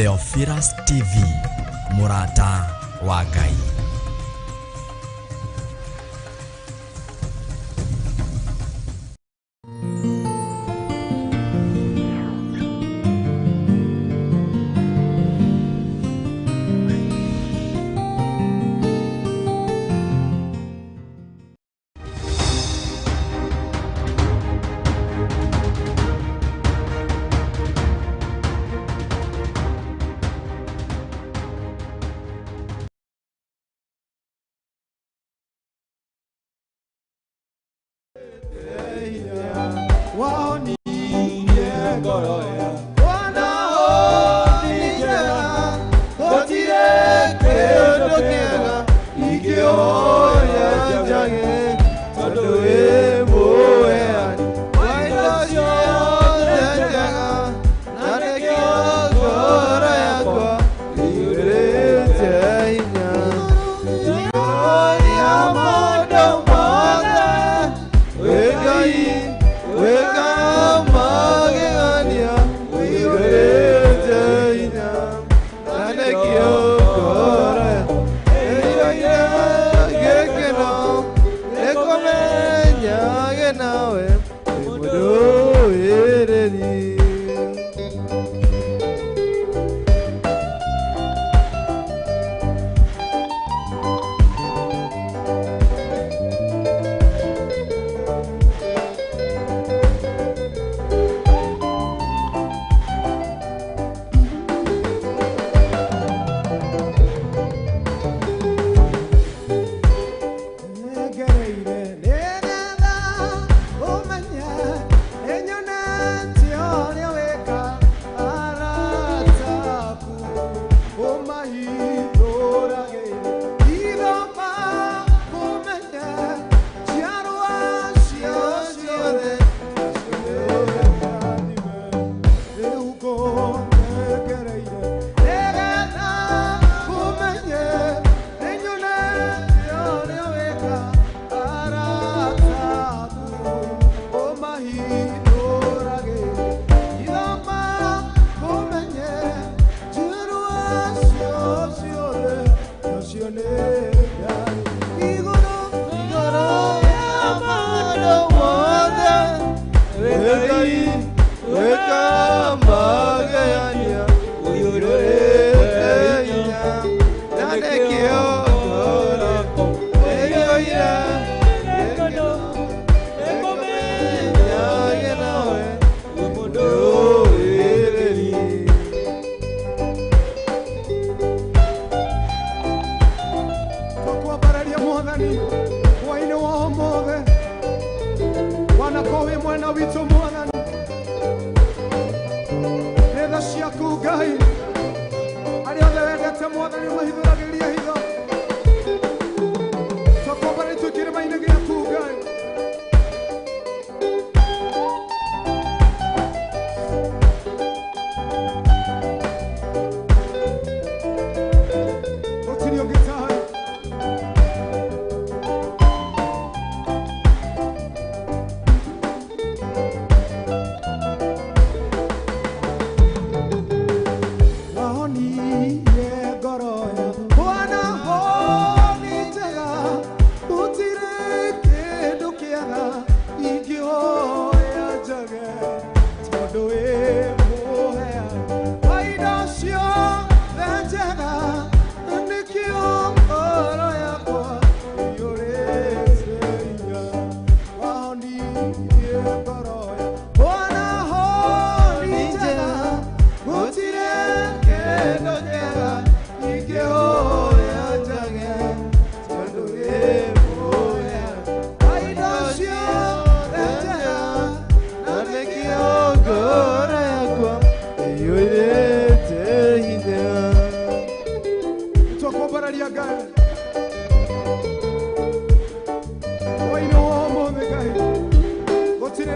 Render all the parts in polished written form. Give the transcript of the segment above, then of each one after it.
Theophilus TV, Murata wa Ngai.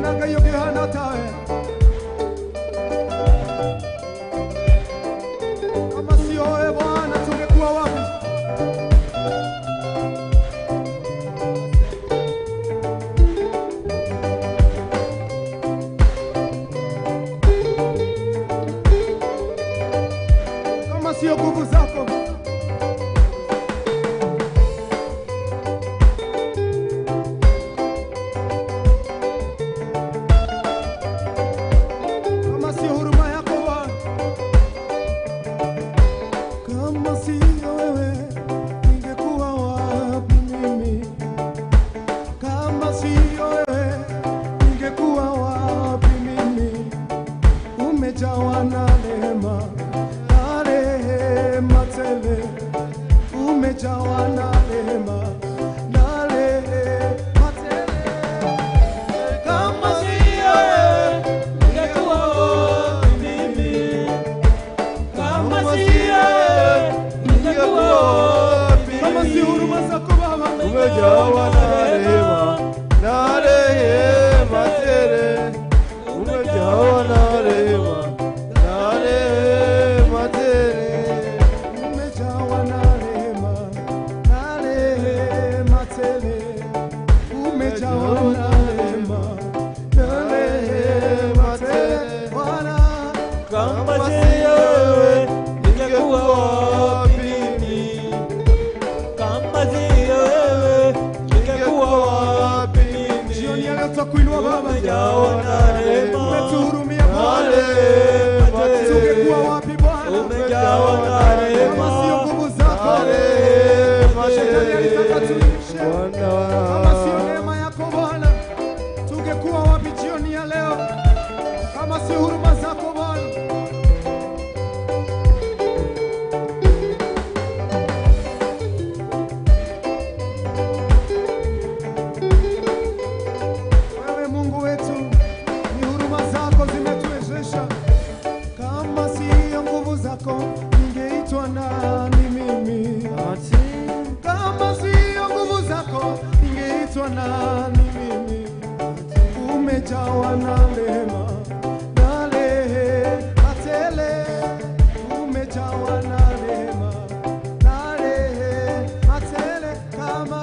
Hakuna Ngai ũngĩhana tawe. Kama sio wewe Bwana, tungekuwa wapi? Kama sio nguvu zako. Kama sio huruma yako Bwana. Kama sio wewe, ningekuwa wapi mimi? Kama sio wewe, ningekuwa wapi mimi? Umejawa na rehema, na rehema tele. Umejawa na rehema, na rehema tele. Kama sio wewe, ningekuwa wapi mimi? Kama sio wewe, ningekuwa wapi Kama si mimi? huruma zako Baba, Umejawa na rehema, na rehema tele. Umejawa na rehema, na rehema tele. umejawa na rehema, na rehema tele. Umejawa na rehema, na rehema tele. Bwana, Kama sio wewe, ningekuwa wapi mimi? Kama sio wewe, ningekuwa wapi mimi? Jioni ya leo twakuinua Baba, Umejawa na rehema, umetuhurumia Na Bwana. rehema tele. Tungekuwa wapi Bwana? Umejawa na Kama rehema, sio nguvu zako, Na rehema shetani alitaka tele. tuishe. Kama sio Bwana. neema yako Bwana, tungekuwa wapi jioni ya leo? Kama sio huruma zako Bwana. Wewe Mungu wetu, ni huruma zako zimetuwezesha. Kama sio nguvu zako, ningeitwa nani mimi? Kama sio nguvu zako, ningeitwa nani mimi? Umejawa na rehema, na rehema tele. Umejawa na rehema, na rehema tele. Kama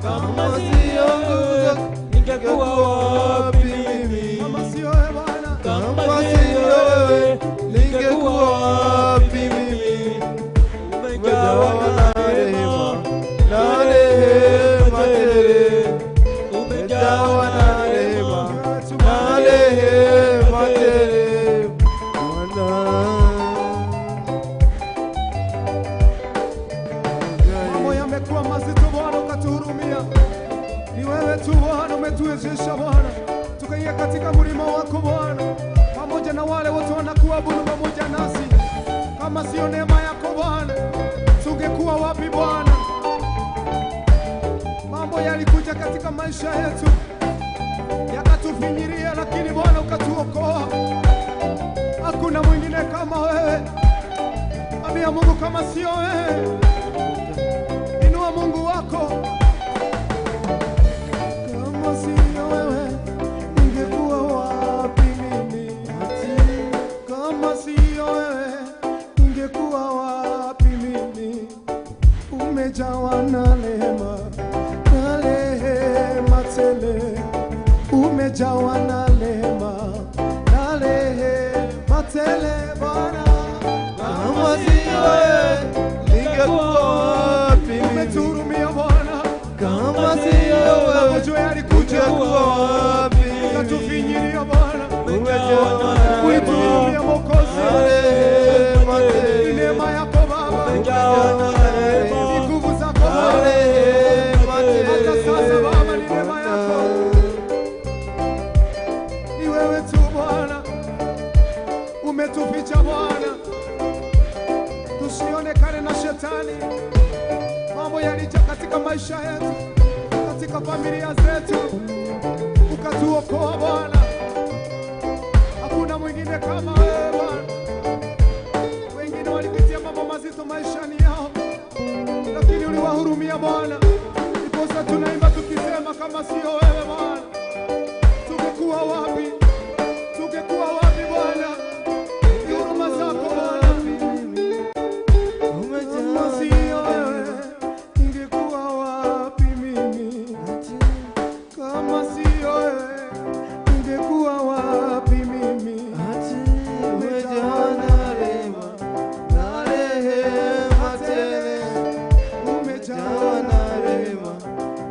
Kama sio wewe, ningekuwa wapi mimi? kama sio wewe Bwana, Kama sio wewe, ningekuwa wapi mimi? Umejawa na rehema, Na rehema tele. umejawa na rehema, wewe tu Na Bwana. rehema tele. Bwana. Mambo yamekuwa mazito Bwana, ukatuhurumia. Ni wewe tu Bwana umetuwezesha Bwana, tukaingia katika mlima wako Bwana, pamoja na wale wote wanakuabudu pamoja nasi. Kama sio neema yako Bwana, tungekuwa wapi Bwana? Mambo yalikuja katika maisha yetu yakatufinyiria, lakini Bwana ukatuokoa. Hakuna mwingine kama wewe. Ambia Mungu, kama sio wewe, inua Mungu wako. Kama sio wewe, ningekuwa wapi mimi? Kama sio wewe, ningekuwa wapi mimi? Umejawa na rehema, na rehema tele. Umejawa na rehema, na rehema tele Bwana. Kama sio wewe, ningekuwa wapi mimi? Umetuhurumia Bwana. Kama sio wewe, Magonjwa yalikuja, ningekuwa wapi mimi? ukatufinyiria Bwana. Umejawa na Ulituhurumia rehema, Mwokozi. na rehema Ni tele. neema yako Baba, umejawa na rehema, ni nguvu zako Na Bwana. rehema tele. Hata sasa Baba, ni neema yako, ni wewe tu Bwana. Umetuficha Bwana, tusionekane na shetani. Mambo yalija katika maisha yetu, katika familia zetu, ukatuokoa Bwana. Hakuna mwingine kama wewe Bwana. Wengine walipitia mambo mazito maishani yao, lakini uliwahurumia Bwana. Ndiposa tunaimba tukisema, kama sio wewe Bwana, tungekuwa Tungekuwa wapi? Tungekuwa wapi Bwana? Ni huruma zako Bwana. Kama sio wewe, ningekuwa wapi mimi? Kama sio wewe, ningekuwa wapi mimi? Umejawa na rehema, na rehema tele. Umejawa Umejawa na rehema,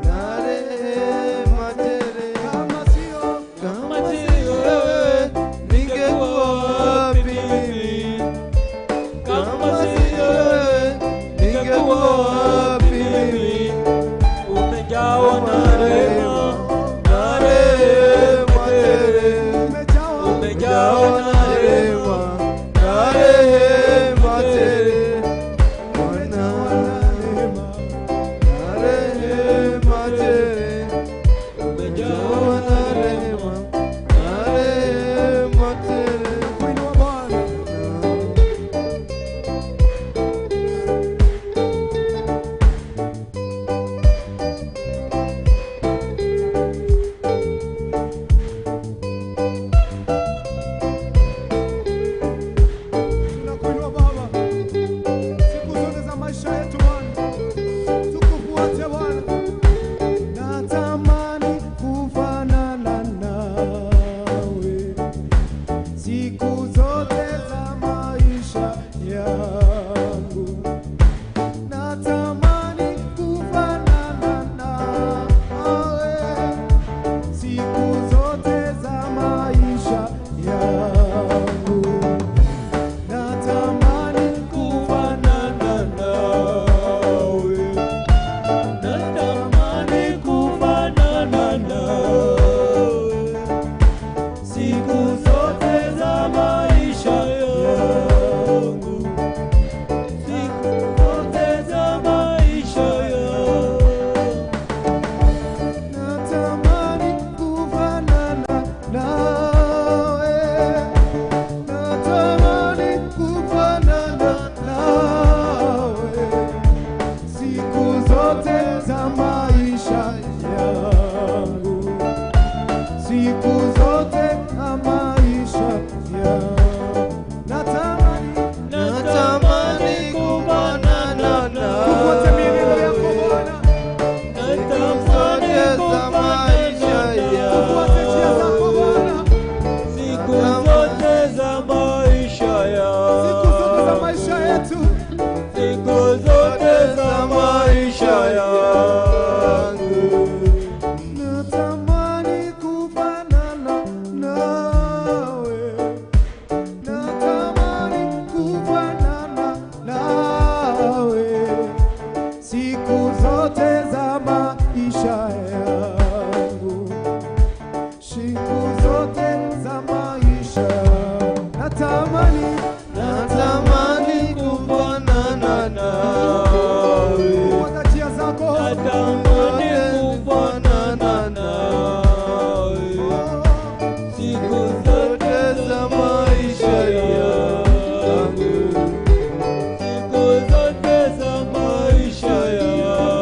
na rehema tele. Kama sio Kama sio wewe, ningekuwa wapi mimi? Kama sio wewe, ningekuwa wapi mimi? Umejawa na rehema, na rehema tele. umejawa umejawa Umejawa na na rehema, rehema, na rehema tele. Bwana, rehema. na rehema tele. umejawa Umejawa na na rehema, rehema, na rehema tele. Kuinua Bwana. Tunakuinua Baba, siku zote za maisha yetu Bwana, tukufuate Bwana. Natamani kufanana nawe siku zote za maisha yangu. Natamani kufanana nawe siku zote za maisha yangu. Natamani kufanana nawe, natamani kufanana nawe, siku zote za maisha yangu, siku zote za maisha yangu. Natamani kufanana nawe, natamani kufanana nawe siku zote za maisha yangu, siku zote za maisha yangu. Natamani Natamani kufanana kufuata mienendo nawe. yako Bwana, Natamani Zote za maisha kufanana kufuata njia zako yangu. Bwana, siku zote za maisha siku zote za yangu, maisha yetu. siku zote za maisha yangu. Natamani kufanana nawe, natamani kufanana nawe siku zote za maisha yangu, siku zote za maisha. Natamani Natamani kufanana nawe. kufuata njia zako, Natamani kufanana nawe siku zote za maisha yangu, siku zote za maisha yangu.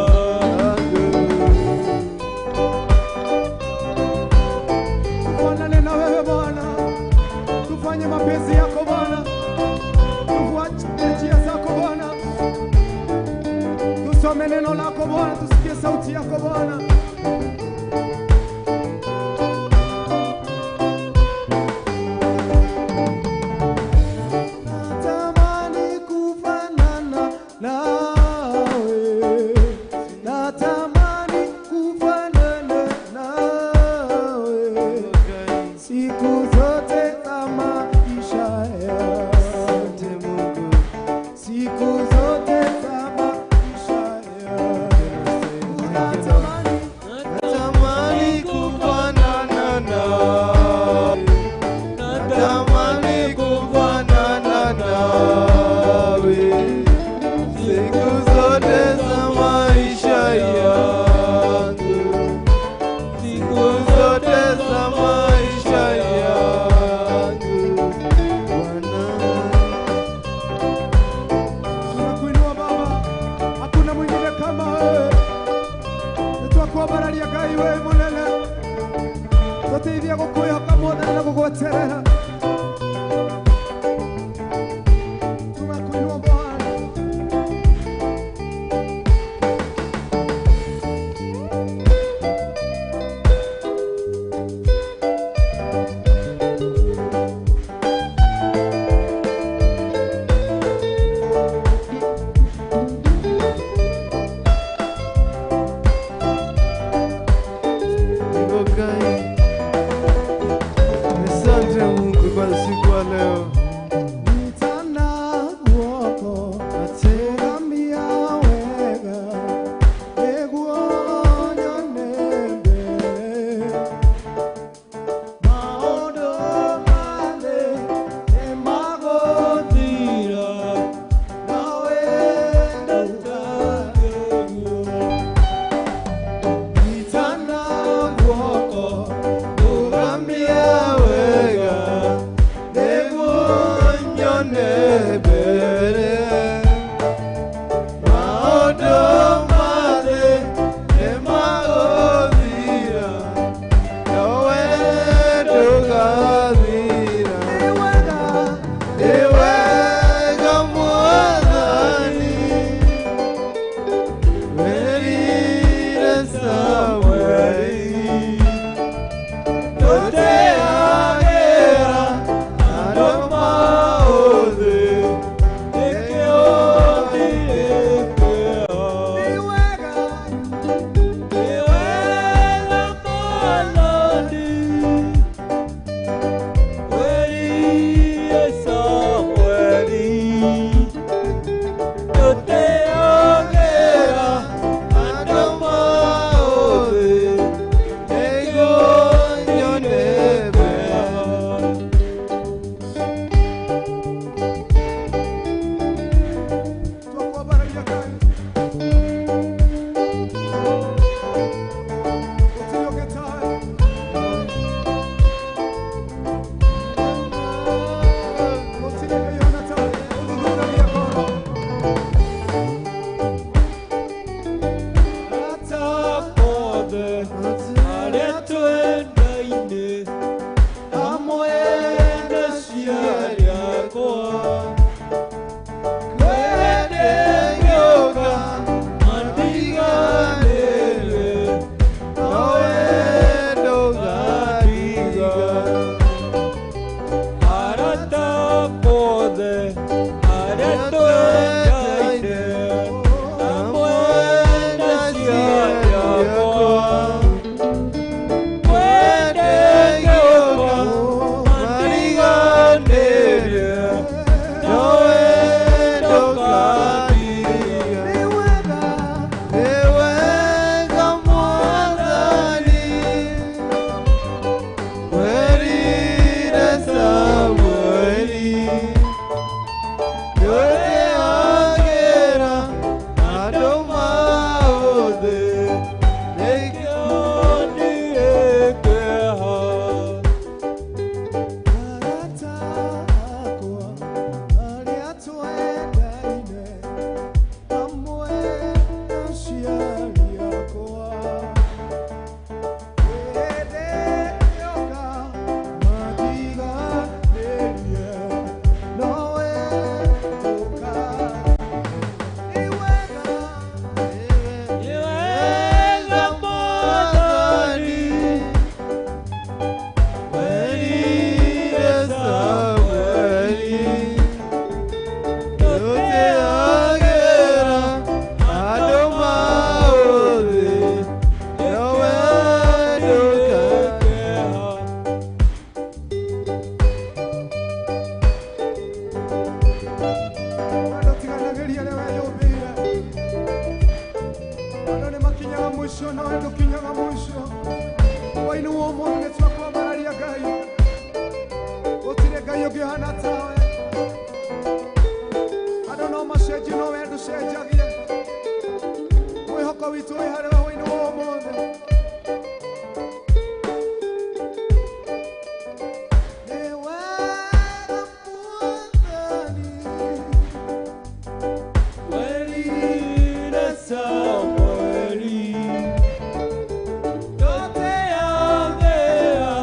tufanane na wewe Bwana, tufanye mapenzi yako Bwana, tufuate njia zako Bwana, tusome neno lako Bwana, tusikie sauti yako Bwana. Natamani kufanana nawe, natamani kufanana nawe siku zote za maisha yangu, siku zote za maisha yangu. Natamani Natamani kufanana nawe. Natamani kufanana nawe. Siku zote za maisha yangu. Siku zote za maisha yangu. Bwana. Tunakuinua Baba, hakuna mwingine kama wewe. Nitwakuabararia Ngai wewe munene. Zote hivi Tũgeria gũkwĩhoka Mwathani na gũgweterera. Tunakuinua Bwana. Ngai. Asante Mungu kwa siku ya leo. Nitana guoko ategamia wega nĩguo nyone mbere. Maũndũ mothe nĩmagũthira, nawe ndũkagerio. Nitana guoko Ugamia wega nĩguo nyone mbere. Maũndũ mothe nĩmagũthira, nawe ndũgathira. Nĩ wega, Nĩ wega Mwathani, werire Samweli, ndũteagĩra andũ maũthĩ, nĩkĩo ndirĩkĩo. Nĩ wega. Andũ maũthĩ, nĩguo nyone mbere. Twakwambararia Ngai. Gũtirĩ ũngĩ tawe. Gũtirĩ Ngai ona tawe. Ũthuthuragia ngoro. Hamwe na ciari akwa Kwendegeuka mandiganĩrie, nowe ndũgatiga. Arata othe arĩa twendaine hamwe na ciari akwa Kwendegeuka mandiganĩrie, nowe ndũgatiga. Nĩ wega. Nĩ wega Mwathani, werire Samweli, ndũteagĩra andũ maũthĩ, nĩkĩo ndirĩkĩha. Arata akwa arĩa twendaine hamwe na aciari akwa. Hĩndĩ ĩyoka matiganĩrie, nowe ũka. Nĩ wega. Nĩ wega Mwathani, werire Samweli, ndũteagĩra andũ maũthĩ, nowe ndũgatiga. Andũ tiganagĩria arĩa weyũmbĩire. Andũ nĩ makinyaga mũico nawe ndũkinyaga mũico. Wainũo ũmũthĩ nĩ twakwambararia Ngai. Gũtirĩ Ngai ũngĩ ũhana tawe. Andũ no macenjie no we ndũcenjagia. Mwĩhoko witũ wĩ harĩ we wainũo ũmũthĩ. Nĩ wega Mwathani. Werire Samweli, ndũteagĩra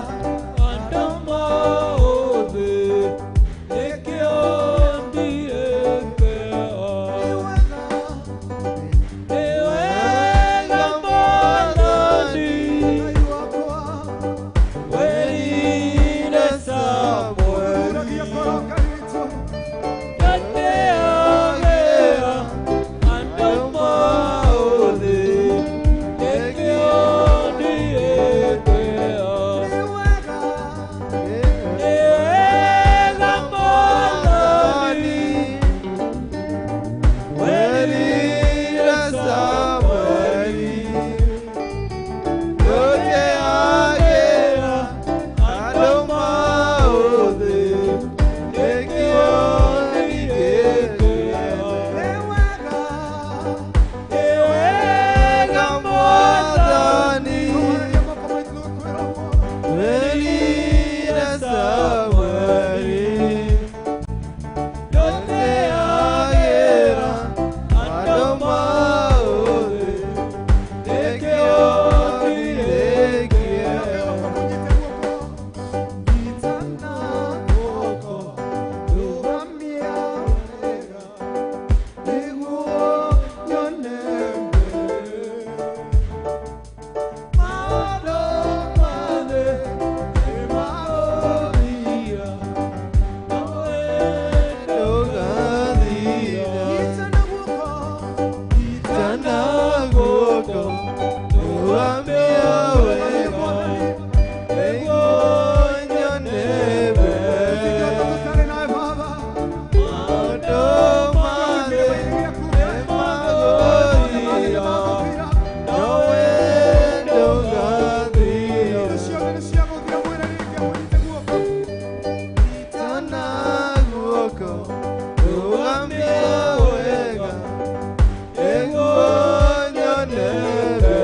Rũgamia wega nĩguo nyone mbere. Tũtarĩ nawe Baba. Maũndũ ma thĩ nĩmagũthira, no wendo ũgathira. Indo ciothe nĩ ciagũthira, mwĩre rĩngĩ mũnyite guoko. Tana guoko, rũgamia wega nĩguo nyone mbere.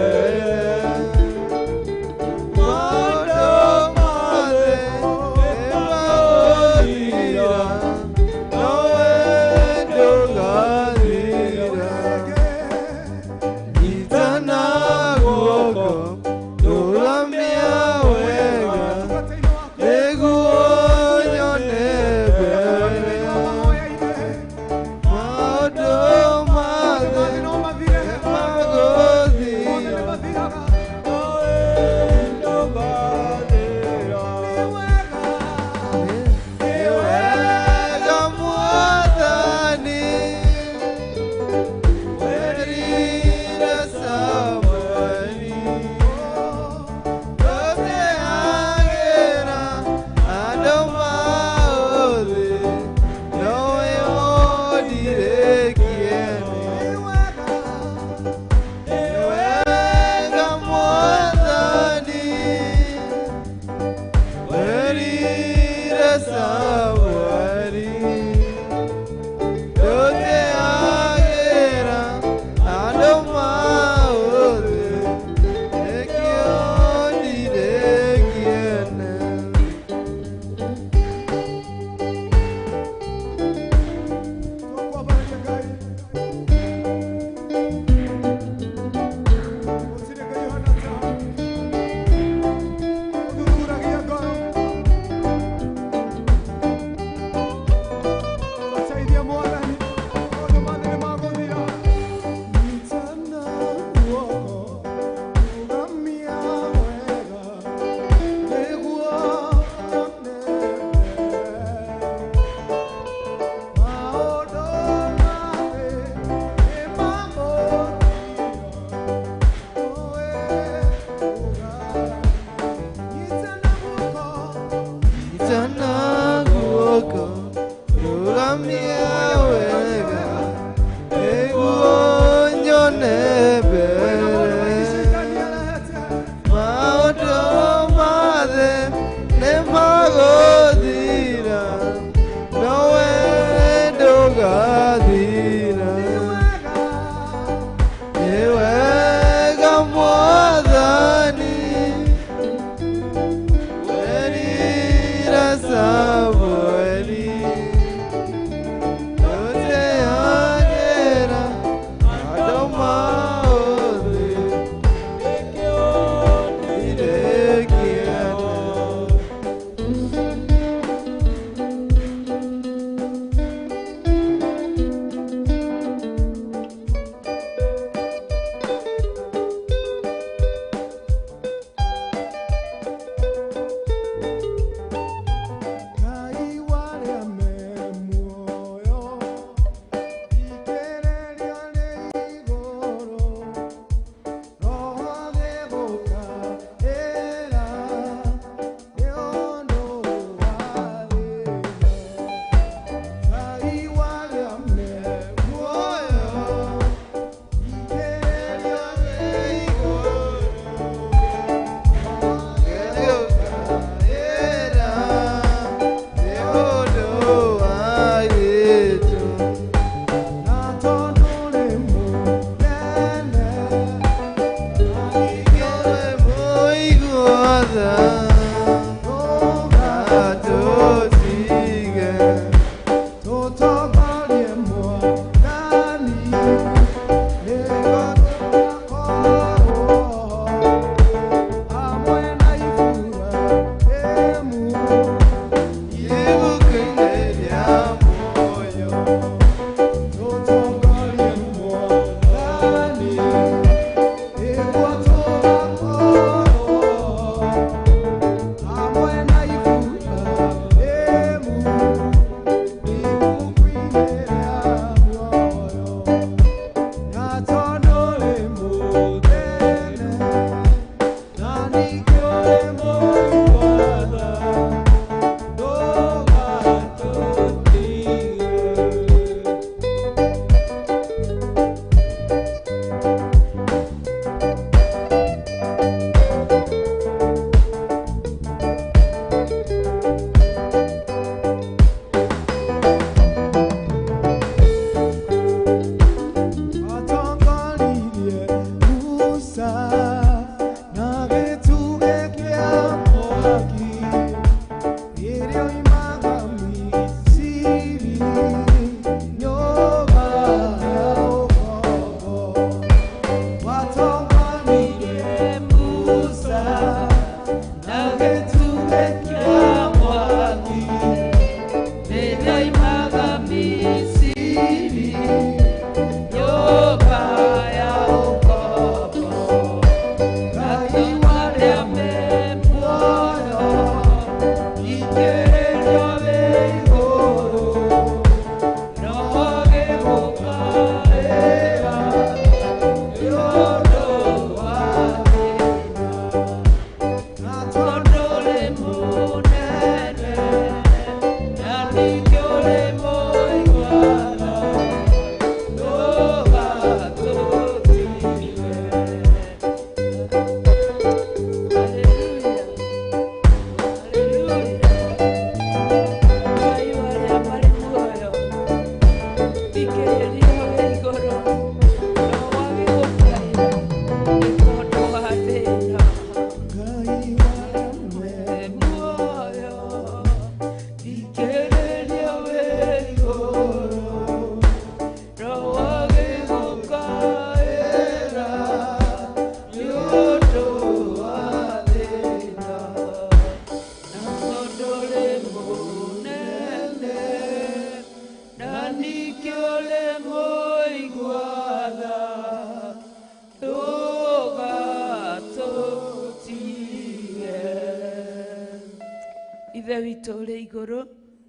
Ithe witũ ũrĩ igũrũ,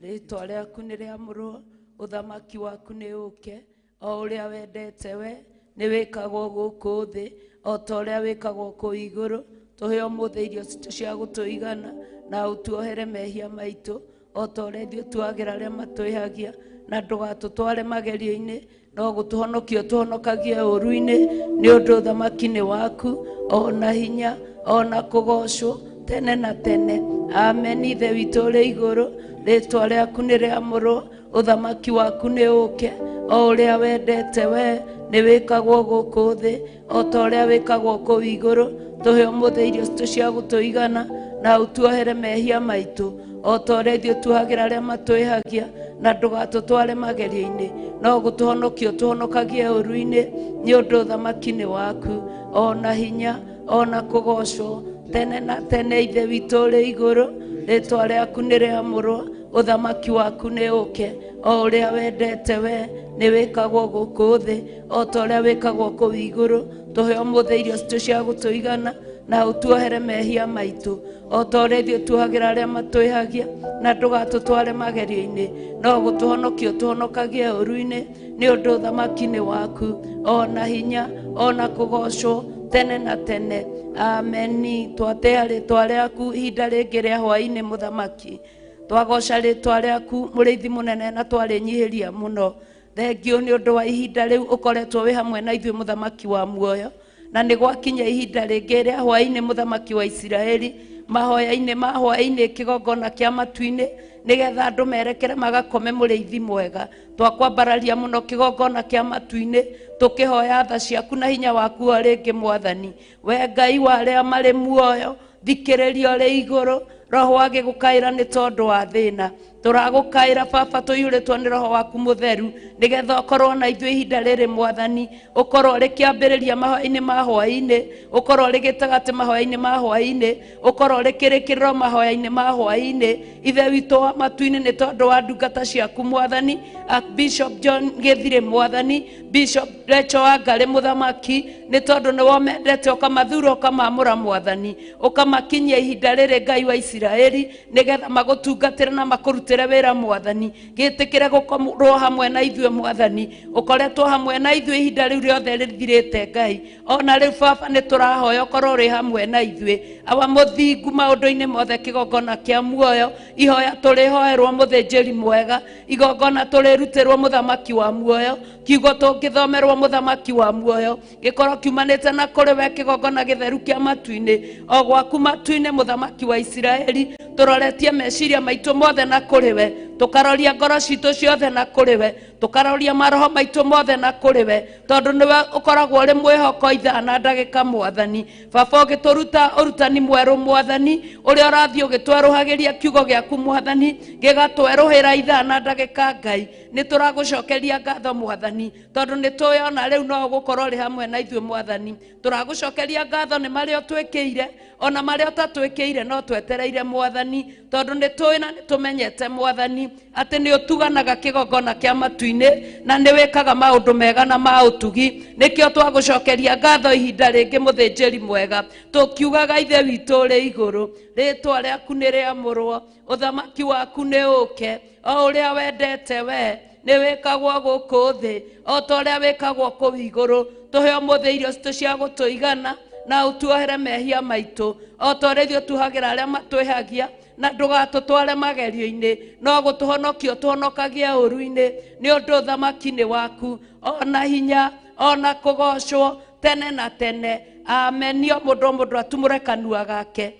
rĩĩtwa rĩaku nĩ rĩamũrwo, ũthamaki waku nĩ ũũke, o ũrĩa wendete we nĩ wĩkagwo gũkũ thĩ o ta ũrĩa wĩkagwo kũu igũrũ. Tũhe ũmũthĩ irio citũ cia gũtũigana, na ũtuohere mehia maitũ o ta ũrĩa ithuĩ tuagĩra arĩa matwĩhagia, na ndũgatũtware magerio-inĩ, no gũtũhonokia ũtũhonokagie ũũru-inĩ, nĩ ũndũ ũthamaki nĩ waku, o na hinya, o na kũgoocwo tene na tene. Amen. Ithe witũ ũrĩ igũrũ, rĩĩtwa rĩaku nĩ rĩamũrwo, ũthamaki waku nĩ ũũke, o ũrĩa wendete we nĩ wĩkagwo gũkũ thĩ o ta ũrĩa wĩkagwo kũu igũrũ. Tũhe ũmũthĩ irio citũ cia gũtũigana, na ũtuohere mehia maitũ o ta ũrĩa ithuĩ tuohagĩra arĩa matwĩhagia, na ndũgatũtware magerio-inĩ, no gũtũhonokia ũtũhonokagie ũũru-inĩ, nĩ ũndũ ũthamaki nĩ waku, o na hinya, o na kũgoocwo tene na tene. Ithe witũ ũrĩ igũrũ, rĩĩtwa rĩaku nĩ rĩamũrwo, ũthamaki waku nĩ ũũke, o ũrĩa wendete we nĩ wĩkagwo gũkũ thĩ o ta ũrĩa wĩkagwo kũu igũrũ. Tũhe ũmũthĩ irio citũ cia gũtũigana, na ũtuohere mehia maitũ o ta ũrĩa ithuĩ tuohagĩra arĩa matwĩhagia, na ndũgatũtware magerio-inĩ, no gũtũhonokia ũtũhonokagie ũũru-inĩ, nĩ ũndũ ũthamaki nĩ waku, o na hinya, o na kũgoocwo tene na tene. Ameni. Twatĩa rĩĩtwa rĩaku ihinda rĩngĩ rĩa hwaĩ-inĩ, mũthamaki. Twagoca rĩĩtwa rĩaku, mũrĩithi mũnene, na twarĩnyihĩria mũno. Thengio nĩ ũndũ wa ihinda rĩu ũkoretwo wĩ hamwe na ithuĩ, mũthamaki wa muoyo, na nĩ gwakinya ihinda rĩngĩ rĩa hwaĩ-inĩ, mũthamaki wa Isiraeli, mahoya-inĩ ma hwaĩ-inĩ, kĩgongona kĩa matu-inĩ, nĩgetha andũ merekere magakome, mũrĩithi mwega. Twakwambararia mũno kĩgongona kĩa matu-inĩ, tũkĩhoya tha ciaku na hinya waku o rĩngĩ, mwathani. We Ngai wa arĩa marĩ muoyo, thikĩrĩria ũrĩ igũrũ, roho agĩgũkaĩra nĩ tondũ wa thĩna. Tũragũkaĩra baba, tũiyũrĩtwo nĩ roho waku mũtheru, nĩgetha ũkorwo na ithuĩ ihinda rĩrĩ, mwathani. Ũkorwo ũrĩ kĩambĩrĩria mahoya-inĩ ma hwaĩ-inĩ, ũkorwo ũrĩ gĩtagatĩ mahoya-inĩ ma hwaĩ-inĩ, ũkorwo ũrĩ kĩrĩkĩrĩro mahoya-inĩ ma hwaĩ-inĩ. Ithe witũ wa matu-inĩ, nĩ tondũ wa ndungata ciaku, mwathani, Archbishop John Gĩthirĩ, mwathani, Bishop Rachel Wangari, mũthamaki, nĩ tondũ nĩ womendete, ũkamathura, ũkamamũra, mwathani, ũkamakinyia ihinda rĩrĩ, Ngai wa Isiraeli, nĩgetha magũtungatĩre na makũrutĩre wĩra, mwathani. Gĩtĩkĩre gũkorwo hamwe na ithuĩ, mwathani. Ũkoretwo hamwe na ithuĩ ihinda rĩu rĩothe rĩthirĩte, Ngai. Ona rĩu baba, nĩ tũrahoya ũkorwo ũrĩ hamwe na ithuĩ, awa mũthingu, maũndũ-inĩ mothe, kĩgongona kĩa muoyo. Ihoya tũrĩhoerwo, mũthĩnjĩri mwega, igongona tũrĩrutĩrwo, mũthamaki wa muoyo, kiugo tũngĩthomerwo, mũthamaki wa muoyo, gĩkorwo kiumanĩte na kũrĩ we, kĩgongona gĩtheru kĩa matu-inĩ, o gwaku matu-inĩ, mũthamaki wa Isiraeli. Tũroretie meciria maitũ mothe na kũrĩ we, tũkaroria ngoro citũ ciothe na kũrĩ we, tũkaroria maroho maitũ mothe na kũrĩ we, tondũ nĩwe ũkoragwo ũrĩ mwĩhoko ithaa na ndagĩka, mwathani. Baba, ũgĩtũruta ũrutani mwerũ, mwathani, ũrĩa ũrathiĩ ũgĩtwerũhagĩria kiugo gĩaku, mwathani, gĩgatwerũhĩra ithaa na ndagĩka, Ngai, nĩ tũragũcokeria ngatho, mwathani, tondũ nĩ tũĩ ona rĩu no ũgũkorwo ũrĩ hamwe na ithuĩ, mwathani. Tũragũcokeria ngatho nĩ marĩa ũtwĩkĩire, ona marĩa ũtatwĩkĩire no twetereire, mwathani, tondũ nĩ tũĩ na nĩ tũmenyete, mwathani, atĩ nĩ ũtuganaga kĩgongona kĩa matu-inĩ na nĩ wĩkaga maũndũ mega na ma ũtugi. Nĩkĩo twagũcokeria ngatho ihinda rĩngĩ, mũthĩnjĩri mwega, tũkiugaga, Ithe witũ ũrĩ igũrũ, rĩĩtwa rĩaku nĩ rĩamũrwo, ũthamaki waku nĩ ũũke, o ũrĩa wendete we nĩ wĩkagwo gũkũ thĩ o ta ũrĩa wĩkagwo kũu igũrũ. Tũhe ũmũthĩ irio citũ cia gũtũigana, na ũtuohere mehia maitũ o ta ũrĩa ithuĩ tuohagĩra arĩa matwĩhagia, na ndũgatũtware magerio-inĩ, no gũtũhonokia ũtũhonokagie ũũru-inĩ, nĩ ũndũ ũthamaki nĩ waku, o na hinya, o na kũgoocwo tene na tene. Amen. O mũndũ o mũndũ atumũre kanua gake,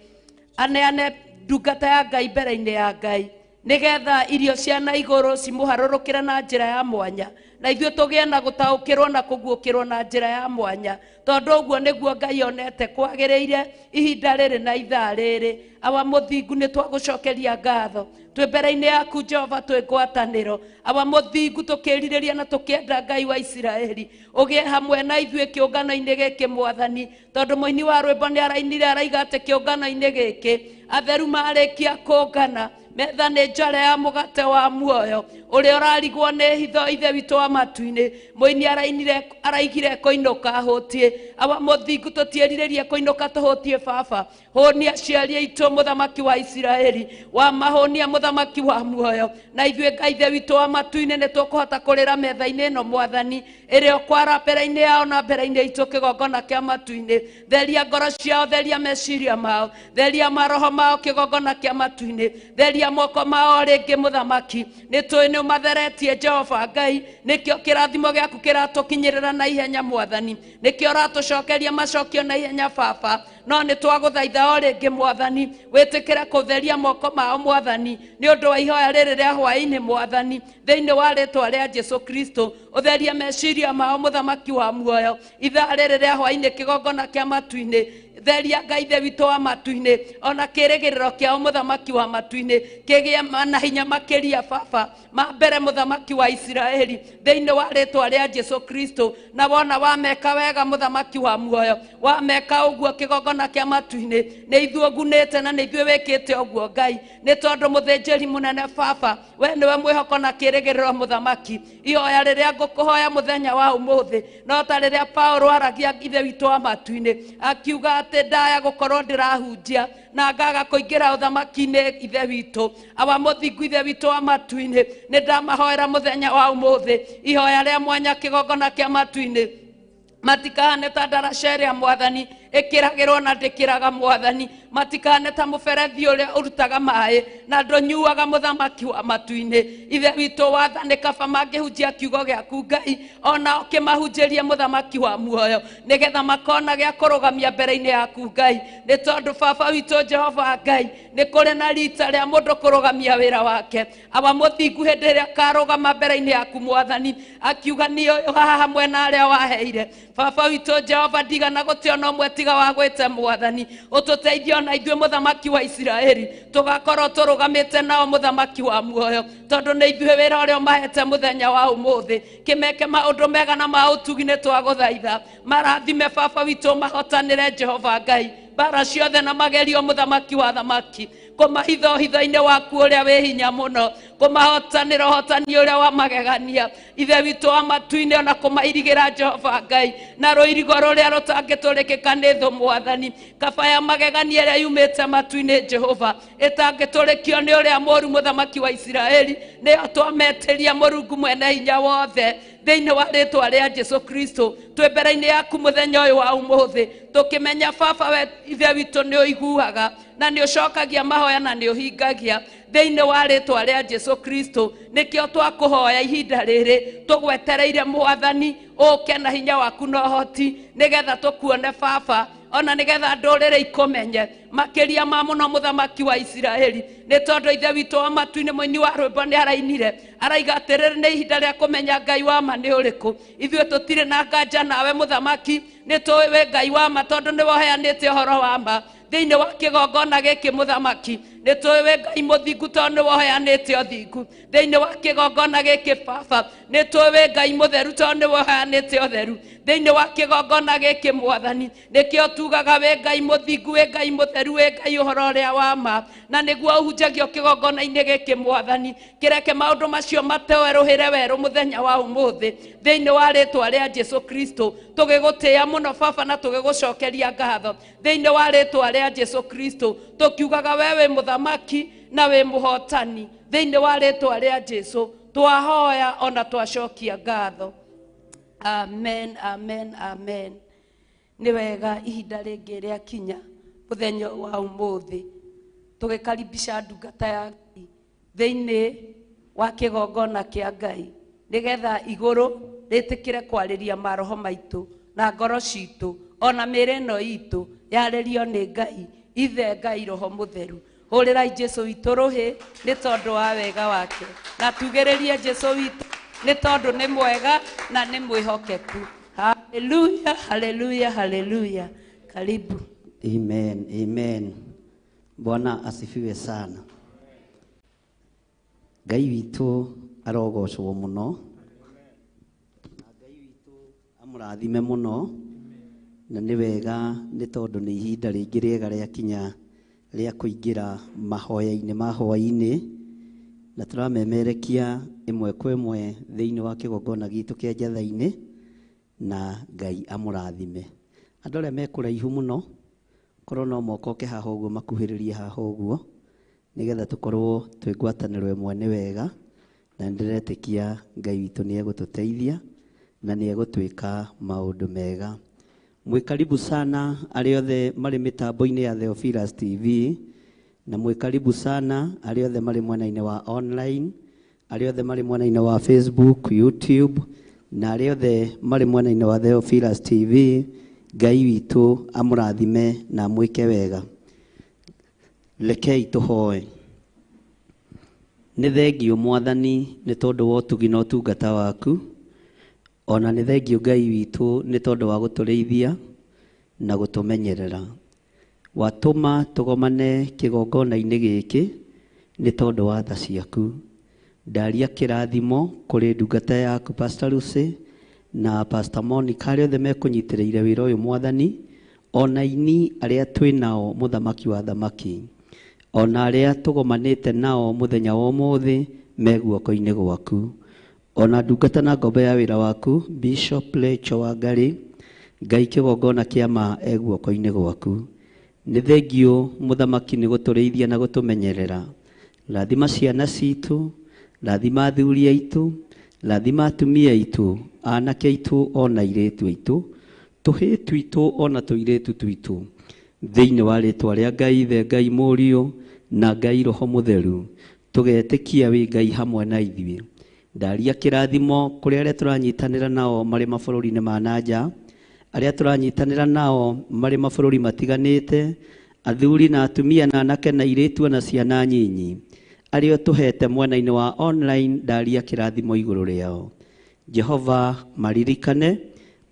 aneane ndungata ya Ngai mbere-inĩ ya Ngai, nĩgetha irio cia na igũrũ cimũharũrũkĩre na njĩra ya mwanya, na ithuĩ tũgĩe na gũtaũkĩrwo na kũguũkĩrwo na njĩra ya mwanya, tondũ ũguo nĩguo Ngai onete kwagĩrĩire ihinda rĩrĩ na ithaa rĩrĩ. Awa mũthingu, nĩ twagũcokeria ngatho twĩ mbere-inĩ yaku, Jehova, twĩ ngwatanĩro, awa mũthingu, tũkĩrirĩria na tũkĩenda, Ngai wa Isiraeli, ũgĩe hamwe na ithuĩ kĩũngano-inĩ gĩkĩ, mwathani, tondũ mũini wa rwĩmbo nĩ arainire araiga atĩ kĩũngano-inĩ gĩkĩ atheru marĩkia kũngana. Metha nĩ njare ya mũgate wa muoyo ũrĩa ũrarigwo nĩ hitho ithe witũ wa matu-inĩ. Mũini arainire araigire kũinũka hũtie. Awa mũthingu tũtiĩrirĩrie kũinũka tũhũtie baba. Hũnia aciari aitũ mũthamaki wa Isiraeli, wa mahũnia mũthamaki wa muoyo. Na ithuĩ Ngai ithe witũ wa matu-inĩ nĩ tũkũhota kũrĩra metha-inĩ ĩno mwathani, ĩrĩa ũkwara mbere-inĩ yao na mbere-inĩ itũ kĩgongona kĩa matu-inĩ. Theria ngoro ciao, theria meciria mao, theria maroho mao kĩgongona kĩa matu-inĩ, theria moko mao rĩngĩ mũthamaki. Nĩ tũĩ nĩ ũmatheretie Jehova Ngai, nĩkĩo kĩrathimo gĩaku kĩratũkinyĩrĩra na ihenya mwathani, nĩkĩo ũratũcokeria macokio na ihenya baba. No nĩ twagũthaitha o rĩngĩ mwathani, wĩtĩkĩre kũtheria moko mao mwathani, nĩ ũndũ wa ihoya rĩrĩ rĩa hwaĩ-inĩ mwathani, thĩinĩ wa rĩtwa rĩa Jesu Kristo. Ũtherie meciria mao mũthamaki wa muoyo, ithaa rĩrĩ rĩa hwaĩ-inĩ kĩgongona kĩa matu-inĩ. Theria Ngai ithe witũ wa matu-inĩ, ona kĩrĩgĩrĩro kĩao mũthamaki wa matu-inĩ kĩgĩe na hinya makĩria baba, ma mbere mũthamaki wa Isiraeli, thĩinĩ wa rĩtwa rĩa Jesu Kristo. Na wona wameka wega mũthamaki wa muoyo, wameka ũguo kĩgongona kĩa matu-inĩ, nĩ ithuĩ ũgunĩte na nĩ ithuĩ wĩkĩte ũguo Ngai, nĩ tondũ mũthĩnjĩri mũnene baba, we nĩwe mwĩhoko na kĩrĩgĩrĩro mũthamaki. Ihoya rĩrĩa ngũkũhoya mũthenya wa ũmũthĩ no ta rĩrĩa Paulo aragia ithe witũ wa matu-inĩ, akiuga atĩ ndaya gũkorwo ndĩrahunjia na ngaga kũingĩra ũthamaki-inĩ ithe witũ. Awa mũthingu ithe witũ wa matu-inĩ, nĩ ndamahoera mũthenya wa ũmũthĩ ihoya rĩa mwanya kĩgongona kĩa matu-inĩ. Matikahane ta ndaraca ĩrĩa mwathani ĩkĩragĩrwo na ndĩkĩraga mwathani, matikahane ta mũberethi ũrĩa ũrutaga maĩ na ndũnyuaga mũthamaki wa matu-inĩ. Ithe witũ wathani, kaba mangĩhunjia kiugo gĩaku Ngai, ona ũkĩmahunjĩrie mũthamaki wa muoyo, nĩgetha makona gĩa kũrũgamia mbere-inĩ yaku Ngai. Nĩ tondũ baba witũ Jehova Ngai, nĩ kũrĩ na rita rĩa mũndũ kũrũgamia wĩra wake. Awa mũthingu hĩndĩ ĩrĩa akarũgama mbere-inĩ yaku mwathani, akiuga niĩ ũyũ haha hamwe na arĩa waheire. Baba witũ Jehova, ndigana gũtĩ ona ũmwe tiga wa gwĩte mwathani, ũtũteithie ona ithuĩ mũthamaki wa Isiraeli, tũgakorwo tũrũgamĩte nao mũthamaki wa muoyo, tondũ nĩ ithuĩ wĩra ũrĩa ũmahete mũthenya wa ũmũthĩ. Kĩmeke maũndũ mega na ma ũtugi nĩ twagũthaitha. Marathime baba witũ, mahotanĩre Jehova Ngai mbara ciothe na magerio mũthamaki wa thamaki, kũmahitha ũhitho-inĩ waku ũrĩa wĩ hinya mũno, kũmahotanĩra ũhotani ũrĩa wa magegania ithe witũ wa matu-inĩ, ona kũmairigĩra Jehova Ngai na rũirigo rũrĩa rũtangĩtũrĩkĩka nĩ thũ mwathani. Kaba ya magegania ĩrĩa yumĩte matu-inĩ Jehova ĩtangĩtũrĩkio nĩ ũrĩa mũũru mũthamaki wa Isiraeli, nĩyo twametĩria Mũrungu mwene hinya wothe, thĩinĩ wa rĩtwa rĩa Jesu Kristo. Twĩ mbere-inĩ yaku mũthenya ũyũ wa ũmũthĩ, tũkĩmenya baba we ithe witũ nĩ ũiguaga na nĩ ũcokagia mahoya na nĩ ũhingagia, thĩinĩ wa rĩtwa rĩa Jesu Kristo. Nĩkĩo twakũhoya ihinda rĩrĩ tũgwetereire mwathani, ũke na hinya waku na ũhoti, nĩgetha tũkuone baba, ona nĩgetha ndũrĩrĩ ikũmenye makĩria ma mũno mũthamaki wa Isiraeli. Nĩ tondũ ithe witũ wa matu-inĩ mũini wa rwĩmbo nĩ arainire araiga atĩrĩrĩ, nĩ ihinda rĩa kũmenya Ngai wa ma nĩ ũrĩkũ. Ithuĩ tũtirĩ na nganja nawe mũthamaki, nĩ tũĩ wĩ Ngai wa ma tondũ nĩwe ũheanĩte ũhoro wa ma thĩinĩ wa kĩgongona gĩkĩ mũthamaki. Nĩ tũĩ wĩ Ngai mũthingu tondũ nĩwe ũheanĩte ũthingu thĩinĩ wa kĩgongona gĩkĩ baba. Nĩ tũĩ wĩ Ngai mũtheru tondũ nĩwe ũheanĩte ũtheru thĩinĩ wa kĩgongona gĩkĩ mwathani. Nĩkĩo tugaga wĩ Ngai mũthingu, wĩ Ngai mũtheru, wĩ Ngai ũhoro ũrĩa wa ma, na nĩguo ũhunjagio kĩgongona-inĩ gĩkĩ mwathani. Kĩreke maũndũ macio matewerũhĩre werũ mũthenya wa ũmũthĩ thĩinĩ wa rĩtwa rĩa Jesu Kristo. Tũgĩgũtĩĩa mũno baba na tũgĩgũcokeria ngatho thĩinĩ wa rĩtwa rĩa Jesu Kristo, tũkiugaga we wĩ mũthamaki na wĩ mũhotani thĩinĩ wa rĩtwa rĩa Jesu. Twahoya ona twacokia ngatho. Amen, amen, amen. Nĩ wega ihinda rĩngĩ rĩakinya mũthenya wa ũmũthĩ, tũgĩkaribisha ndungata ya Ngai thĩinĩ wa kĩgongona kĩa Ngai, nĩgetha igũrũ rĩtĩkĩre kwarĩria maroho maitũ na ngoro citũ ona mĩĩrĩ ĩno itũ yarĩrio nĩ Ngai ithe Ngai Roho Mũtheru. Hũrĩrai Jesu witũ rũhĩ nĩ tondũ wa wega wake, na tugĩrĩrie Jesu witũ nĩ tondũ nĩ mwega na nĩ mwĩhokeku. Haleluya, haleluya, haleluya. Karibu. Amen, amen. Bwana asifiwe sana. Ngai witũ arogocwo mũno. Na Ngai witũ amũrathime mũno. Na nĩ wega nĩ tondũ nĩ ihinda rĩngĩ rĩega rĩakinya rĩa kũingĩra mahoya-inĩ ma hwaĩ-inĩ, na tũramemerekia ĩmwe kwa ĩmwe thĩinĩ wa kĩgongona gitũ kĩa Njatha-inĩ, na Ngai amũrathime. Andũ arĩa me kũraihu mũno, korwo no mokoke haha ũguo, makuhĩrĩrie haha ũguo, nĩgetha tũkorwo twĩ ngwatanĩro ĩmwe nĩ wega, na nĩndĩretĩkia Ngai witũ nĩ egũtũteithia na nĩ egũtwĩka maũndũ mega. Mwĩ karibu sana arĩa othe marĩ mĩtambo-inĩ ya Theophilus TV, na mwĩ karibu sana arĩa othe marĩ mwena-inĩ wa online, arĩa othe marĩ mwena-inĩ wa Facebook, YouTube, na arĩa othe marĩ mwena-inĩ wa Theophilus TV. Ngai witũ amũrathime na amwĩke wega. Rekei tũhoe. Nĩ thengio Mwathani nĩ tondũ wa ũtugi na ũtungata waku, ona nĩ thengio Ngai witũ nĩ tondũ wa gũtũrĩithia na gũtũmenyerera. Watũma tũgomane kĩgongona-inĩ gĩkĩ nĩ tondũ wa tha ciaku. Ndaria kĩrathimo kũrĩ ndungata yaku Pastor Lucy na Pastor Monica, arĩa othe mekũnyitĩrĩire wĩra ũyũ Mwathani, ona aini arĩa twĩ nao mũthamaki wa thamaki, ona arĩa tũgomanĩte nao mũthenya wa ũmũthĩ me guoko-inĩ gwaku, ona ndungata na ngombo ya wĩra waku Bishop Rachel Wangari, Ngai kĩgongona kĩa ma e guoko-inĩ gwaku. Nĩ thengio mũthamaki nĩ gũtũrĩithia na gũtũmenyerera. Rathima ciana citũ, rathima athuri aitũ, rathima atumia aitũ, anake aitũ ona airĩtu aitũ, tũhĩĩ twitũ ona tũirĩtu twitũ, thĩinĩ wa rĩtwa rĩa Ngai Ithe, Ngai Mũriũ na Ngai Roho Mũtheru, tũgetĩkia wĩ Ngai hamwe na ithuĩ. Ndaria kĩrathimo kũrĩ arĩa tũranyitanĩra nao marĩ mabũrũri-inĩ ma na nja, arĩa tũranyitanĩra nao marĩ mabũrũri matiganĩte, athuri na atumia na anake na airĩtu na ciana nyinyi, arĩa ũtũhete mwena-inĩ wa online, ndaria kĩrathimo igũrũ rĩao. Jehova maririkane,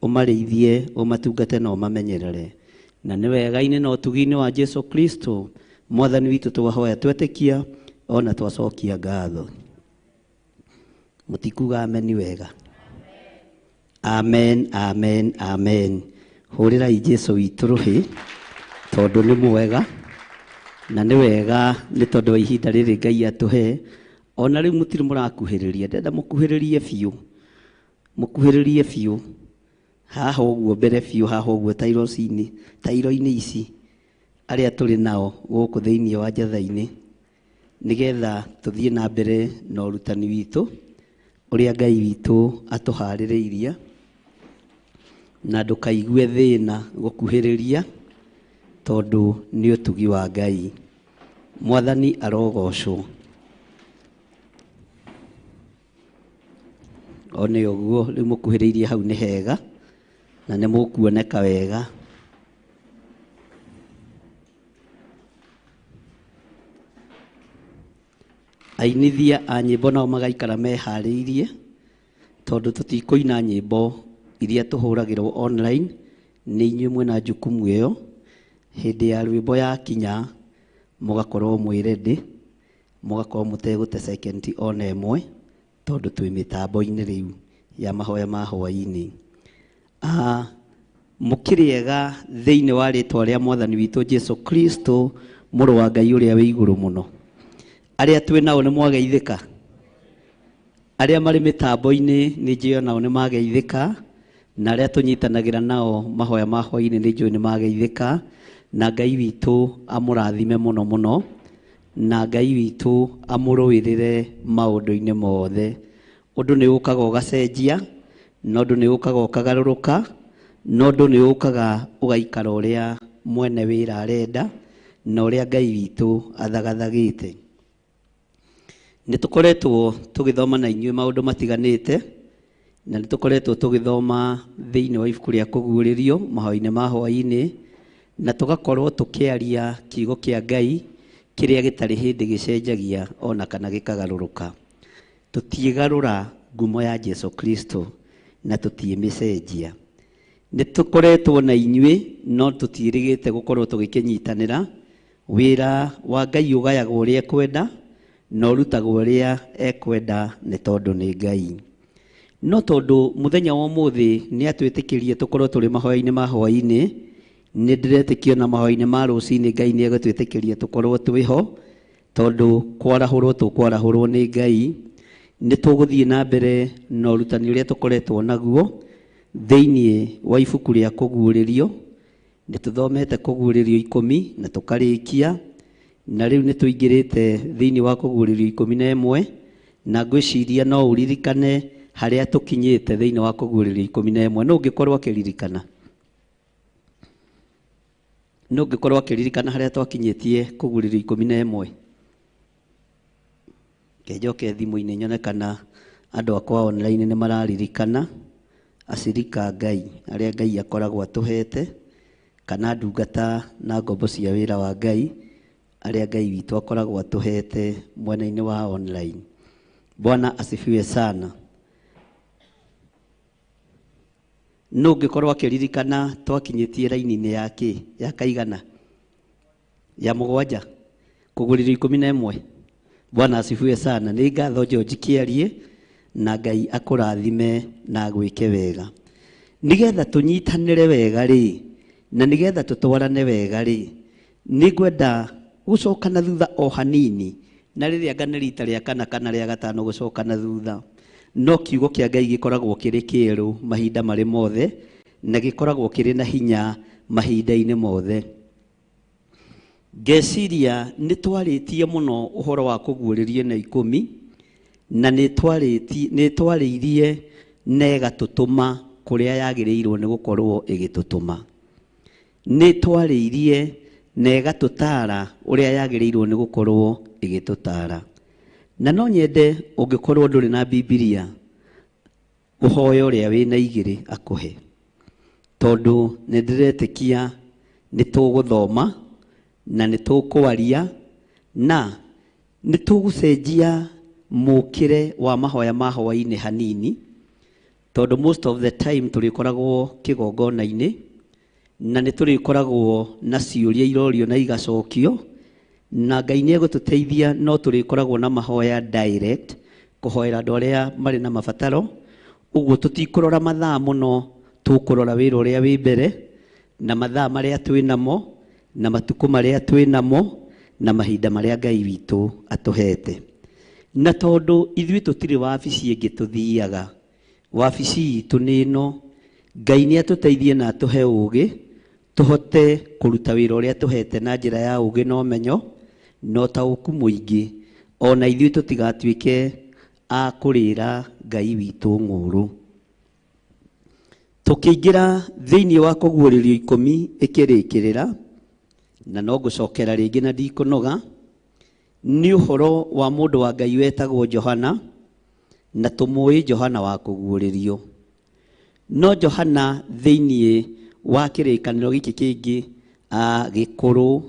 ũmarĩithie, ũmatungate na ũmamenyerere. Na nĩ wega-inĩ na ũtugi-inĩ wa Jesu Kristo Mwathani witũ twahoya twetĩkia ona twacokia ngatho. Mũtikuga ameni wega? Amen, amen, amen. Hũrĩrai Jesu witũ rũhĩ tondũ nĩ mwega, na nĩ wega nĩ tondũ wa ihinda rĩrĩ Ngai atũhe. Ona rĩu mũtirĩ mũrakuhĩrĩria, ndĩrenda mũkuhĩrĩrie biũ, mũkuhĩrĩrie biũ haha ũguo mbere biũ, haha ũguo tairo-inĩ, tairo-inĩ ici arĩa tũrĩ nao gũkũ thĩinĩ wa Njatha-inĩ, nĩgetha tũthiĩ na mbere na ũrutani witũ ũrĩa Ngai witũ atũharĩrĩirie, na ndũkaigue thĩna gũkuhĩrĩria tondũ nĩ ũtugi wa Ngai. Mwathani arogocwo. One ũguo rĩu mũkuhĩrĩirie hau nĩ hega na nĩ mũkuoneka wega. Ainithia a nyĩmbo nao magaikara meharĩirie tondũ tũtikũina nyĩmbo iria tũhũragĩrwo online, nĩ inyuĩ mwĩna jukumu ĩyo. Hĩndĩ ya rwĩmbo yakinya mũgakorwo mwĩ ready, mũgakorwo mũtegũte second ona ĩmwe tondũ twĩ mĩtambo-inĩ rĩu ya mahoya ma hwaĩ-inĩ. Mũkĩrĩega thĩinĩ wa rĩtwa rĩa Mwathani witũ Jesu Kristo, mũrũ wa Ngai ũrĩa wĩ igũrũ mũno. Arĩa twĩ nao nĩ mwageithĩka, arĩa marĩ mĩtambo-inĩ nĩ njũĩ nao nĩ mageithĩka, na arĩa tũnyitanagĩra nao mahoya ma hwaĩ-inĩ nĩ njũĩ nĩ mageithĩka, na Ngai witũ amũrathime mũno mũno, na Ngai witũ amũrũĩrĩre maũndũ-inĩ mothe. Ũndũ nĩ ũkaga ũgacenjia, na ũndũ nĩ ũkaga ũkagarũrũka, na ũndũ nĩ ũkaga ũgaikara ũrĩa mwene wĩra arenda na ũrĩa Ngai witũ athagathagĩte. Nĩ tũkoretwo tũgĩthoma na inyuĩ maũndũ matiganĩte, na nĩ tũkoretwo tũgĩthoma thĩinĩ wa ibuku rĩa Kũguũrĩrio mahoya-inĩ ma hwaĩ-inĩ, na tũgakorwo tũkĩaria kiugo kĩa Ngai kĩrĩa gĩtarĩ hĩndĩ gĩcenjagia ona kana gĩkagarũrũka. Tũtiĩgarũra ngumo ya Jesu Kristo na tũtiĩmĩcenjia. Nĩ tũkoretwo na inyuĩ no tũtiĩrĩgĩte gũkorwo tũgĩkĩnyitanĩra. Wĩra wa Ngai ũgayagwo ũrĩa ekwenda na ũrutagwo ũrĩa ekwenda nĩ tondũ nĩ Ngai. No tondũ mũthenya wa ũmũthĩ nĩ atwĩtĩkĩrie tũkorwo tũrĩ mahoya-inĩ ma hwaĩ-inĩ, Nĩ ndĩretĩkio na mahoya-inĩ ma rũcinĩ Ngai nĩ egũtwĩtĩkĩria tũkorwo twĩho, tondũ kwarahũrwo tũkwarahũrwo nĩ Ngai. Nĩ tũgũthiĩ na mbere na ũrutani ũrĩa tũkoretwo naguo thĩinĩ wa ibuku rĩa kũguũrĩrio. Nĩ tũthomete kũguũrĩrio 10 na tũkarĩkia, na rĩu nĩ tũingĩrĩte thĩinĩ wa kũguũrĩrio 11, na ngwĩciria no ũririkane harĩa tũkinyĩte thĩinĩ wa kũguũrĩrio 11. No ũngĩkorwo akĩririkana, no ũngĩkorwo akĩririkana harĩa twakinyĩtie kũguũrĩrio 11. Njoke thimũ-inĩ nyone kana andũ akwa online nĩ mararirikana, acirika Ngai arĩa Ngai akoragwo atũhete, kana ndungata na ngombo cia wĩra wa Ngai arĩa Ngai witũ akoragwo atũhete mwena-inĩ wa online. Bwana asifiwe sana. No ũngĩkorwo akĩririkana twakinyĩtie raini-inĩ ya kĩ, ya kaigana, ya 7, kũguũrĩrio 11. Bwana asifiwe sana. Nĩ ngatho George Kĩarie, na Ngai akũrathime na agwĩke wega. Nĩgetha tũnyitanĩre wega rĩ, na nĩgetha tũtwarane wega rĩ, nĩngwenda gũcoka na thutha o hanini, na rĩrĩa nga nĩ rita rĩa kana kana rĩa gatano gũcoka na thutha. No kiugo kĩa Ngai gĩkoragwo kĩrĩ kĩerũ mahinda marĩ mothe, na gĩkoragwo kĩrĩ na hinya mahinda-inĩ mothe. Ngeciria nĩ twarĩtie mũno ũhoro wa kũguũrĩrio na 10, na nĩ twarĩirie na ĩgatũtũma kũrĩa yagĩrĩirwo nĩ gũkorwo ĩgĩtũtũma. Nĩ twarĩirie na ĩgatũtara ũrĩa yagĩrĩirwo nĩ gũkorwo ĩgĩtũtara. Na no nyende ũngĩkorwo ndũrĩ na Bibilia, ũhoe ũrĩa wĩna 2 akũhe, tondũ nĩ ndĩretĩkia nĩ tũgũthoma na nĩ tũkwaria na nĩ tũgũcenjia mũkĩre wa mahoya ma hwaĩ-inĩ hanini, tondũ most of the time tũrĩkoragwo kĩgongona-inĩ na nĩ tũrĩkoragwo na ciũria irorio na igacokio, na Ngai nĩ egũtũteithia, no tũrĩkoragwo na mahoya direct kũhoera andũ arĩa marĩ na mabataro. Ũguo tũtikũrora mathaa mũno, tũkũrora wĩra ũrĩa wĩ mbere na mathaa marĩa twĩ namo na matukũ marĩa twĩ namo na mahinda marĩa Ngai witũ atũhete. Na tondũ ithuĩ tũtirĩ wabici ĩngĩ tũthiaga, wabici itũ nĩ ĩno. Ngai nĩ atũteithie na atũhe ũũgĩ tũhote kũruta wĩra ũrĩa tũhete na njĩra ya ũũgĩ na ũmenyo na ũtaũku mũingĩ, ona ithuĩ tũtigatuĩke a kũrĩra Ngai witũ ng'ũrũ. Tũkĩingĩra thĩinĩ wa kũguũrĩrio 10 ĩkĩrĩkĩrĩra, na no ngũcokera rĩngĩ na ndikũnoga, nĩ ũhoro wa mũndũ wa Ngai wetagwo Johana, na tũmũĩ Johana wa kũguũrĩrio. No Johana thĩinĩ wa kĩrĩkanĩro gĩkĩ kĩngĩ gĩkũrũ,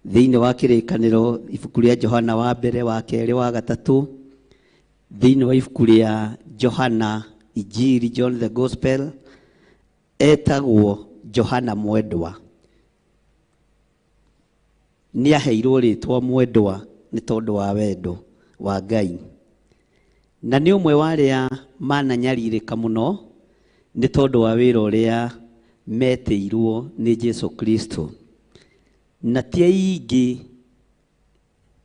thĩinĩ wa kĩrĩkanĩro ibuku rĩa Johana wa mbere, wa kerĩ, wa gatatũ, thĩinĩ wa ibuku rĩa Johana Injiri, John the Gospel, etagwo Johana Mwendwa. Nĩ aheirwo rĩtwa Mwendwa nĩ tondũ wa wendo wa Ngai, na nĩ ũmwe wa arĩa mananyarirĩka mũno nĩ tondũ wa wĩra ũrĩa metĩirwo nĩ Jesu Kristo. Na ti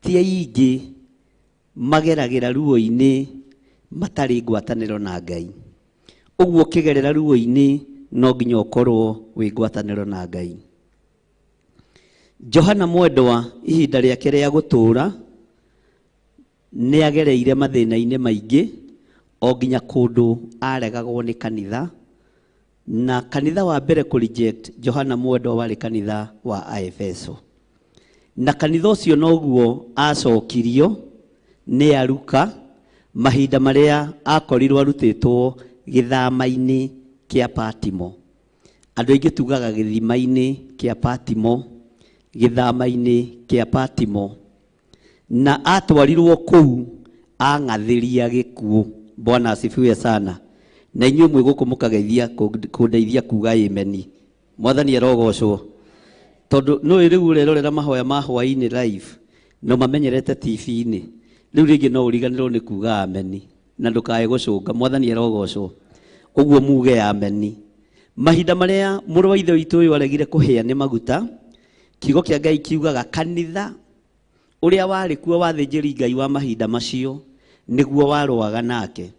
aingĩ mageragĩra ruo-inĩ matarĩ ngwatanĩro na Ngai. Ũguo ũkĩgerera ruo-inĩ no nginya ũkorwo wĩ ngwatanĩro na Ngai. Johana Mwendwa ihinda rĩake rĩa gũtũũra nĩ agereire mathĩna-inĩ maingĩ, o nginya kũndũ aregagwo nĩ kanitha, na kanitha wa mbere kũ reject Johana Mwendwa warĩ kanitha wa Aefeso. Na kanitha ũcio noguo acokirio nĩ Aruka mahinda marĩa akorirwo arutĩtwo gĩthama-inĩ kĩa Patimo. Andũ aingĩ tugaga gĩthima-inĩ kĩa Patimo, gĩthama-inĩ kĩa Patimo. Na atwarirwo kũu ang'athĩria gĩkuũ. Bwana asifiwe sana. Na inyuĩ mwĩ gũkũ mũkageithia kũndeithia kuga ameni. Mwathani arogocwo. Tondũ nũĩ rĩu ũrerorera mahoya ma hwaĩ-inĩ live, no mamenyerete TV-inĩ. Rĩu rĩngĩ no ũriganĩrwo nĩ kuga ameni na ndũkae gũcũnga. Mwathani arogocwo. Ũguo muge ameni. Mahinda marĩa mũrũ wa ithe witũ ũyũ aregire kũhĩa nĩ maguta, kiugo kĩa Ngai kiugaga kanitha ũrĩa warĩ kuo wa thĩnjĩri Ngai wa mahinda macio nĩguo warũaga nake.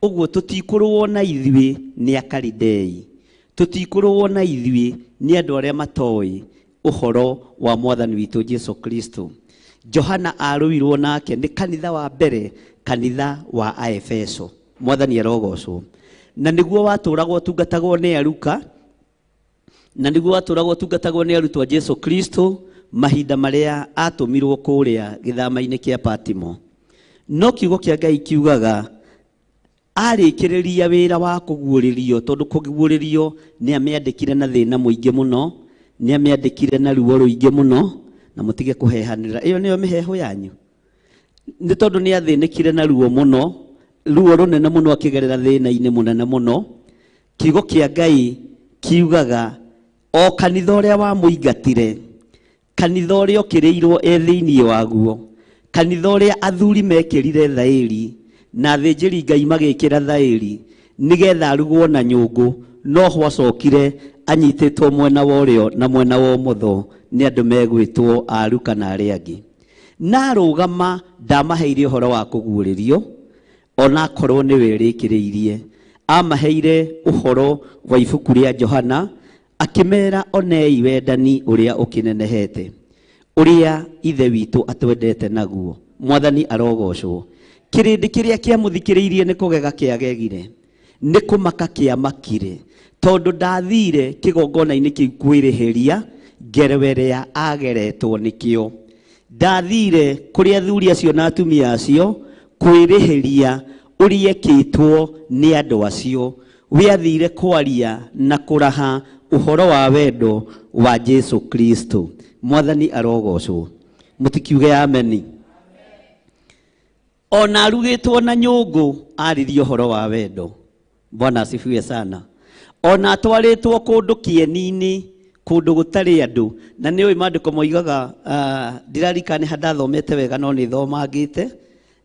Ũguo tũtikũrũo na ithuĩ nĩ Akalidei, tũtikũrũo na ithuĩ nĩ andũ arĩa matoĩ ũhoro wa mwathani witũ Jesu Kristo. Johana arũirwo nake nĩ kanitha wa mbere, kanitha wa Aefeso. Mwathani arogocwo. Na nĩguo watũragwo ũtungatagwo nĩ aruka, na nĩguo watũragwo ũtungatagwo nĩ arutwo a Jesu Kristo mahinda marĩa atũmirwo kũrĩa gĩthama-inĩ kĩa Patimo. No kiugo kĩa Ngai kiugaga arĩkĩrĩria wĩra wa kũguũrĩrio, tondũ kũguũrĩrio nĩ amĩandĩkire na thĩna mũingĩ mũno, nĩ amĩandĩkire na ruo rũingĩ mũno, na mũtige kũhehanĩra. Ĩyo nĩyo mĩheho yanyu. Nĩ tondũ nĩ athĩnĩkire na ruo mũno, ruo rũnene mũno, akĩgerera thĩna-inĩ mũnene mũno. Kiugo kĩa Ngai kiugaga o kanitha ũrĩa wamũingatire, kanitha ũrĩa ũkĩrĩirwo e thĩinĩ waguo, kanitha ũrĩa athuri mekĩrire thaĩri na athĩnjĩri Ngai magĩkĩra thaĩri nĩgetha arugwo na nyũngũ, no hwacokire anyitĩtwo mwena wa ũrĩo na mwena wa ũmotho nĩ andũ megwĩtwo aruka na arĩa angĩ. Na arũgama ndamaheire ũhoro wa kũguũrĩrio, ona akorwo nĩwe rĩkĩrĩirie. Amaheire ũhoro wa ibuku rĩa Johana, akĩmera onei wendani ũrĩa ũkĩnenehete, ũrĩa ithe witũ atwendete naguo. Mwathani arogocwo. Kĩrĩndĩ kĩrĩa kĩamũthikĩrĩirie nĩ kũgega kĩagegire, nĩ kũmaka kĩamakire, tondũ ndathire kĩgongona-inĩ kĩu kwĩrĩhĩria ngero ĩrĩa ageretwo nĩkĩo. Ndathire kũrĩ athuri acio na atumia acio kwĩrĩhĩria ũrĩa ekĩtwo nĩ andũ acio. We athire kwaria na kũraha ũhoro wa wendo wa Jesu Kristo. Mwathani arogocwo. Mũtikiuge ameni. Ona arugĩtwo na nyũngũ aririe ũhoro wa wendo. Bwana asifiwe sana. Ona atwarĩtwo kũndũ kĩeni-inĩ, kũndũ gũtarĩ andũ, na nĩ ũĩ maandĩko moigaga, ndirarikana nĩ ha ndathomete wega no nĩ thomangĩte,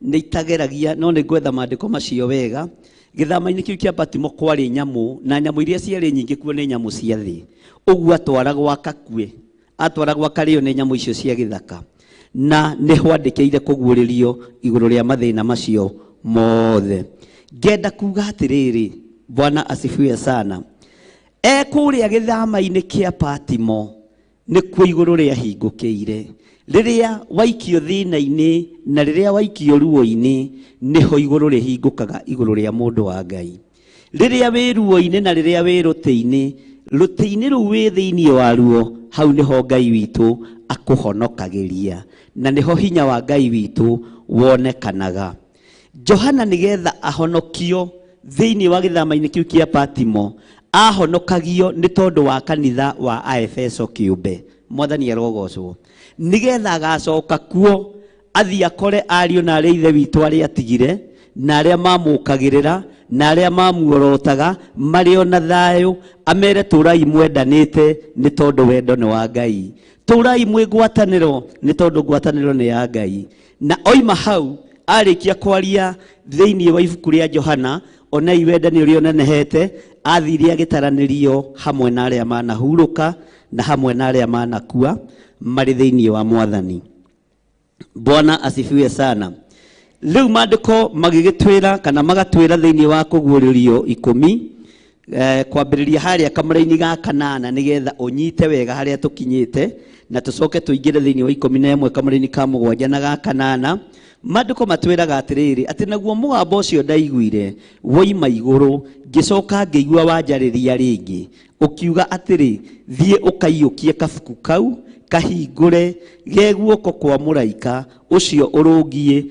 nĩ itageragia no nĩ ngwetha maandĩko macio wega. Gĩthama-inĩ kĩu kĩa Patimo kwarĩ nyamũ, na nyamũ iria ciarĩ nyingĩ kuo nĩ nyamũ cia thĩ. Ũguo atwaragwo akakue, atwaragwo akarĩo nĩ nyamũ icio cia gĩthaka. Na nĩ hwandĩkĩire kũguũrĩrio igũrũ rĩa mathĩna macio mothe. Ngenda kuga atĩrĩrĩ, Bwana asifiwe sana. E kũrĩa gĩthama-inĩ kĩa Patimo nĩkuo igũrũ rĩahingũkĩire. Rĩrĩa waikio thĩna-inĩ na rĩrĩa waikio ruo-inĩ, nĩho igũrũ rĩhingũkaga igũrũ rĩa mũndũ wa Ngai. Rĩrĩa wĩ ruo-inĩ na rĩrĩa wĩ rũtĩ-inĩ, rũtĩ-inĩ rũu wĩ thĩinĩ wa ruo, hau nĩho Ngai witũ akũhonokagĩria, na nĩho hinya wa Ngai witũ wonekanaga. Johana nĩgetha ahonokio thĩinĩ wa gĩthama-inĩ kĩu kĩa Patimo, ahonokagio nĩ tondũ wa kanitha wa Aefeso kĩũmbe. Mwathani arogocwo. Nĩgetha agacoka kuo athiĩ akore ariũ na arĩa ithe witũ arĩa atigire, na arĩa mamũkagĩrĩra, na arĩa mamuorotaga, marĩ ona thayũ, amere tũrai mwendanĩte nĩ tondũ wendo nĩ wa Ngai, tũrai mwĩ ngwatanĩro nĩ tondũ ngwatanĩro nĩ ya Ngai. Na oima hau arĩkia kwaria thĩinĩ wa ibuku rĩa Johana, onei wendani ũrĩa ũnenehete, athire agĩtaranĩrio hamwe na arĩa manahurũka na hamwe na arĩa manakua marĩ thĩinĩ wa Mwathani. Bwana asifiwe sana. Rĩu maandĩko magĩgĩtwĩra kana magatwĩra thĩinĩ wa kũguũrĩrio 10, kwambĩrĩria harĩa kamũra-inĩ ga 8 nĩgetha ũnyite wega harĩa tũkinyĩte, na tũcoke tũingĩre thĩinĩ wa 11 kamũra-inĩ ka 7 na ga 8. Maandĩko matwĩraga atĩrĩrĩ, atĩ naguo mũgambo ũcio ndaiguire woima igũrũ, ngĩcoka ngĩigua wanjarĩria rĩngĩ ũkiuga atĩrĩ, thiĩ ũkaiyũkie kabuku kau kahingũre ge guoko kwa mũraika ũcio ũrũngiĩ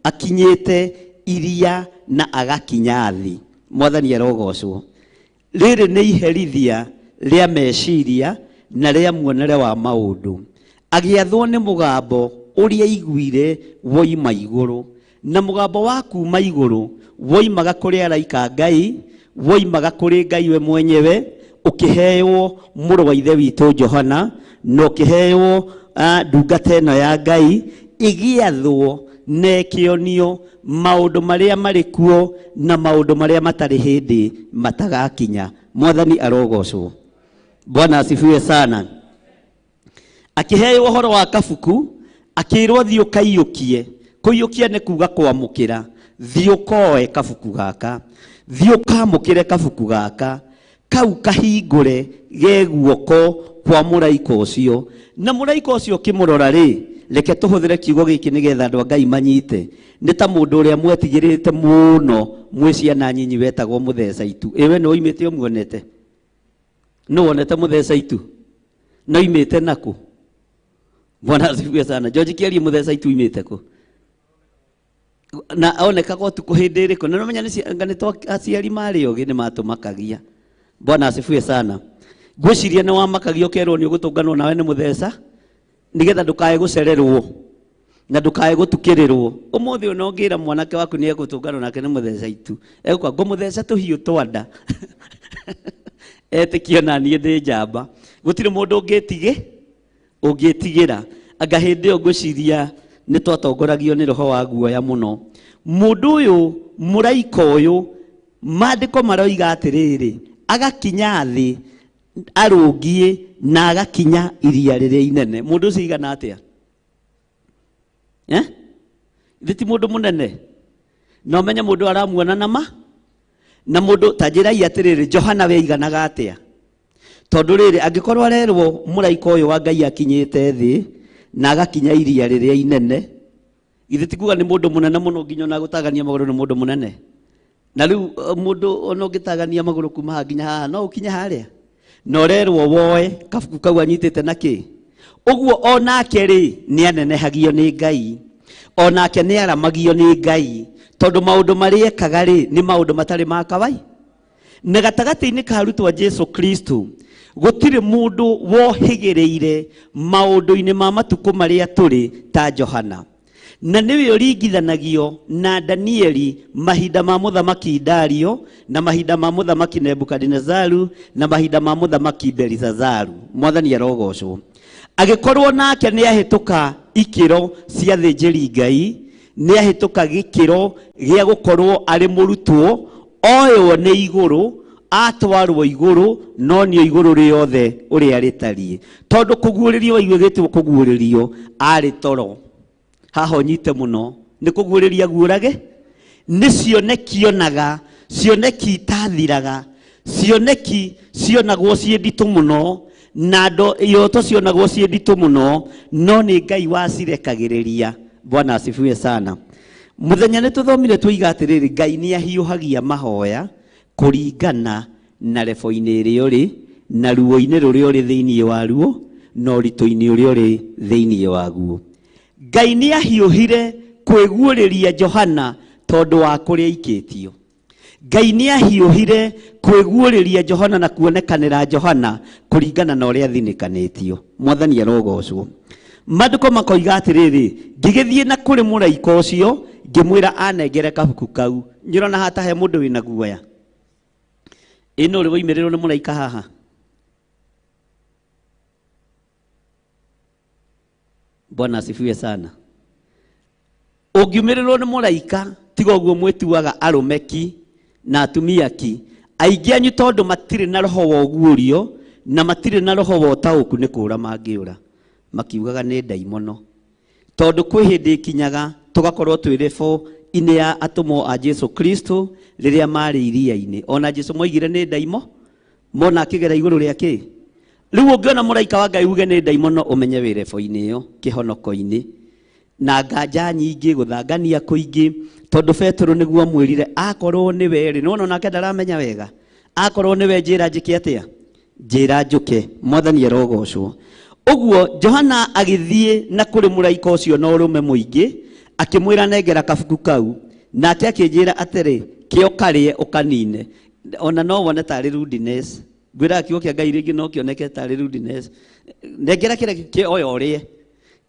akinyĩte iria na agakinya thĩ. Mwathani arogocwo. Rĩrĩ nĩ iherithia rĩa meciria na rĩa muonere wa maũndũ. Agĩathwo nĩ mũgambo ũrĩa aiguire woima igũrũ, na mũgambo wa kuma igũrũ woimaga kũrĩ araika Ngai, woimaga kũrĩ Ngai we mwenyewe, ũkĩheo mũrũ wa ithe witũ Johana, na ũkĩheo ndungata ĩno ya Ngai, ĩgĩathwo na ĩkĩonio maũndũ marĩa marĩ kuo na maũndũ marĩa matarĩ hĩndĩ matagakinya. Mwathani arogocwo. Bwana asifiwe sana. Akĩheo ũhoro wa kabuku, akĩrwo thiĩ ũkaiyũkie. Kũiyũkia nĩ kuga kwamũkĩra. Thiĩ ũkoe kabuku gaka, thiĩ ũkamũkĩre kabuku gaka, kau kahingũre ge guoko kwa mũraika ũcio. Na mũraika ũcio ũkĩmũrora rĩ, reke tũhũthĩre kiugo gĩkĩ nĩgetha andũ a Ngai manyite. Nĩ ta mũndũ ũrĩa mwetigĩrĩte mũno mwĩ ciana nyinyi wetagwo mũtheca itu. Ĩwe nĩ ũimĩte ũmuonete? Nĩ wonete mũtheca itu? Na oimĩte nakũ? Bwana asifiwe sana. George Kĩarie mũtheca itu oimĩte kũ? Na onekaga ũtukũ hĩndĩ ĩrĩkũ? Na nĩũmenya nĩ aciari marĩ ogĩ nĩ matũmakagia. Bwana asifiwe sana. Ngwĩciria nĩ wamakagia ũkerwo nĩ ũgũtũnganwo nawe nĩ mũtheca nĩgetha ndũkae gũcererwo na ndũkae gũtukĩrĩrwo. Ũmũthĩ ona ũngĩra mwanake waku nĩ egũtũnganwo nake nĩ mũtheca itu, egũkwa ngũmũtheca tũhiũ twa nda. Etĩkio na niĩ ndĩ njamba. Gũtirĩ mũndũ ũngĩtigĩra. Anga hĩndĩ ĩyo ngwĩciria nĩ twatongoragio nĩ roho wa guoya mũno. Mũndũ ũyũ, mũraika ũyũ, maandĩko maroiga atĩrĩrĩ, agakinya thĩ arũngiĩ na agakinya iria rĩrĩa inene. Mũndũ ũcio aigana atĩa? Eh? Githĩ ti mũndũ mũnene? Na ũmenye mũndũ aramuona na ma? Na mũndũ ta njĩrai atĩrĩrĩ, Johana we aiganaga atĩa? Tondũ rĩrĩ, angĩkorwo arerwo mũraika ũyũ wa Ngai akinyĩte thĩ na agakinya iria rĩrĩa inene, githĩ ti kuga nĩ mũndũ mũnene mũno nginya ona gũtagania magũrũ nĩ mũndũ mũnene? Na rĩu mũndũ ona ũngĩtagania magũrũ kuma haha nginya haha no ũkinye harĩa? Na ũrerwo woe kabuku kau anyitĩte na kĩ? Ũguo onake rĩ nĩ anenehagio nĩ Ngai, onake nĩ aramagio nĩ Ngai, tondũ maũndũ marĩa ekaga rĩ nĩ maũndũ matarĩ ma kawai. Na gatagatĩ-inĩ ka arutwo a Jesu Kristo gũtirĩ mũndũ wohĩgĩrĩire maũndũ-inĩ ma matukũ marĩa tũrĩ ta Johana. Na nĩwe ũringithanagio na Danieli mahinda ma mũthamaki Dario, na mahinda ma mũthamaki Nebukadinezaru, na mahinda ma mũthamaki Belisazaru. Mwathani arogocwo. Agĩkorwo nake nĩ ahĩtũka ikĩro cia thĩnjĩri Ngai, nĩ ahĩtũka gĩkĩro gĩa gũkorwo arĩ mũrutwo, oywo nĩ igũrũ, atwarwo igũrũ, no nĩ igũrũ rĩothe ũrĩa rĩtariĩ. Tondũ kũguũrĩrio waiguĩgĩtwo kũguũrĩrio arĩ toro. Haha ũnyite mũno, nĩ kũguũrĩria guũrage, nĩ cioneki onaga, cioneki itathiraga, cioneki cionagwo ciĩ nditũ mũno, na iroto cionagwo ciĩ nditũ mũno, no nĩ Ngai wacirekagĩrĩria. Bwana asifiwe sana. Mũthenya nĩ tũthomire twoiga atĩrĩrĩ, Ngai nĩ ahiũhagia mahoya kũringana na rebo-inĩ ĩrĩa ũrĩ, na ruo-inĩ rũrĩa ũrĩ thĩinĩ waruo, na ũritũ-inĩ ũrĩa ũrĩ thĩinĩ waguo. Ngai nĩ ahiũhire kwĩguũrĩria Johana tondũ wa kũrĩa aikĩtio. Ngai nĩ ahiũhire kwĩguũrĩria Johana na kuonekanĩra Johana kũringana na ũrĩa athinĩkanĩtio. Mwathani arogocwo. Maandĩko makoiga atĩrĩrĩ, ngĩgĩthiĩ na kũrĩ mũraika ũcio, ngĩmwĩra anengere kabuku kau. Nyũrona haha ta he mũndũ wĩna guoya. Ĩ nũ ũrĩ waimĩrĩrwo nĩ mũraika haha? Bwana asifiwe sana. Ũngiumĩrĩrwo nĩ mũraika, tiga ũguo mwĩtuaga arũme ki na atumia ki. Aingĩ anyu tondũ matirĩ na roho wa ũguũrio na matirĩ na roho wa ũtaũku nĩ kũũra mangĩũra, makiugaga nĩ ndaimono. Tondũ kwĩ hĩndĩ ĩkinyaga tũgakorwo twĩ rebo-inĩ ya atũmwo a Jesu Kristo rĩrĩa marĩ iria-inĩ. Ona Jesu moigire nĩ ndaimo, mona akĩgera igũrũ rĩa kĩ? Rĩu ũngĩona mũraika wa Ngai uge nĩ ndaimono, ũmenye wĩ rebo-inĩ ĩyo, kĩhonoko-inĩ. Na nganja nyingĩ, gũthangania kũingĩ, tondũ Petero nĩguo amwĩrire akorwo nĩwe rĩ, nĩwona onake ndaramenya wega, akorwo nĩwe njĩra njĩke atĩa? Njĩra njũke. Mwathani arogocwo. Ũguo Johana agĩthiĩ na kũrĩ mũraika ũcio na ũrũme mũingĩ, akĩmwĩra nengera kabuku kau, nake akĩnjĩra atĩrĩ, kĩo karĩe ũkanine. Ona no wone tarĩ rudeness. Ngwĩraga kiugo kĩa Ngai rĩngĩ no kĩoneke tarĩ rudeness. Nengera kĩrĩa kĩ oya ũrĩe.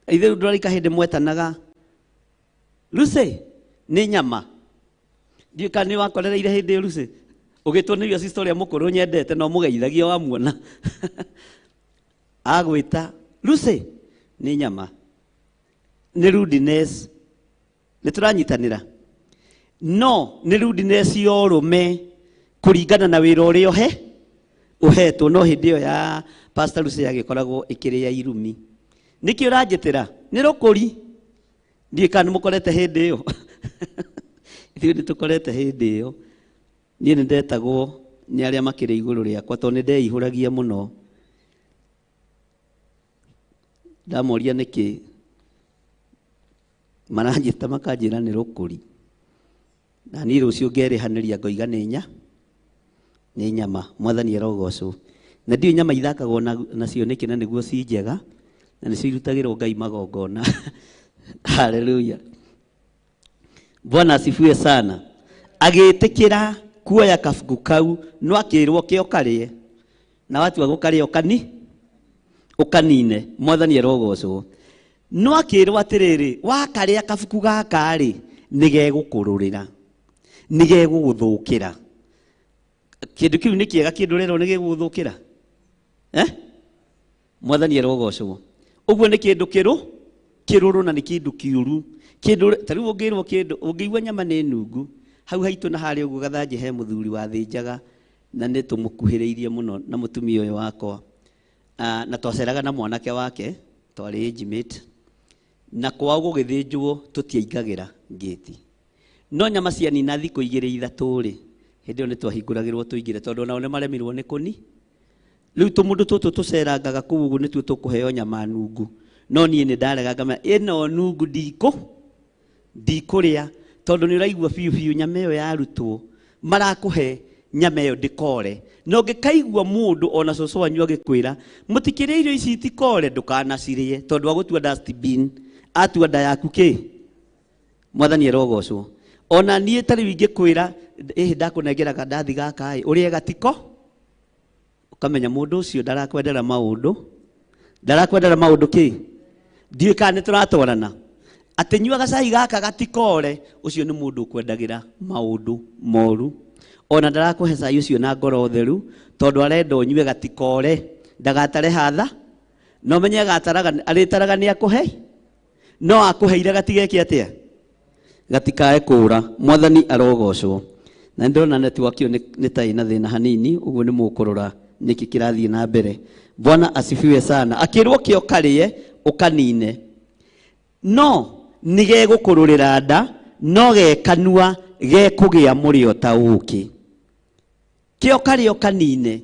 Ithe ndũrarika hĩndĩ mwetanaga Lucy nĩ nyama. Ndiũĩ kana nĩ wakorereire hĩndĩ ĩyo Lucy. Ũgĩtwo nĩ sister ũrĩa mũkũrũ nyendete no mũgeithagia wamuona. Agwĩta Lucy nĩ nyama. Nĩ rudeness. Nĩ tũranyitanĩra. No nĩ rudeness ya ũrũme kũringana na wĩra ũrĩa ũhe. Ũhetwo no hĩndĩ ĩyo ya Pastor Lucy yagĩkoragwo ĩkĩrĩ ya irumi. Nĩkĩ ũranjĩtĩra? Nĩ rũkũri. Ndiũĩ kana nĩ mũkorete hĩndĩ ĩyo. Ithuĩ nĩ tũkorete hĩndĩ ĩyo. Niĩ nĩ ndetagwo nĩ arĩa makĩrĩ igũrũ rĩakwa tondũ nĩ ndeihũragia mũno. Ndamoria nĩkĩ maranjĩta makanjĩra nĩ rũkũri. Na niĩ rũciũ ngerĩhanĩria ngoiga nĩ nya nĩ nyama. Mwathani arogocwo. Na ndiũĩ nyama ithakagwo nacio nĩkĩ na nĩguo ci njega na nĩcio irutagĩrwo Ngai magongona. Haleluya. Bwana asifiwe sana. Agĩtĩkĩra kuoya kabuku kau no akĩrwo kĩo karĩe na watua gũkarĩa ũkani ũkanine. Mwathani arogocwo. No akĩrwo atĩrĩrĩ, wakarĩa kabuku gaka rĩ nĩgegũkũrũrĩra, nĩgegũgũthũkĩra. Kĩndũ kĩu nĩ kĩega, kĩndũ ũrerwo nĩgĩgũgũthũkĩra. Mwathani arogocwo. Ũguo nĩ kĩndũ kĩrũrũ na nĩ kĩndũ kĩũru. Kĩndũ ta rĩu ũngĩrwo kĩndũ ũngĩigua nyama nĩ nungu hau haitũ na harĩa ũguo gathanjĩ he mũthuri wathĩnjaga na nĩ tũmũkuhĩrĩirie mũno na mũtumia ũyũ wakwa. Na twaceraga na mwanake wake twarĩ age mate na kwao gũgĩthĩnjwo tũtiaingagĩra ngĩti. No nyama cianina thikũ igĩrĩ ithatũ rĩ, hĩndĩ ĩyo nĩ twahingũragĩrwo tũingĩre tondũ onao nĩ maremirwo nĩ kũni. Rĩu tũmũndũ tũtũ tũcerangaga kũu ũguo nĩtuo tũkũheo nyama nungu. No niĩ nĩ ndarega ngamera ĩno nungu ndikũrĩa tondũ nĩ ũraigua biũ biũ nyama ĩyo yarutwo marakũhe nyama ĩyo ndĩkore. Na ũngĩkaigua mũndũ ona cũcũ wanyu agĩkwĩra mũtikĩrĩe irio ici itikore, ndũkanacirĩe tondũ agũtua dustbin, atua nda yaku kĩ. Mwathani arogocwo. Ona niĩ ta rĩu ingĩkwĩra ĩhĩ ndakũnengera kandathi gaka ĩ ũrĩe gatiko, ũkamenya mũndũ ũcio ndarakwendera maũndũ, ndarakwendera maũndũ kĩ. Ndiũĩ kana nĩ tũratwarana. Atĩ nyua gacai gaka gatikore, ũcio nĩ mũndũ ũkwendagĩra maũndũ moru. Ona ndarakũhe cai ũcio na ngoro theru tondũ arenda ũnyue gatikore, ndagatare hatha. No menye agataraga, arĩtaraga nĩ akũhe, no akũheire gatigeke atĩa, gatikae kũra. Mwathani arogocwo. Na ndĩrona network ĩyo nĩ ta ĩna thĩna hanini, ũguo nĩ mũkũrora nĩkĩ kĩrathiĩ na mbere. Bwana asifiwe sana. Akĩrwo kĩo karĩe ũkanine, no nĩgegũkũrũrĩra nda, no gekanua gekũgĩa mũrĩo ta ũkĩ. Kĩo karĩo kanine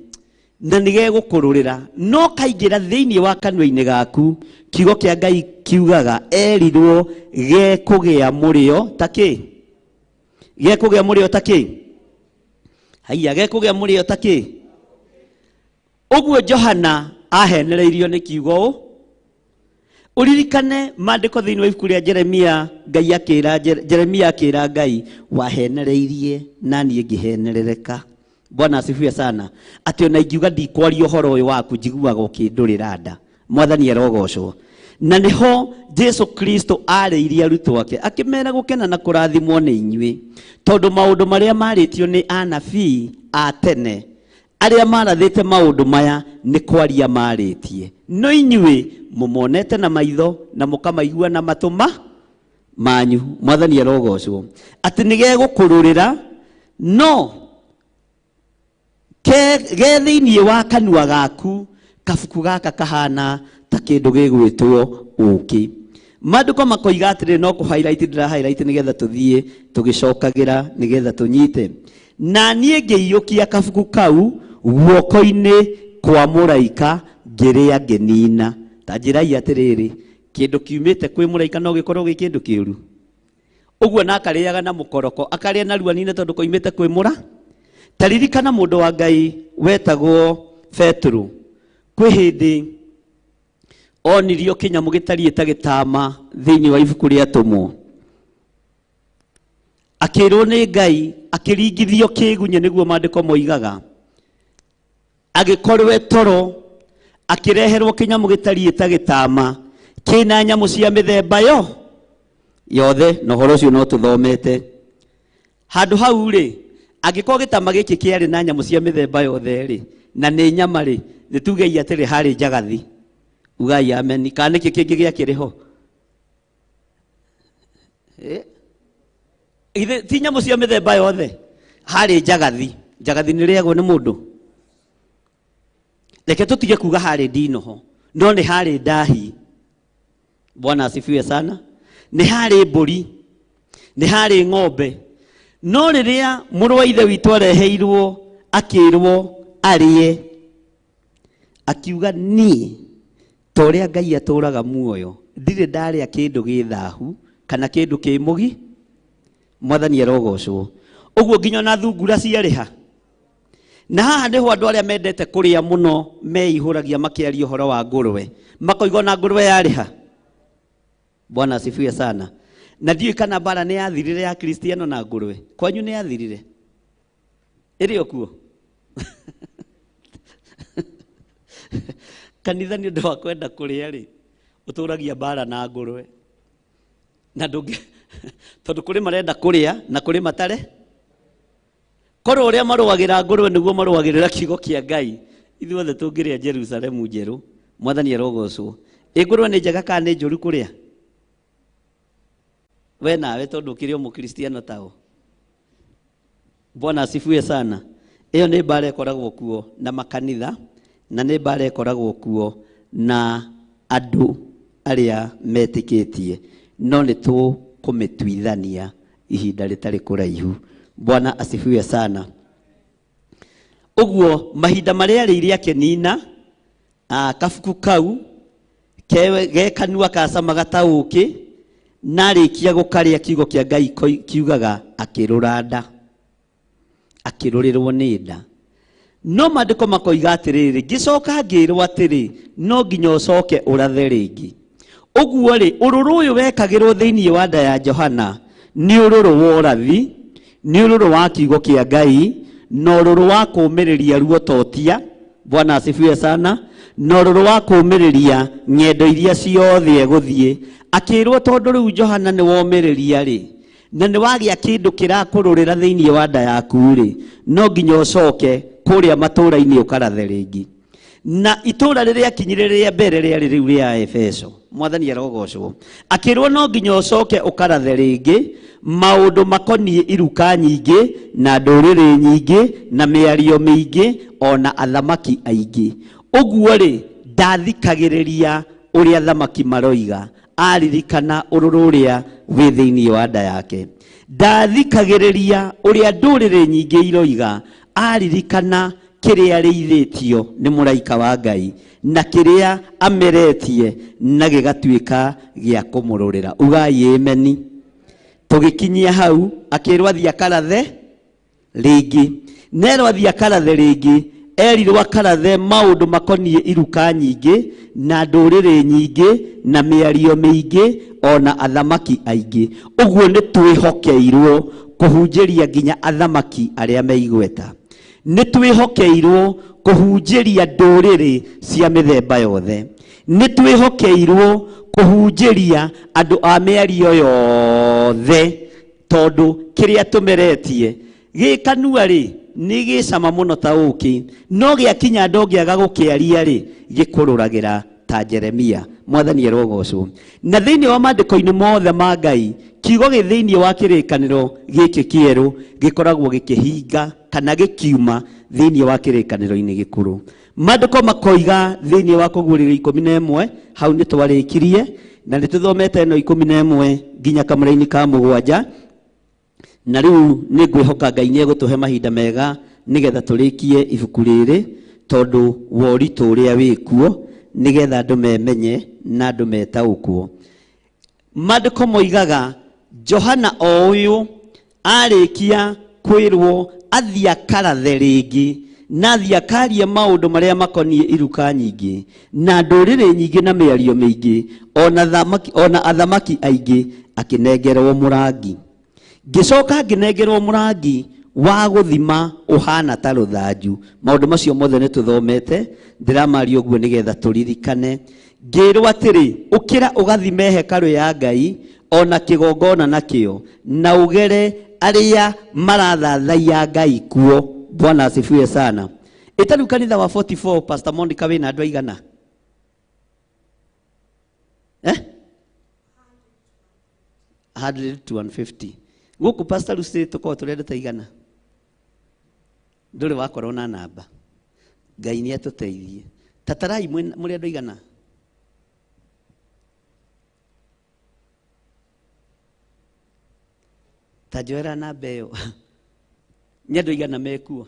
na nĩgegũkũrũrĩra, no kaingĩra thĩinĩ wa kanua-inĩ gaku. Kiugo kĩa Ngai kiugaga erirwo gekũgĩa mũrĩo ta kĩ? Gekũgĩa mũrĩo ta kĩ? Haiya, gekũgĩa mũrĩo ta kĩ? Ũguo Johana ahenereirio nĩ kiugo ũ. Ũririkane maandĩko thĩinĩ wa ibuku rĩa Jeremia, Ngai akĩra Jeremia akĩra Ngai wahenereirie na niĩ ngĩhenerereka. Bwana asifiwe sana. Atĩ ona ingiuga ndikwaria ũhoro ũyũ waku njiguaga ũkĩndũrĩra nda. Mwathani arogocwo. Na nĩho Jesu Kristo arĩirie arutwo ake akĩmera gũkena na kũrathimwo nĩ inyuĩ, tondũ maũndũ marĩa marĩtio nĩ anabii a tene arĩa marathĩte maũndũ maya nĩ kwaria marĩtie, no inyuĩ mũmonete na maitho na mũkamaigua na matũ manyu. Mwathani arogocwo. Atĩ nĩgegũkũrũrĩra, no ge thĩinĩ wa kanua gaku kabuku gaka kahana ta kĩndũ gĩgwĩtwo ũkĩ. Maandĩko makoiga atĩrĩ, no kũ highlight ndĩra highlight nĩgetha tũthiĩ tũgĩcokagĩra nĩgetha tũnyite. Na niĩ ngĩiyũkia kabuku kau guoko-inĩ kwa mũraika ngĩrĩa ngĩnina. Ta njĩrai atĩrĩrĩ, kĩndũ kiumĩte kwĩ mũraika no gĩkorwo gĩ kĩndũ kĩũru? Ũguo na akarĩaga na mũkoroko, akarĩa narua nine tondũ koimĩte kwĩ mũra. Ta ririkana mũndũ wa Ngai wetagwo Petero, kwĩ hĩndĩ onirio kĩnyamũ gĩtariĩ ta gĩtama thĩinĩ wa ibuku rĩa Atũmwo. Akĩrwo nĩ Ngai, akĩringithio kĩgunyĩ nĩguo maandĩko moigaga. Agĩkorwo e toro, akĩreherwo kĩnyamũ gĩtariĩ ta gĩtama kĩna nyamũ cia mĩthemba yo yothe, na ũhoro ũcio no tũthomete. Handũ hau rĩ, angĩkorwo gĩtama gĩkĩ kĩarĩ na nyamũ cia mĩthemba yothe rĩ, na nĩ nyama rĩ, nĩ tugei atĩrĩ harĩ njagathi. Ugai ameni. Kana nĩkĩ kĩngĩ gĩakĩrĩ ho? Ithe ti nyamũ cia mĩthemba yothe, harĩ njagathi. Njagathi nĩ rĩagwo nĩ mũndũ. Reke tũtige kuga harĩ ndinoho, no nĩ harĩ ndahi. Bwana asifiwe sana. Nĩ harĩ mbũri, nĩ harĩ ng'ombe. No rĩrĩa mũrũ wa ithe witũ areheirwo akĩrwo arĩe, akiuga niĩ ta ũrĩa Ngai atũraga muoyo ndirĩ ndarĩa kĩndũ gĩ thahu kana kĩndũ kĩ mũgi. Mwathani arogocwo. Ũguo nginya ona thungura ciarĩha. Na haha nĩho andũ arĩa mendete kũrĩa mũno meihũragia makĩaria ũhoro wa ngũrwe, makoiga ona ngũrwe yarĩha. Bwana asifiwe sana. Na ndiũĩ kana mbara nĩ yathirire ya Kristiano na ngũrwe. Kwanyu nĩ yathirire? Ĩrĩ o kuo? Kanitha nĩ ũndũ wa kwenda kũrĩa rĩ, ũtũragia mbara na ngũrwe. Na ndũngĩ tondũ kũrĩ marenda kũrĩa na kũrĩ matare. Korwo ũrĩa marũagĩra ngũrwe nĩguo marũagĩrĩra kiugo kĩa Ngai, ithuothe tũngĩrĩa Jerusalemu njerũ. Mwathani arogocwo. Ĩ ngũrwe nĩ njega kana nĩ njũru kũrĩa? We nawe tondũ ũkĩrĩ o mũkristiano tao. Bwana asifiwe sana. Ĩyo nĩ mbara ĩkoragwo kuo na makanitha, na nĩ mbara ĩkoragwo kuo na andũ arĩa metĩkĩtie, no nĩ tũkũmĩtuithania ihinda rĩtarĩ kũraihu. Bwana asifiwe sana. Ũguo mahinda marĩa arĩire akĩnina, kabuku kau ge kanua kacamaga ta ũkĩ, na arĩkia gũkarĩa kiugo kĩa Ngai kiugaga akĩrũra nda, akĩrũrĩrwo nĩ nda. No maandĩko makoiga atĩrĩrĩ, ngĩcoka ngĩrwo atĩrĩ, no nginya ũcoke ũrathe rĩngĩ. Ũguo rĩ, ũrũrũ ũyũ wekagĩrwo thĩinĩ wa nda ya Johana nĩ ũrũrũ wa ũrathi, nĩ ũrũrũ wa kiugo kĩa Ngai, na ũrũrũ wa kũũmĩrĩria ruototia. Bwana asifiwe sana. Na ũrũrũ wa kũũmĩrĩria ng'endo iria ciothe egũthiĩ. Akĩrwo tondũ rĩu Johana nĩ womĩrĩria rĩ, na nĩ wagĩa kĩndũ kĩrakũrũrĩra thĩinĩ wa nda yaku rĩ, no nginya ũcoke kũrĩa matũũra-inĩ ũkarathe rĩngĩ. Na itũũra rĩrĩa akinyire rĩa mbere rĩarĩ rĩu rĩa Efeso. Mwathani arogocwo. Akĩrwo no nginya ũcoke ũkarathe rĩngĩ maũndũ makoniĩ iruka nyingĩ na ndũrĩrĩ nyingĩ na mĩario mĩingĩ ona athamaki aingĩ. Ũguo rĩ, ndathikagĩrĩria ũrĩa athamaki maroiga, aririkana ũrũrũ ũrĩa wĩ thĩinĩ wa nda yake. Ndathikagĩrĩria ũrĩa ndũrĩrĩ nyingĩ iroiga, aririkana kĩrĩa arĩithĩtio nĩ mũraika wa Ngai na kĩrĩa ameretie na gĩgatuĩka gĩa kũmũrũrĩra. Ugai ameni. Tũgĩkinyia hau akĩrwo athiĩ akarathe rĩngĩ. Nerwo athiĩ akarathe rĩngĩ, erirwo akarathe maũndũ makoniĩ iruka nyingĩ na ndũrĩrĩ nyingĩ na mĩario mĩingĩ ona athamaki aingĩ. Ũguo nĩ twĩhokeirwo kũhunjĩria nginya athamaki arĩa me igweta. Nĩ twĩhokeirwo kũhunjĩria ndũrĩrĩ cia mĩthemba yothe. Nĩ twĩhokeirwo kũhunjĩria andũ a mĩario yothe, tondũ kĩrĩa tũmeretie gĩ kanua rĩ nĩ gĩcama mũno ta ũkĩ, no gĩakinya ndũngĩaga gũkĩaria rĩ gĩkũrũragĩra ta Jeremia. Mwathani arogocwo. Na thĩinĩ wa maandĩko-inĩ mothe ma Ngai, kiugo gĩ thĩinĩ wa kĩrĩkanĩro gĩkĩ kĩerũ gĩkoragwo gĩkĩhinga kana gĩkiuma thĩinĩ wa kĩrĩkanĩro-inĩ gĩkũrũ. Maandĩko makoiga thĩinĩ wa kũguũrĩrio 11, hau nĩ twarĩkirie na nĩ tũthomete ĩno 11 nginya kamũra-inĩ ka 7. Na rĩu nĩ ngwĩhoka Ngai nĩ egũtũhe mahinda mega nĩgetha tũrĩkie ibuku rĩrĩ, tondũ wa ũritũ ũrĩa wĩkuo, nĩgetha andũ memenye na andũ metaũkwo. Maandĩko moigaga Johana o ũyũ arĩkia kwĩrwo athiĩ akarathe rĩngĩ, na athiĩ akarie maũndũ marĩa makoniĩ iruka nyingĩ na ndũrĩrĩ nyingĩ na mĩario mĩingĩ ona athamaki aingĩ, akĩnengerwo mũrangi. Ngĩcoka ngĩnengerwo mũrangi wa gũthima ũhana ta rũthanju. Maũndũ macio mothe nĩ tũthomete, ndĩramaria ũguo nĩgetha tũririkane. Ngĩrwo atĩrĩ, ũkĩra ũgathime hekarũ ya Ngai ona kĩgongona nakĩo, na ũgere arĩa marathathaiya Ngai kuo. Bwana asifiwe sana. Ĩta rĩu kanitha wa 44, Pastor Monica, wĩna andũ aigana? 100 to 150. Gũkũ Pastor Lucy tũkoragwo tũrĩ andũ ta igana. Ndũrĩ wakorwo na namba. Ngai nĩ atũteithie. Tatarai mũrĩ andũ aigana? Ta njoera namba ĩyo. Nĩ andũ aigana mekuo?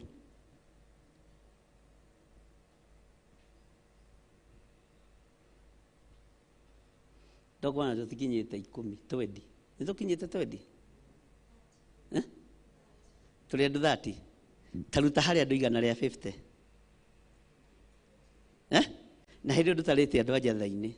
Ndokwana tũtikinyĩte 10, 20. Nĩ tũkinyĩte 20? Eh? Tũrĩ andũ 30. Taruta harĩ andũ 150. Eh? Na hĩndĩ ĩyo ndũtarĩte andũ a njatha-inĩ,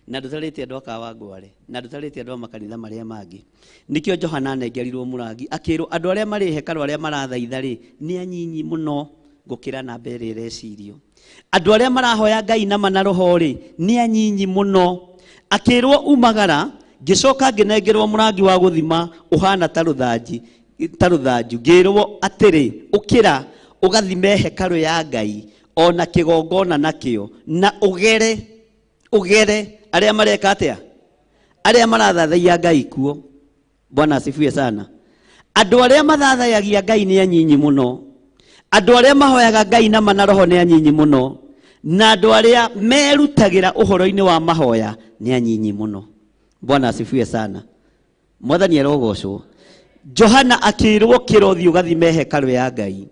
na ndũtarĩte andũ a Kawangware, na ndũtarĩte andũ a makanitha marĩa mangĩ. Nĩkĩo Johana anengerirwo mũrangi, akĩrwo andũ arĩa marĩ hekarũ arĩa marathaitha rĩ, nĩ anyinyi mũno gũkĩra namba ĩrĩa ĩrecirio. Andũ arĩa marahoya Ngai na mana roho rĩ, nĩ anyinyi mũno. Akĩrwo umagara, ngĩcoka ngĩnengerwo mũrangi wa gũthima ũhana ta rũthanji, ta rũthanju. Ngĩrwo atĩrĩ, ũkĩra ũgathime hekarũ ya Ngai ona kĩgongona nakĩo, na ũgere, ũgere arĩa mareka atĩa? Arĩa marathathaiya Ngai kuo. Bwana asifiwe sana. Andũ arĩa mathathayagia Ngai nĩ anyinyi mũno. Andũ arĩa mahoyaga Ngai na mana roho nĩ anyinyi mũno. Na andũ arĩa merutagĩra ũhoro-inĩ wa mahoya nĩ anyinyi mũno. Bwana asifiwe sana. Mwathani arogocwo. Johana akĩrwo kĩrothi ũgathime hekarũ ya Ngai.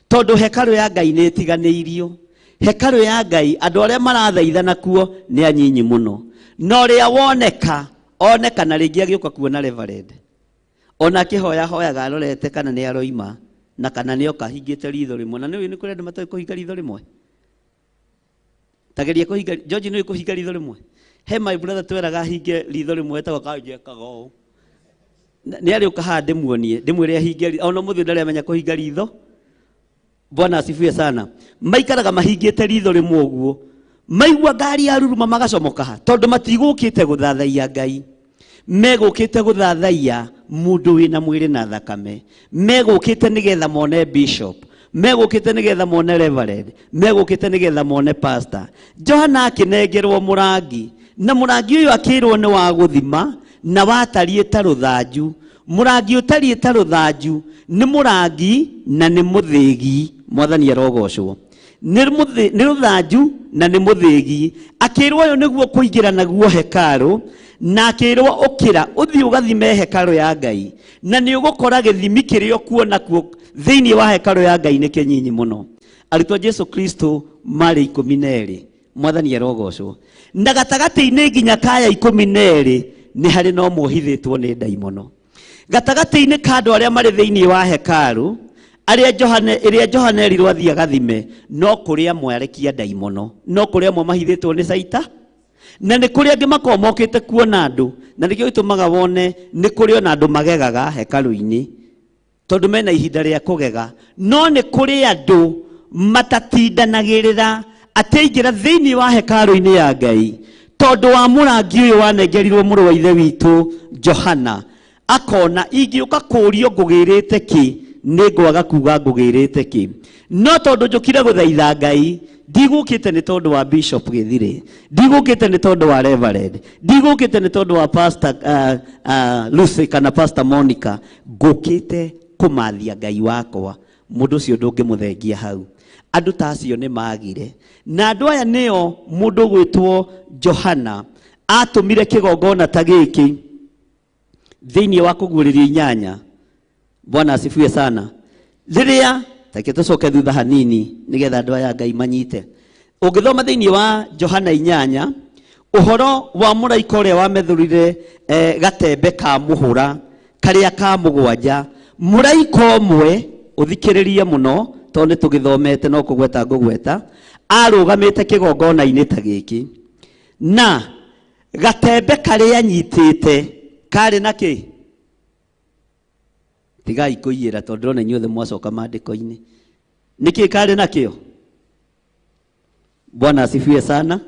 Tondũ hekarũ ya Ngai nĩ ĩtiganĩirio. Hekarũ ya Ngai andũ arĩa marathaithana kuo nĩ anyinyi mũno. Na ũrĩa woneka, oneka na rĩngĩ agĩũka kuona reverend. Ona akĩhoya hoyaga arorete kana nĩ aroima na kana nĩ oka hingĩte ritho rĩmwe. Na nĩ kũrĩ andũ matoĩ kũhinga ritho rĩmwe. Tageria kũhinga, George nĩ kũhinga ritho rĩmwe. He my brother tweraga hinge ritho rĩmwe etagwo Kanjekaga ũũ. Nĩ arĩũka haha ndĩmuonie, ndĩmwĩre ahinge ritho. Ona mũthĩ ndarĩ amenya kũhinga ritho. Bwana asifiwe sana. Maikaraga mahingĩte ritho rĩmwe ũguo. Maigua ngari ya ruruma magacomoka ha, tondũ matigũkĩte gũthathaiya Ngai. Megũkĩte gũthathaiya mũndũ wĩna mwĩrĩ na thakame. Megũkĩte nĩgetha mone bishop. Megũkĩte nĩgetha mone reverend. Megũkĩte nĩgetha mone pastor. Johana akĩnengerwo mũrangi, na mũrangi ũyũ akĩrwo nĩ wa gũthima na watariĩ ta rũthanju. Mũrangi ũtariĩ ta rũthanju nĩ mũrangi na nĩ mũthĩgi. Mwathani arogocwo. Nĩ rũthanju na nĩ mũthĩgi. Akĩrwo ũyũ nĩguo kũingĩra naguo hekarũ, na akĩrwo ũkĩra ũthiĩ ũgathime hekarũ ya Ngai, na nĩ ũgũkora gĩthimi kĩrĩa ũkuona kuo thĩinĩ wa hekarũ ya Ngai nĩ kĩnyinyi mũno. Arutwo Jesu Kristo marĩ 12. Mwathani arogocwo. Na gatagatĩ-inĩ nginya kaya 12 nĩ harĩ no mohithĩtwo nĩ ndaimono. Gatagatĩ-inĩ ka andũ arĩa marĩ thĩinĩ wa hekarũ, arĩa Johana, ĩrĩa Johana erirwo athiĩ agathime, no kũrĩ amwe arekia ndaimono, no kũrĩ amwe mahithĩtwo nĩ caita, na nĩ kũrĩ angĩ makoragwo mokĩte kuona andũ, na nĩkĩo gĩtũmaga wone nĩ kũrĩ ona andũ magegaga hekarũ-inĩ, tondũ mena ihinda rĩa kũgega. No nĩ kũrĩ andũ matatindanagĩrĩra atĩ aingĩra thĩinĩ wa hekarũ-inĩ ya Ngai, tondũ wa mũrangi ũyũ wanengerirwo mũrũ wa ithe witũ Johana, akona ingĩũka kũũrio ngũgĩrĩte kĩ, nĩ ngwaga kuga ngũgĩrĩte kĩ. No tondũ njũkire gũthaitha Ngai, ndigũkĩte nĩ tondũ wa Bishop Gĩthirĩ, ndigũkĩte nĩ tondũ wa Reverend, ndigũkĩte nĩ tondũ wa Pastor Lucy kana Pastor Monica, ngũkĩte kũmathia Ngai wakwa. Mũndũ ũcio ndũngĩmũthengia hau. Andũ ta acio nĩ magire. Na andũ aya nĩo mũndũ ũgwĩtwo Johana atũmire kĩgongona ta gĩkĩ thĩinĩ wa kũguũrĩrio 8. Bwana asifiwe sana. Rĩrĩa take tũcoke thutha hanini nĩgetha andũ aya Ngai manyite. Ũngĩthoma thĩinĩ wa Johana 8 ũhoro wa mũraika ũrĩa wamethũrire gatembe ka mũhũra karĩa ka mũgwanja, mũraika ũmwe ũthikĩrĩrie mũno tondũ nĩ tũgĩthomete no kũgweta ngũgweta, arũgamĩte kĩgongona-inĩ ta gĩkĩ, na gatembe karĩa anyitĩte karĩ na kĩ? Tigai kũiyĩra tondũ ndĩrona inyuothe mwacoka maandĩko-inĩ. Nĩkĩ karĩ nakĩo? Bwana asifiwe sana.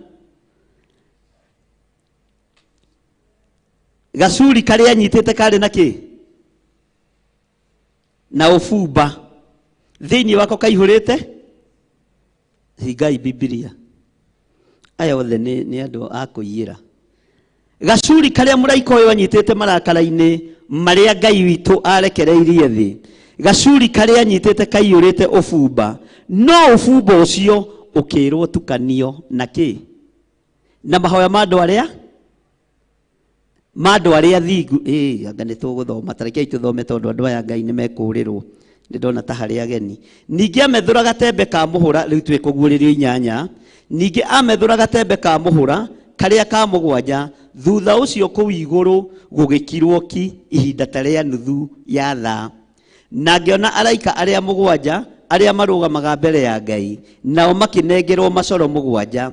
Gacuri karĩa anyitĩte karĩ na kĩ? Na ũbumba. Thĩinĩ wako kaihũrĩte? Hingai Bibilia. Aya othe nĩ andũ a kũiyĩra. Gacuri karĩa mũraika ũyũ anyitĩte marakara-inĩ marĩa Ngai witũ arekereirie thĩ, gacuri karĩa anyitĩte kaiyũrĩte ũbumba, no ũbumba ũcio Ũkĩrwo tukanio na kĩ? Na mahoya ma andũ arĩa ma andũ arĩa thingu. Anga nĩ tũgũthoma, ta rekei tũthome tondũ andũ aya Ngai nĩ mekũrĩrwo. Nĩ ndona ta harĩ ageni. Ningĩ amethũra gatembe ka mũhũra, rĩu twĩkũguũrĩrio 8. Ningĩ amethũra gatembe ka mũhũra karĩa ka 7, thutha ũcio kũu igũrũ gũgĩkirwo ki ihinda ta rĩa nuthu ya thaa. Na ngĩona araika arĩa 7 arĩa marũgamaga mbere ya Ngai, nao makĩnengerwo macoro 7.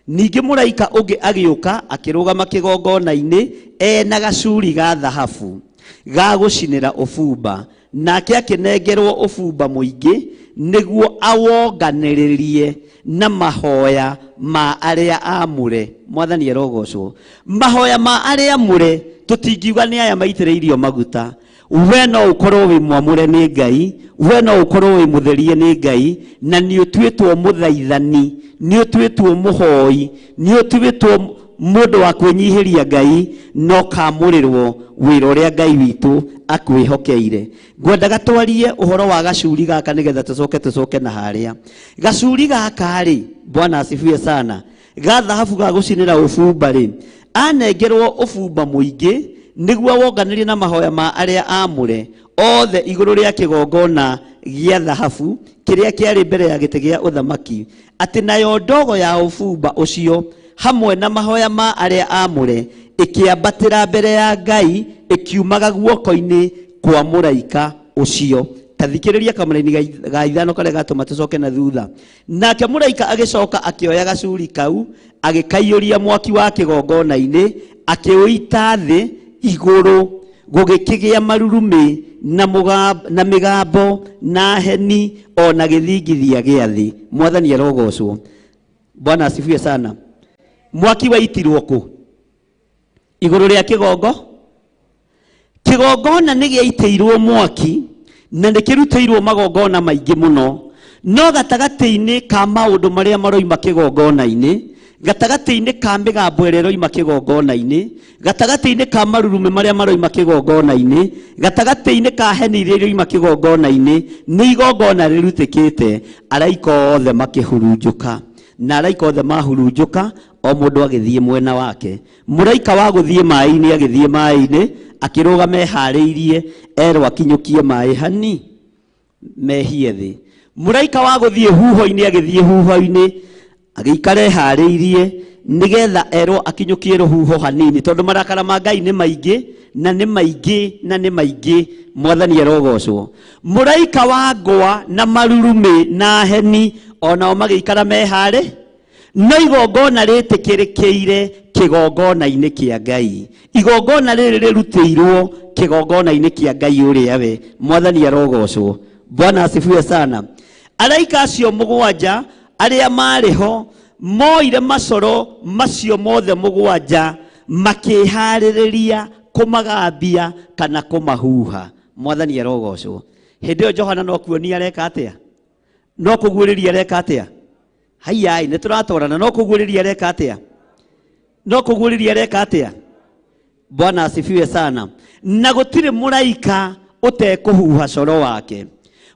Ningĩ mũraika ũngĩ agĩũka akĩrũgama kĩgongona-inĩ ena gacuri ga thahabu ga gũcinĩra ũbumba, nake akĩnengerwo ũbumba mũingĩ nĩguo awonganĩrĩrie na mahoya ma arĩa amũre. Mwathani arogocwo. Mahoya ma arĩa amũre tũtingiuga nĩ aya maitĩrĩirio maguta. We no ũkorwo wĩ mwamũre nĩ Ngai, we no ũkorwo wĩ mũtherie nĩ Ngai, na nĩ ũtuĩtwo mũthaithani, nĩ ũtuĩtwo mũhoi, nĩ ũtuĩtwo mũndũ wa kwĩnyihĩria Ngai, no kamũrĩrwo wĩra ũrĩa Ngai witũ akwĩhokeire. Ngwendaga twarie ũhoro wa gacuri gaka nĩgetha tũcoke na harĩa. Gacuri gaka rĩ, Bwana asifiwe sana, ga thahabu ga gũcinĩra ũbumba rĩ, anengerwo ũbumba mũingĩ nĩguo wonganĩrie na mahoya ma arĩa amũre othe igũrũ rĩa kĩgongona gĩa thahabu kĩrĩa kĩarĩ mbere ya gĩtĩ gĩa ũthamaki, atĩ nayo ndogo ya ũbumba ũcio hamwe na mahoya ma arĩa amũre ĩkĩambatĩra mbere ya Ngai ĩkiumaga guoko-inĩ kwa mũraika ũcio. Ta thikĩrĩria kamũraini ga 5 karĩa gatũma tũcoke na thutha. Nake mũraika agĩcoka akĩoya gacuri kau agĩkaiyũria mwaki wa kĩgongona-inĩ akĩũita thĩ igũrũ, gũgĩkĩgĩa marurumĩ na mĩgambo na heni o na gĩthingithia gĩa thĩ. Mwathani arogocwo. Bwana asifiwe sana. Mwaki waitirwo kũ? Igũrũ rĩa kĩgongo. Kĩgongona nĩ gĩaitĩirwo mwaki na nĩ kĩrutĩirwo magongona maingĩ mũno, no gatagatĩ-inĩ ka maũndũ marĩa maroima kĩgongona-inĩ, gatagatĩ-inĩ ka mĩgambo ĩrĩa ĩroima kĩgongona-inĩ, gatagatĩ-inĩ ka marurumĩ marĩa maroima kĩgongona-inĩ, gatagatĩ-inĩ ka heni iria iroima kĩgongona-inĩ, nĩ igongona rĩrutĩkĩte. Araika othe makĩhurunjũka, na araika othe mahurunjũka, o mũndũ agĩthiĩ mwena wake. Mũraika wa gũthiĩ maĩ-inĩ agĩthiĩ maĩ-inĩ, akĩrũgama eharĩirie erwo akinyũkie maĩ hani mehie thĩ. Mũraika wa gũthiĩ huho-inĩ agĩthiĩ huho-inĩ, agĩikara eharĩirie nĩgetha erwo akinyũkie rũhuho hanini, tondũ marakara ma Ngai nĩ maingĩ na nĩ maingĩ na nĩ maingĩ. Mwathani arogocwo. Mũraika wa ngwa na marurumĩ na heni onao magĩikara meharĩ, no igongona rĩtĩkĩrĩkĩire kĩgongona-inĩ kĩa Ngai. Igongona rĩrĩ rĩrutĩirwo kĩgongona-inĩ kĩa Ngai ũrĩa we. Mwathani arogocwo. Bwana asifiwe sana. Araika acio 7 arĩa marĩ ho moire macoro macio mothe 7 makĩharĩrĩria kũmagambia kana kũmahuha. Mwathani arogocwo. Hĩndĩ ĩyo Johana no kuonia areka atĩa? No kũguũrĩria areka atĩa? Haiya, nĩ tũratwarana. No kũguũrĩria areka atĩa? No kũguũrĩria areka atĩa? Bwana asifiwe sana. Na gũtirĩ mũraika ũtekũhuha coro wake.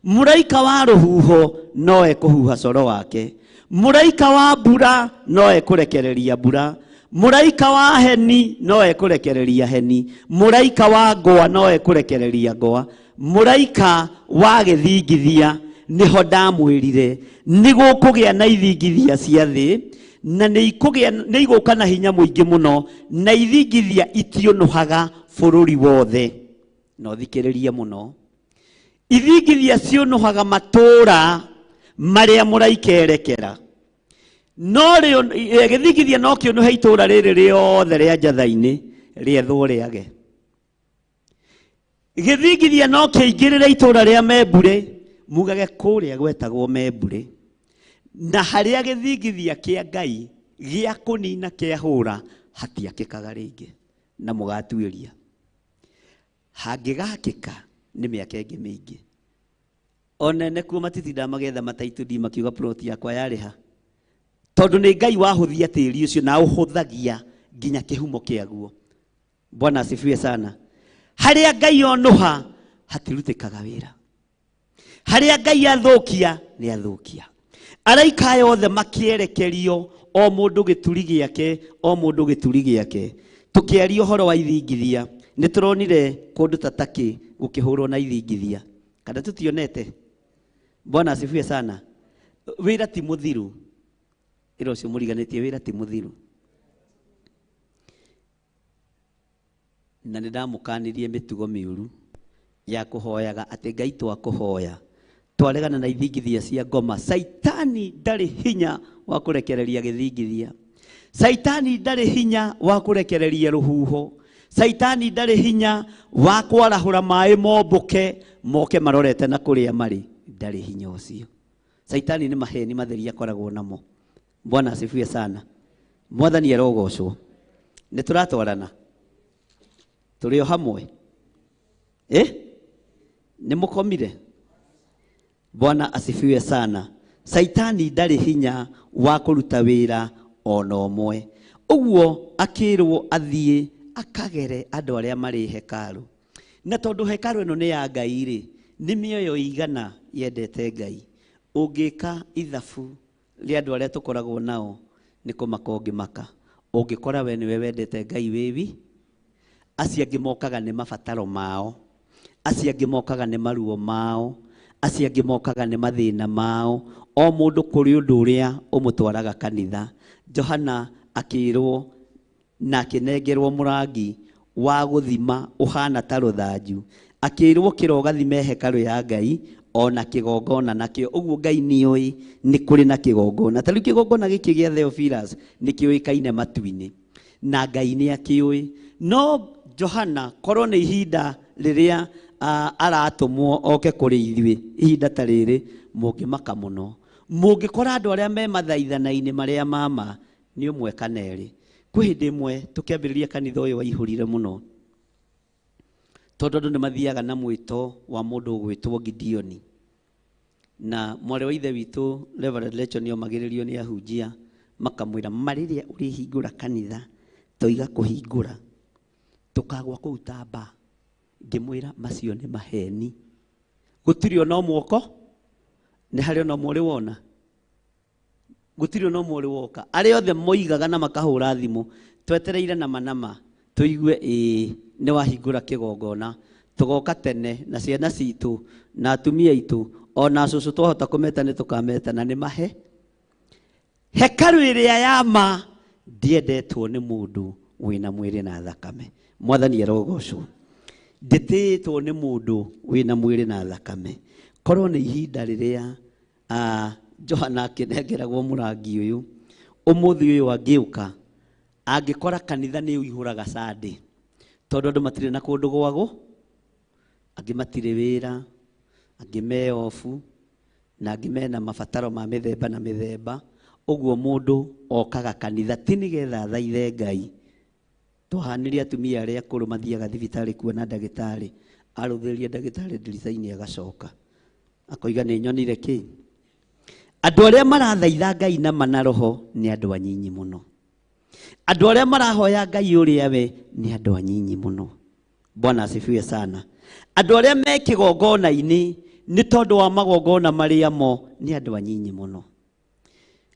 Mũraika wa rũhuho no ekũhuha coro wake. Mũraika wa mbura no ekũrekereria mbura. Mũraika wa heni no ekũrekereria heni. Mũraika wa ngwa no ekũrekereria ngwa. Mũraika wa gĩthingithia nĩho ndamwĩrire nĩ gũkũgĩa na ithingithia cia thĩ, na nĩ igũka na hinya mũingĩ mũno, na ithingithia itiũnũhaga bũrũri wothe. No thikĩrĩrie mũno. Ithingithia ciũnũhaga matũũra marĩa mũraika erekera. No gĩthingithia no kĩũnũhe itũũra rĩrĩ rĩothe rĩa Njatha-inĩ rĩethwo rĩage. Gĩthingithia no kĩingĩrĩre itũũra rĩa Membure, mugage kũrĩa gwetagwo Membure, na harĩa gĩthingithia kĩa Ngai gĩa kũnina kĩahũra hatiakĩkaga rĩngĩ, na mũgatuĩria. Hangĩgakĩka nĩ mĩaka ĩngĩ mĩingĩ. Ona nekuo matitindaga magetha mataitũ makiuga plot yakwa yarĩha, tondũ nĩ Ngai wahũthia tĩri ũcio na ũhũthagia nginya kĩhumo kĩaguo. Bwana asifiwe sana. Harĩa Ngai onũha hatirutĩkaga wĩra. Harĩa Ngai athũkia nĩ athũkia. Araika aya othe makĩerekerio o mũndũ gĩturi gĩake, o mũndũ gĩturi gĩake. Tũkĩaria ũhoro wa ithingithia, nĩ tũronire kũndũ ta Turkey gũkĩhũrwo na ithingithia. Kana tũtionete? Bwana asifiwe sana. Wĩra ti mũthiru. Ĩra ũcio mũriganĩtie wĩra ti mũthiru. Na nĩ ndamũkanirie mĩtugo mĩũru ya kũhoyaga atĩ Ngai twakũhoya. Twaregana na ithingithia cia ngoma. Saitani ndarĩ hinya wa kũrekereria gĩthingithia. Saitani ndarĩ hinya wa kũrekereria rũhuho. Saitani ndarĩ hinya wa kwarahũra maĩ mombũke moke marorete na kũrĩa marĩ. Ndarĩ hinya ũcio. Saitani nĩ maheni matheri akoragwo namo. Bwana asifiwe sana. Mwathani arogocwo. Nĩ tũratwarana. Tũrĩ o hamwe. Nĩ mũkomire? Bwana asifiwe sana. Saitani ndarĩ hinya wa kũruta wĩra ona ũmwe. Ũguo akĩrwo athiĩ akagere andũ arĩa marĩ hekarũ. Na tondũ hekarũ ĩno nĩ ya Ngai rĩ, nĩ mĩoyo igana yendete Ngai. Ũngĩka ithabu rĩa andũ arĩa tũkoragwo nao nĩ kũmaka ũngĩmaka. Ũngĩkora we nĩwe wendete Ngai wĩwi, acio angĩ mokaga nĩ mabataro mao, acio angĩ mokaga nĩ maruo mao, acio angĩ mokaga nĩ mathĩna mao. O mũndũ kũrĩ ũndũ ũrĩa ũmũtwaraga kanitha. Johana akĩrwo na akĩnengerwo mũrangi wa gũthima ũhana ta rũthanju. Akĩrwo kĩrogathime hekarũ ya Ngai ona kĩgongona nakĩo. Ũguo Ngai nĩoĩ nĩ kũrĩ na kĩgongona. Ta rĩu kĩgongona gĩkĩ gĩa Theophilus nĩ kĩũĩkaine matu-inĩ, na Ngai nĩ akĩũĩ. No Johana korwo nĩ ihinda rĩrĩa aratũmwo oke kũrĩ ithuĩ, ihinda ta rĩrĩ mũngĩmaka mũno. Mũngĩkora andũ arĩa me mathaithana-inĩ marĩa mama nĩ ũmwe kana erĩ. Kwĩ hĩndĩ ĩmwe tũkĩambĩrĩria kanitha ũyũ waihũrire mũno, tondũ andũ nĩ mathiaga na mwĩto wa mũndũ ũgwĩtwo Gideoni. Na mwarĩ wa ithe witũ Reverend Lecho nĩomagĩrĩrio nĩ ahunjia makamwĩra marĩrĩa ũrĩhingũra kanitha toiga kũhingũra tũkagwa kũu tamba. Ngĩmwĩra macio nĩ maheni, gũtirĩ ona ũmwe ũko, nĩ harĩ ona ũmwe ũrĩ wona, gũtirĩ ona ũmwe ũrĩ woka. Arĩa othe moigaga na makahũra thimũ twetereire nama nama tũigue ĩĩ nĩ wahingũra kĩgongona, tũgoka tene na ciana citũ na atumia aitũ ona cũcũ twahota kũmeta nĩ tũkameta, na nĩ mahe. Hekarũ ĩrĩa ya ma ndiendetwo nĩ mũndũ wĩna mwĩrĩ na thakame. Mwathani arogocwo. Ndĩtĩĩtwo nĩ mũndũ wĩna mwĩrĩ na thakame. Korwo nĩ ihinda rĩrĩa Johana akĩnengeragwo mũrangi ũyũ, ũmũthĩ ũyũ angĩũka angĩkora kanitha nĩ ũihũraga Sunday, tondũ andũ matirĩ na kũndũ gwagwo, angĩ matirĩ wĩra, angĩ me obu, na angĩ mena mabataro ma mĩthemba na mĩthemba. Ũguo mũndũ okaga kanitha ti nĩgetha athaithe Ngai. Twahanĩrie atumia arĩa akũrũ mathiaga thibitarĩ kuona ndagĩtarĩ, arũthĩrĩria ndagĩtarĩ ndirica-inĩ agacoka akoiga nĩ nyonire kĩ. Andũ arĩa marathaitha Ngai na mana roho nĩ andũ anyinyi mũno. Andũ arĩa marahoya Ngai ũrĩa we nĩ andũ anyinyi mũno. Bwana asifiwe sana. Andũ arĩa me kĩgongona-inĩ nĩ tondũ wa magongona marĩa mo nĩ andũ anyinyi mũno.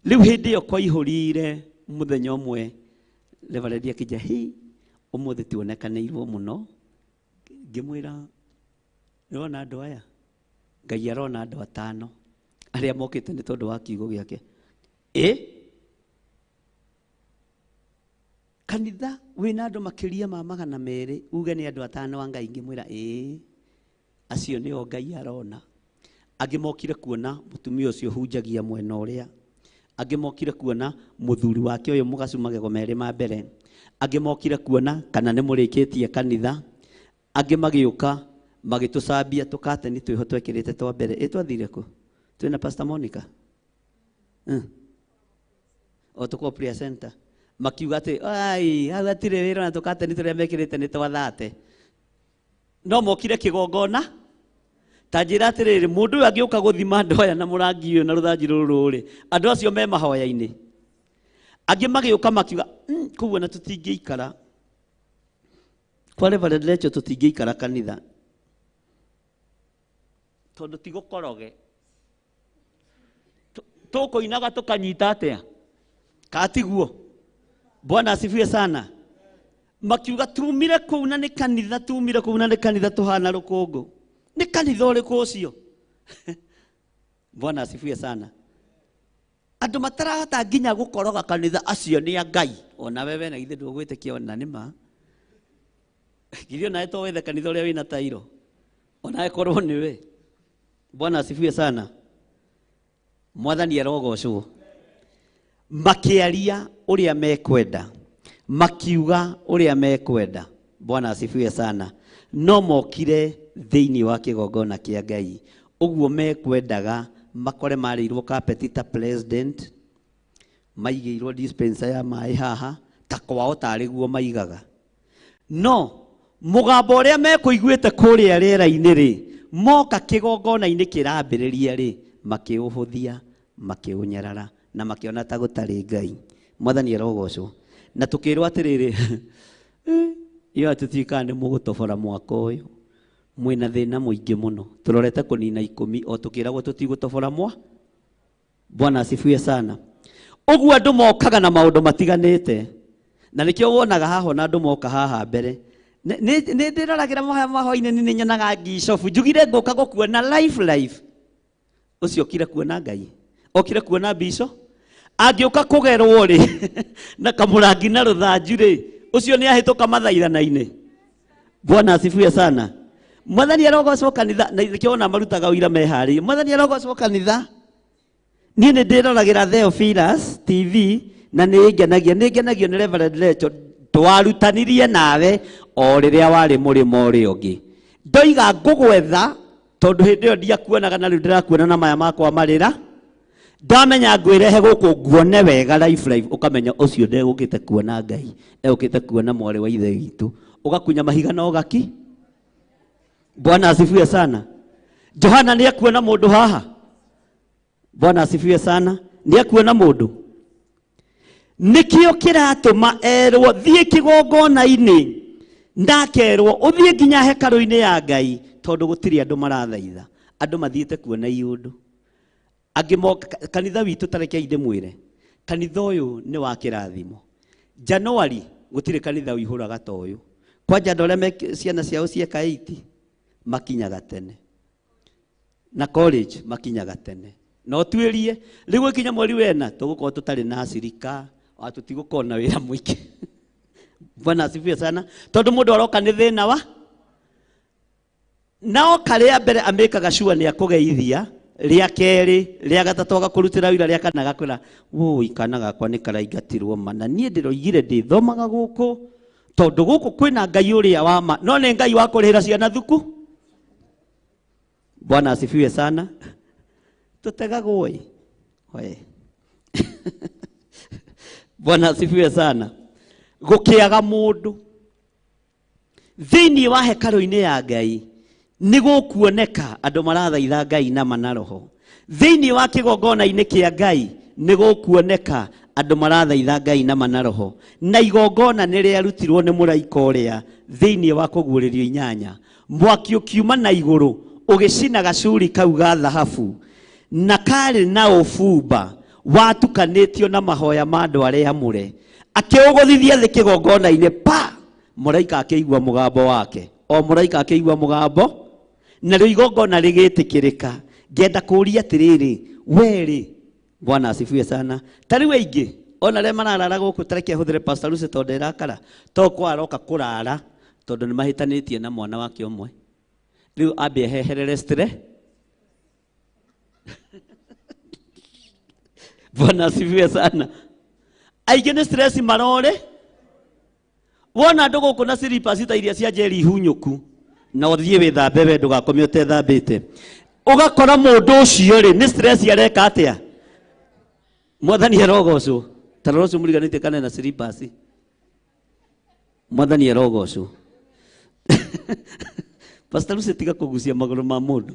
Rĩu hĩndĩ ĩyo kwaihũrire mũthenya ũmwe Reverend akĩnjĩra, hi, ũmũthĩ tuonekanĩirwo mũno. Ngĩmwĩra, nĩwona andũ aya? Ngai arona andũ atano arĩa mokĩte nĩ tondũ wa kiugo gĩake. Kanitha wĩna andũ makĩria ma 200, uge nĩ andũ atano a Ngai. Ngĩmwĩra ĩĩ, acio nĩo Ngai arona. Angĩ mokire kuona mũtumia ũcio ũhunjagia mwena ũrĩa, angĩ mokire kuona mũthuri wake ũyũ mũgacu magego merĩ ma mbere, angĩ mokire kuona kana nĩ mũrĩkĩtie kanitha, angĩ magĩũka magĩtũcambia tũkateni twĩho twekĩrĩte twa mbere. Ĩ twathire kũ? Twĩna Pastor Monica o tũkorwo prayer center, makiuga atĩ ai hau hatirĩ wĩra na tũkateni tũrĩa mekĩrĩte nĩ twathate. No mokire kĩgongona. Ta njĩra atĩrĩrĩ, mũndũ ũyũ angĩũka gũthima andũ aya na mũrangi ũyũ na rũthanju rũrũ rĩ, andũ acio me mahoya-inĩ. Angĩ magĩũka makiuga, kũu ona tũtingĩikara. Kwa Reverend Lecho tũtingĩikara kanitha tondũ ti gũkoroge. Tũkũinaga tũkanyita atĩa? Katiguo. Bwana asifiwe sana. Makiuga tumire kũu na nĩ kanitha, tumire kũu na nĩ kanitha tũhana rũkũngũ. Nĩ kanitha ũrĩkũ ũcio? Bwana asifiwe sana. Andũ matarahota nginya gũkoroga kanitha acio nĩ a Ngai. Ona wewe na githĩ ndũgwĩtĩkia ona nĩ ma. Girio nawe to wethe kanitha ũrĩa wĩna tairo. Ona korwo nĩwe. Bwana asifiwe sana. Mwathani arogocwo. Makĩaria ũrĩa mekwenda, makiuga ũrĩa mekwenda. Bwana asifiwe sana. No mokire thĩinĩ wa kĩgongona kĩa Ngai ũguo mekwendaga, makore marĩirwo kapeti ta president, maigĩirwo dispenser ya maĩ haha ta kwao tarĩ guo maigaga. No mũgambo ũrĩa mekũiguĩte kũrĩa rĩera-inĩ rĩ, moka kĩgongona-inĩ kĩrambĩrĩria rĩ, makĩũhũthia, makĩũnyarara na makĩona ta gũtarĩ Ngai. Mwathani arogocwo. Na tũkĩrwo atĩrĩrĩ, iyo tũtiũĩ nĩ mũgũtobora mwaka ũyũ, mwĩna thĩna mũingĩ mũno, tũrorete kũnina 10 o tũkĩragwo tũtigũtobora mwa. Bwana asifiwe sana. Ũguo andũ mokaga na maũndũ matiganĩte, na nĩkĩo wonaga haha ona andũ moka haha mbere. Nĩ ndĩroragĩra mahoya-inĩ, nĩ nyonaga ngicobu njugire ngũka gũkuona life life. Ũcio okire kuona Ngai, okire kuona mbico. Angĩũka kũgerwo rĩ na kamũrangi na rũthanju rĩ, ũcio nĩ ahĩtũka mathaithana-inĩ. Bwana asifiwe sana. Mwathani arogocwo kanitha, na nĩkĩo ona marutaga ũira meharĩirie. Mwathani arogocwo kanitha. Niĩ nĩ ndĩroragĩra Theophilus TV na nĩ ngenagia, nĩ ngenagio nĩ Reverend Lecho. Twarutanirie nawe o rĩrĩa warĩ mũrĩmo ũrĩa ũngĩ. Ndoiga ngũgwetha tondũ hĩndĩ ĩyo ndiakuonaga na rĩu ndĩrakuona na maya makwa marĩra. Ndamenya ngwĩrehe gũkũ nguone wega life life, ũkamenya ũcio ndegũkĩte kuona Ngai, egũkĩte kuona mwarĩ wa ithe witũ. Ũgakunya mahiga na ũgaki. Bwana asifiwe sana. Johana nĩ ekuona mũndũ haha. Bwana asifiwe sana. Nĩ ekuona mũndũ. Nĩkĩo kĩratũma erwo thiĩ kĩgongona-inĩ, ndakerwo ũthiĩ nginya hekarũ-inĩ ya Ngai, tondũ gũtirĩ andũ marathaitha. Andũ mathiĩte kuona iũndũ. Angĩ moka kanitha witũ, ta rekei ndĩmwĩre, kanitha ũyũ nĩ wa kĩrathimo. January gũtirĩ kanitha ũihũraga ta ũyũ. Kwanja andũ arĩa me ciana ciao cieka 8 makinyaga tene, na college makinyaga tene. No tuĩrie rĩu gũkinya mweri wena tũgũkorwo tũtarĩ na acirika, tũtigũkorwo na wĩra mũingĩ. Bwana asifiwe sana. Tondũ mũndũ aroka nĩ thĩna wa nao karĩa mbere amĩkaga sure nĩ akũgeithia, rĩa kerĩ, rĩa gatatũ agakũrutĩra wĩra, rĩa kana agakwĩra wũi kana gakwa nĩ karaingatirwo mana, niĩ ndĩroigire ndĩthomaga gũkũ tondũ gũkũ kwĩna Ngai ũrĩa wa ma, no nĩ Ngai wa kũrĩhĩra ciana thuku. Bwana asifiwe sana. Tũtegagwo ĩ. Oe. Bwana asifiwe sana. Gũkĩaga mũndũ thĩinĩ wa hekarũ-inĩ ya Ngai nĩ gũkuoneka andũ marathaitha Ngai na mana roho. Thĩinĩ wa kĩgongona-inĩ kĩa Ngai nĩ gũkuoneka andũ marathaitha Ngai na mana roho. Na igongona nĩ rĩarutirwo nĩ mũraika ũrĩa thĩinĩ wa kũguũrĩrio 8. Mwaki ũkiuma na igũrũ ũgĩcina gacuri kau ga thahabu, na karĩ na ũbumba watukanĩtio na mahoya ma andũ arĩa amũre. Akĩũgũthithia thĩ kĩgongona-inĩ pa, mũraika akĩigua mũgambo wake. O mũraika akĩigua mũgambo, narĩo igongona rĩgĩtĩkĩrĩka. Ngenda kũũria atĩrĩrĩ, we rĩ, Bwana asifiwe sana. Ta rĩu aingĩ ona arĩa mararara gũkũ, ta reke hũthĩre Pastor Lucy tondũ nderakara, to kwa aroka kũrara tondũ nĩ mahĩtanĩtie na mwana wake ũmwe. Rĩu ambe eheherere stress. Bwana asifiwe sana. Aingĩ nĩ stress marore. Wona andũ gũkũ na slippers ta iria cia Jerry hunyũku, na ũthiĩ wĩthambe we ndũgakome ũtethambĩte. Ũgakora mũndũ ũcio rĩ nĩ stress areka atĩa? Mwathani arogocwo. Ta rora ũcio mũriganĩtie kana na slippers. Mwathani arogocwo. Pastor Lucy tiga kũgucia magũrũ ma mũndũ.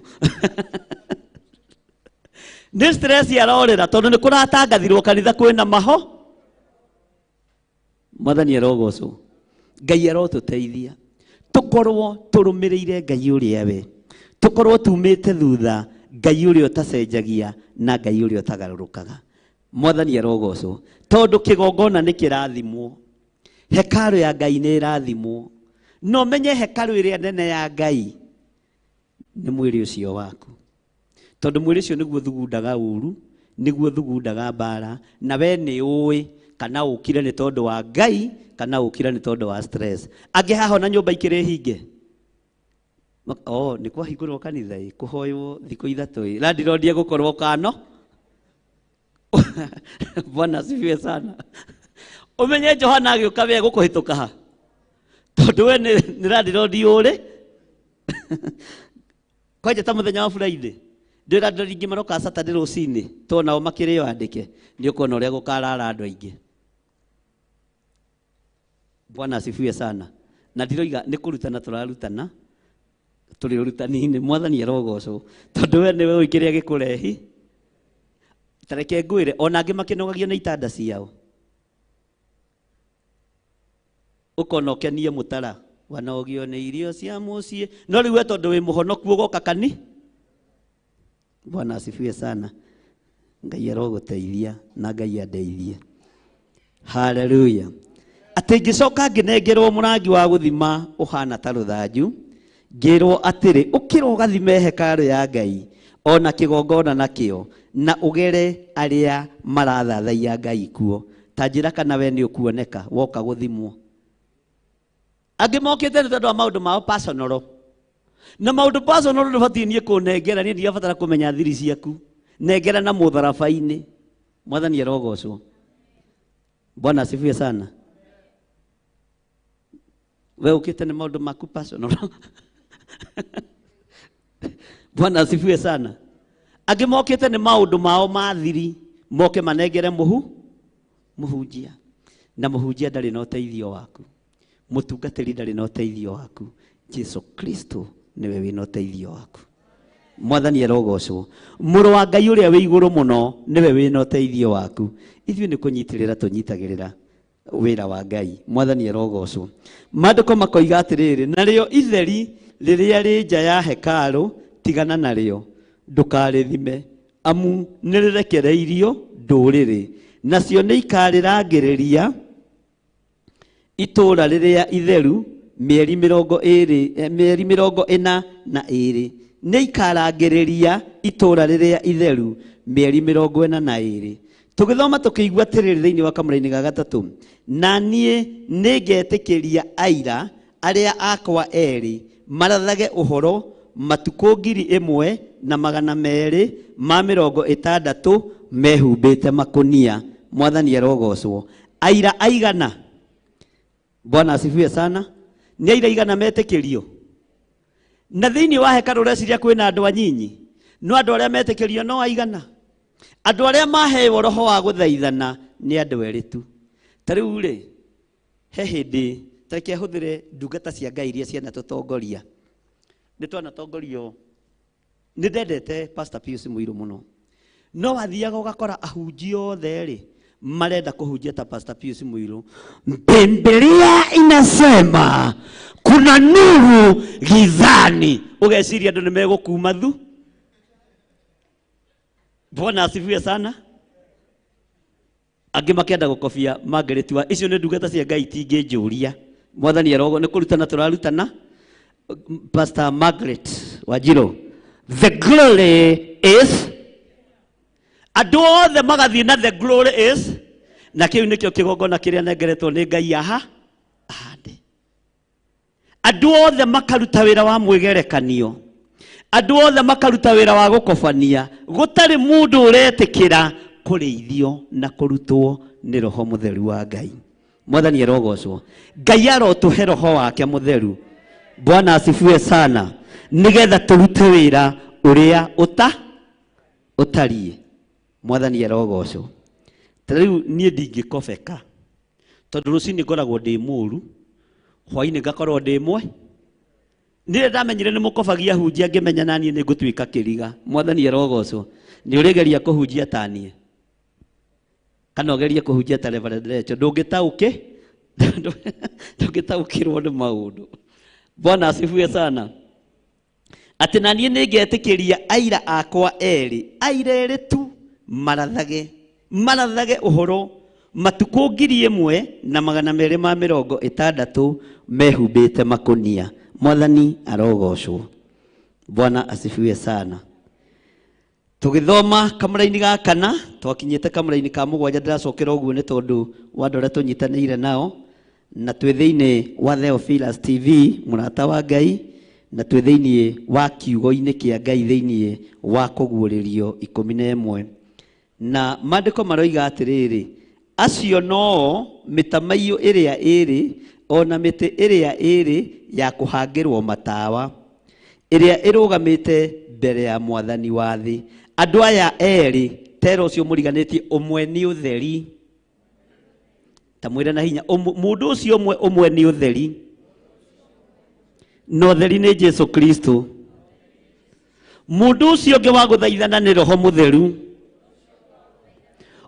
Nĩ stress arorĩra tondũ nĩ kũratangathirwo kanitha kwĩna maho. Mwathani arogocwo. Ngai arotũteithia tũkorwo tũrũmĩrĩire Ngai ũrĩa we, tũkorwo tumĩte thutha Ngai ũrĩa ũtacenjagia na Ngai ũrĩa ũtagarũrũkaga. Mwathani arogocwo tondũ kĩgongona nĩ kĩrathimwo, hekarũ ya Ngai nĩ ĩrathimwo. No menye hekarũ ĩrĩa nene ya Ngai nĩ mwĩrĩ ũcio waku, tondũ mwĩrĩ ũcio nĩguo thugundaga ũru, nĩguo thugundaga mbara, na we nĩ ũĩ kana ũkire nĩ tondũ wa Ngai kana ũkire nĩ tondũ wa stress. Angĩ haha ona nyũmba ikĩrĩ hinge, oh, nĩ kwahingũrwo kanitha ĩ, kũhoywo thikũ ithatũ ĩ, landlord egũkorwo kano. Bwana asifiwe sana. Ũmenye Johana agĩũka we egũkũhĩtũka ha, tondũ we nĩ landlord ũrĩ kwanja ta mũthenya wa Friday ndĩ landlord ingĩ maroka Saturday rũcinĩ tuonao makĩrĩo andĩke, nĩ ũkuona ũrĩa gũkarara andũ aingĩ. Bwana asifiwe sana. Na ndiroiga nĩ kũrutana tũrarutana, tũrĩ ũrutani-inĩ. Mwathani arogocwo tondũ we nĩwe ũĩ kĩrĩa gĩkũrehi. Ta reke ngwĩre, ona angĩ makĩnogagio nĩ itanda ciao, ũkona ũkenie mũtara wanogio nĩ irio cia mũciĩ, no rĩu we tondũ wĩ mũhonoku ũgoka kani. Bwana asifiwe sana. Ngai arogũteithia na Ngai andeithie. Haleluya. Atĩ ngĩcoka ngĩnengerwo mũrangi wa gũthima ũhana ta rũthanju, ngĩrwo atĩrĩ, ũkĩra ũgathime hekarũ ya Ngai ona kĩgongona nakĩo, na ũgere arĩa marathathaiya Ngai kuo. Ta njĩra kana we nĩ ũkuoneka woka gũthimwo. Angĩ mokĩte nĩ tondũ wa maũndũ mao personal, na maũndũ personal ndũbatiĩ niĩ kũnengera, niĩ ndirabatara kũmenya thiri ciaku, nengera na mũtharaba-inĩ. Mwathani arogocwo. Bwana asifiwe sana. We ũkĩte nĩ maũndũ maku personal. Bwana asifiwe sana. Angĩ mokĩte nĩ maũndũ mao ma thiri, moke manengere mũhunjia, na mũhunjia ndarĩ na ũteithio waku, mũtungatĩri ndarĩ na ũteithio waku, Jesu Kristo nĩwe wĩna ũteithio waku. Mwathani arogocwo. Mũrũ wa Ngai ũrĩa wĩ igũrũ mũno nĩwe wĩna ũteithio waku. Ithuĩ nĩ kũnyitĩrĩra tũnyitagĩrĩra wĩra wa Ngai. Mwathani arogocwo. Maandĩko makoiga atĩrĩrĩ, narĩo itheri rĩrĩa rĩ nja ya hekarũ tigana narĩo, ndũkarĩthime, amu nĩrĩrekereirio ndũrĩrĩ, nacio nĩ ikarĩrangĩrĩria itũũra rĩrĩa itheru mĩeri mĩrongo ĩrĩ, mĩeri mĩrongo ĩna na ĩrĩ. Nĩ ikarangĩrĩria itũũra rĩrĩa itheru mĩeri mĩrongo ĩna na ĩrĩ. Tũgĩthoma tũkĩigua atĩrĩrĩ thĩinĩ wa kamũra-inĩ ga gatatũ, na niĩ nĩngetĩkĩria aira arĩa akwa erĩ marathage ũhoro matukũ 1260 mehumbĩte makũnia. Mwathani arogocwo. Aira aigana? Bwana asifiwe sana. Nĩ aira aigana metĩkĩrio? Na thĩinĩ wa hekarũ ũreciria kwĩna andũ anyinyi, no andũ arĩa metĩkĩrio no aigana? Andũ arĩa maheo roho wa gũthaithana nĩ andũ erĩ tu. Ta rĩu rĩ, he hĩndĩ ta reke hũthĩre ndungata cia Ngai iria cianatũtongoria. Nĩ twanatongorio, nĩ ndendete Pastor Pius Muiru mũno, no wathiaga ũgakora ahunjia othe rĩ marenda kũhunjia ta Pastor Pius Muiru. Biblia inasema kuna nuru gizani, ũgeciria andũ nĩ megũkuma thu. Bwana asifiwe sana. Angĩ makĩenda gũkobia Margaret wa icio nĩ ndungata cia Ngai itingĩnjũria. Mwathani arogo nĩ kũrutana tũrarutana. Pastor Margaret Wanjiru, the glory is, andũ othe magathiĩ na the glory is, na kĩu nĩkĩo kĩgongona kĩrĩa nengeretwo nĩ Ngai aha ahande. Andũ othe makaruta wĩra wa mwĩgerekanio, andũ othe makaruta wĩra wa gũkobania, gũtarĩ mũndũ ũretĩkĩra kũrĩithio na kũrutwo nĩ Roho Mũtheru wa Ngai. Mwathani arogocwo. Ngai arotũhe Roho wake Mũtheru. Bwana asifiwe sana. Nĩgetha tũrute wĩra ũrĩa ũtariĩ. Mwathani arogocwo. Ta rĩu niĩ ndingĩkobeka, tondũ rũcinĩ ngoragwo ndĩ mũũru, hwainĩ ngakorwo ndĩ mwe. Nĩ ndamenyire nĩ mũkobagia hunjia, ngĩmenya na niĩ nĩ ngũtuĩka kĩriga. Mwathani arogocwo. Nĩ ũrĩgeria kũhunjia ta niĩ, kana ũgerie kũhunjia ta Reverend Rachel, ndũngĩtaũkĩrwo nĩ maũndũ. Bwana asifiwe sana. Atĩ na niĩ nĩngetĩkĩria aira akwa erĩ, aira erĩ tu marathage ũhoro matukũ 1260 mehumbĩte makũnia. Mwathani arogocwo. Bwana asifiwe sana. Tũgĩthoma kamũra-inĩ ga kana, twakinyĩte kamũra-inĩ ka mũgwanja, ndĩracokera ũguo nĩ tondũ wa andũ arĩa tũnyitanĩire nao, na twĩ thĩinĩ wa Theophilus TV, mũrata wa Ngai, na twĩ thĩinĩ wa kiugo-inĩ kĩa Ngai thĩinĩ wa kũguũrĩrio 11. Na maandĩko maroiga atĩrĩrĩ, acio noo mĩtamaiyũ ĩrĩa ĩrĩ ona mĩtĩ ĩrĩa ĩrĩ ya kũhangĩrwo matawa ĩrĩa ĩrũgamĩte mbere ya mwathani wa thĩ. Andũ aya erĩ tera ũcio mũriganĩtie, ũmwe nĩ ũtheri, ta mwĩre na hinya, mũndũ ũcio ũmwe nĩ ũtheri, na ũtheri nĩ Jesu Kristo. Mũndũ ũcio ũngĩ wa gũthaithana nĩ Roho Mũtheru.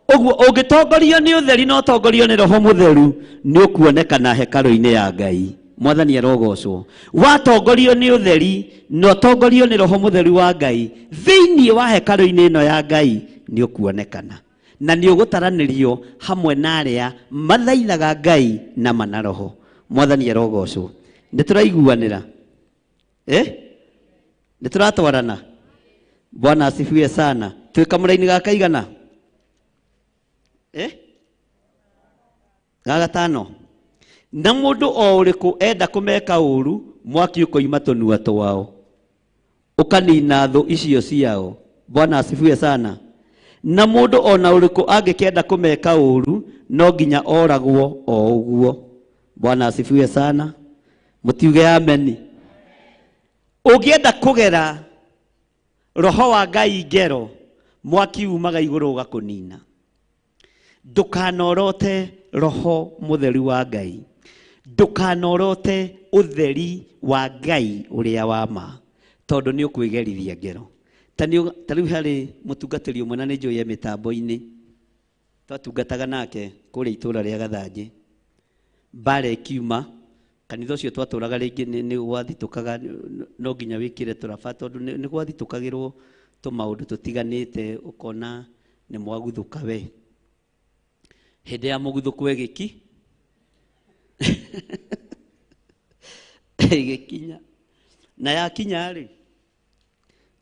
Ũguo ũngĩtongorio nĩ ũtheri na ũtongorio nĩ Roho Mũtheru, nĩ ũkuonekana hekarũ-inĩ ya Ngai. Mwathani arogocwo. Watongorio nĩ ũtheri na ũtongorio nĩ Roho Mũtheru wa Ngai, thĩinĩ wa hekarũ-inĩ ĩno ya Ngai nĩ ũkuonekana, na nĩ ũgũtaranĩrio hamwe na arĩa mathaithaga Ngai na mana roho. Mwathani arogocwo. Nĩ tũraiguanĩra? Nĩ tũratwarana? Bwana asifiwe sana. Twĩ kamũra-inĩ ga kaigana? Ga gatano. Na mũndũ o ũrĩkũ enda kũmeka ũru, mwaki ũkoima tũnua twao ũkanina thũ icio ciao. Bwana asifiwe sana. Na mũndũ ona ũrĩkũ angĩkenda kũmeka ũru, no nginya oragwo o ũguo. Bwana asifiwe sana. Mũtiuge ameni. Ũngĩenda kũgera roho wa Ngai ngero, mwaki umaga igũrũ ũgakũnina. Ndũkanorote Roho Mũtheru wa Ngai, ndũkanorote ũtheri wa Ngai ũrĩa wa ma, tondũ nĩ ũkwĩgerithia ngero. Ta rĩu harĩ mũtungatĩri ũmwe na nĩ njũĩ e mĩtambo-inĩ, twatungataga nake kũrĩa itũũra rĩa Gathanjĩ. Mbara ĩkiuma, kanitha ũcio twatũraga rĩngĩ nĩ gwathitũkaga, no nginya wĩkĩre tũraba tondũ nĩ gwathitũkagĩrwo tũmaũndũ tũtiganĩte, ũkona nĩ mwaguthũka we. Hĩndĩ ya mũguthũko ĩgĩki ĩgĩkinya, na yakinya rĩ,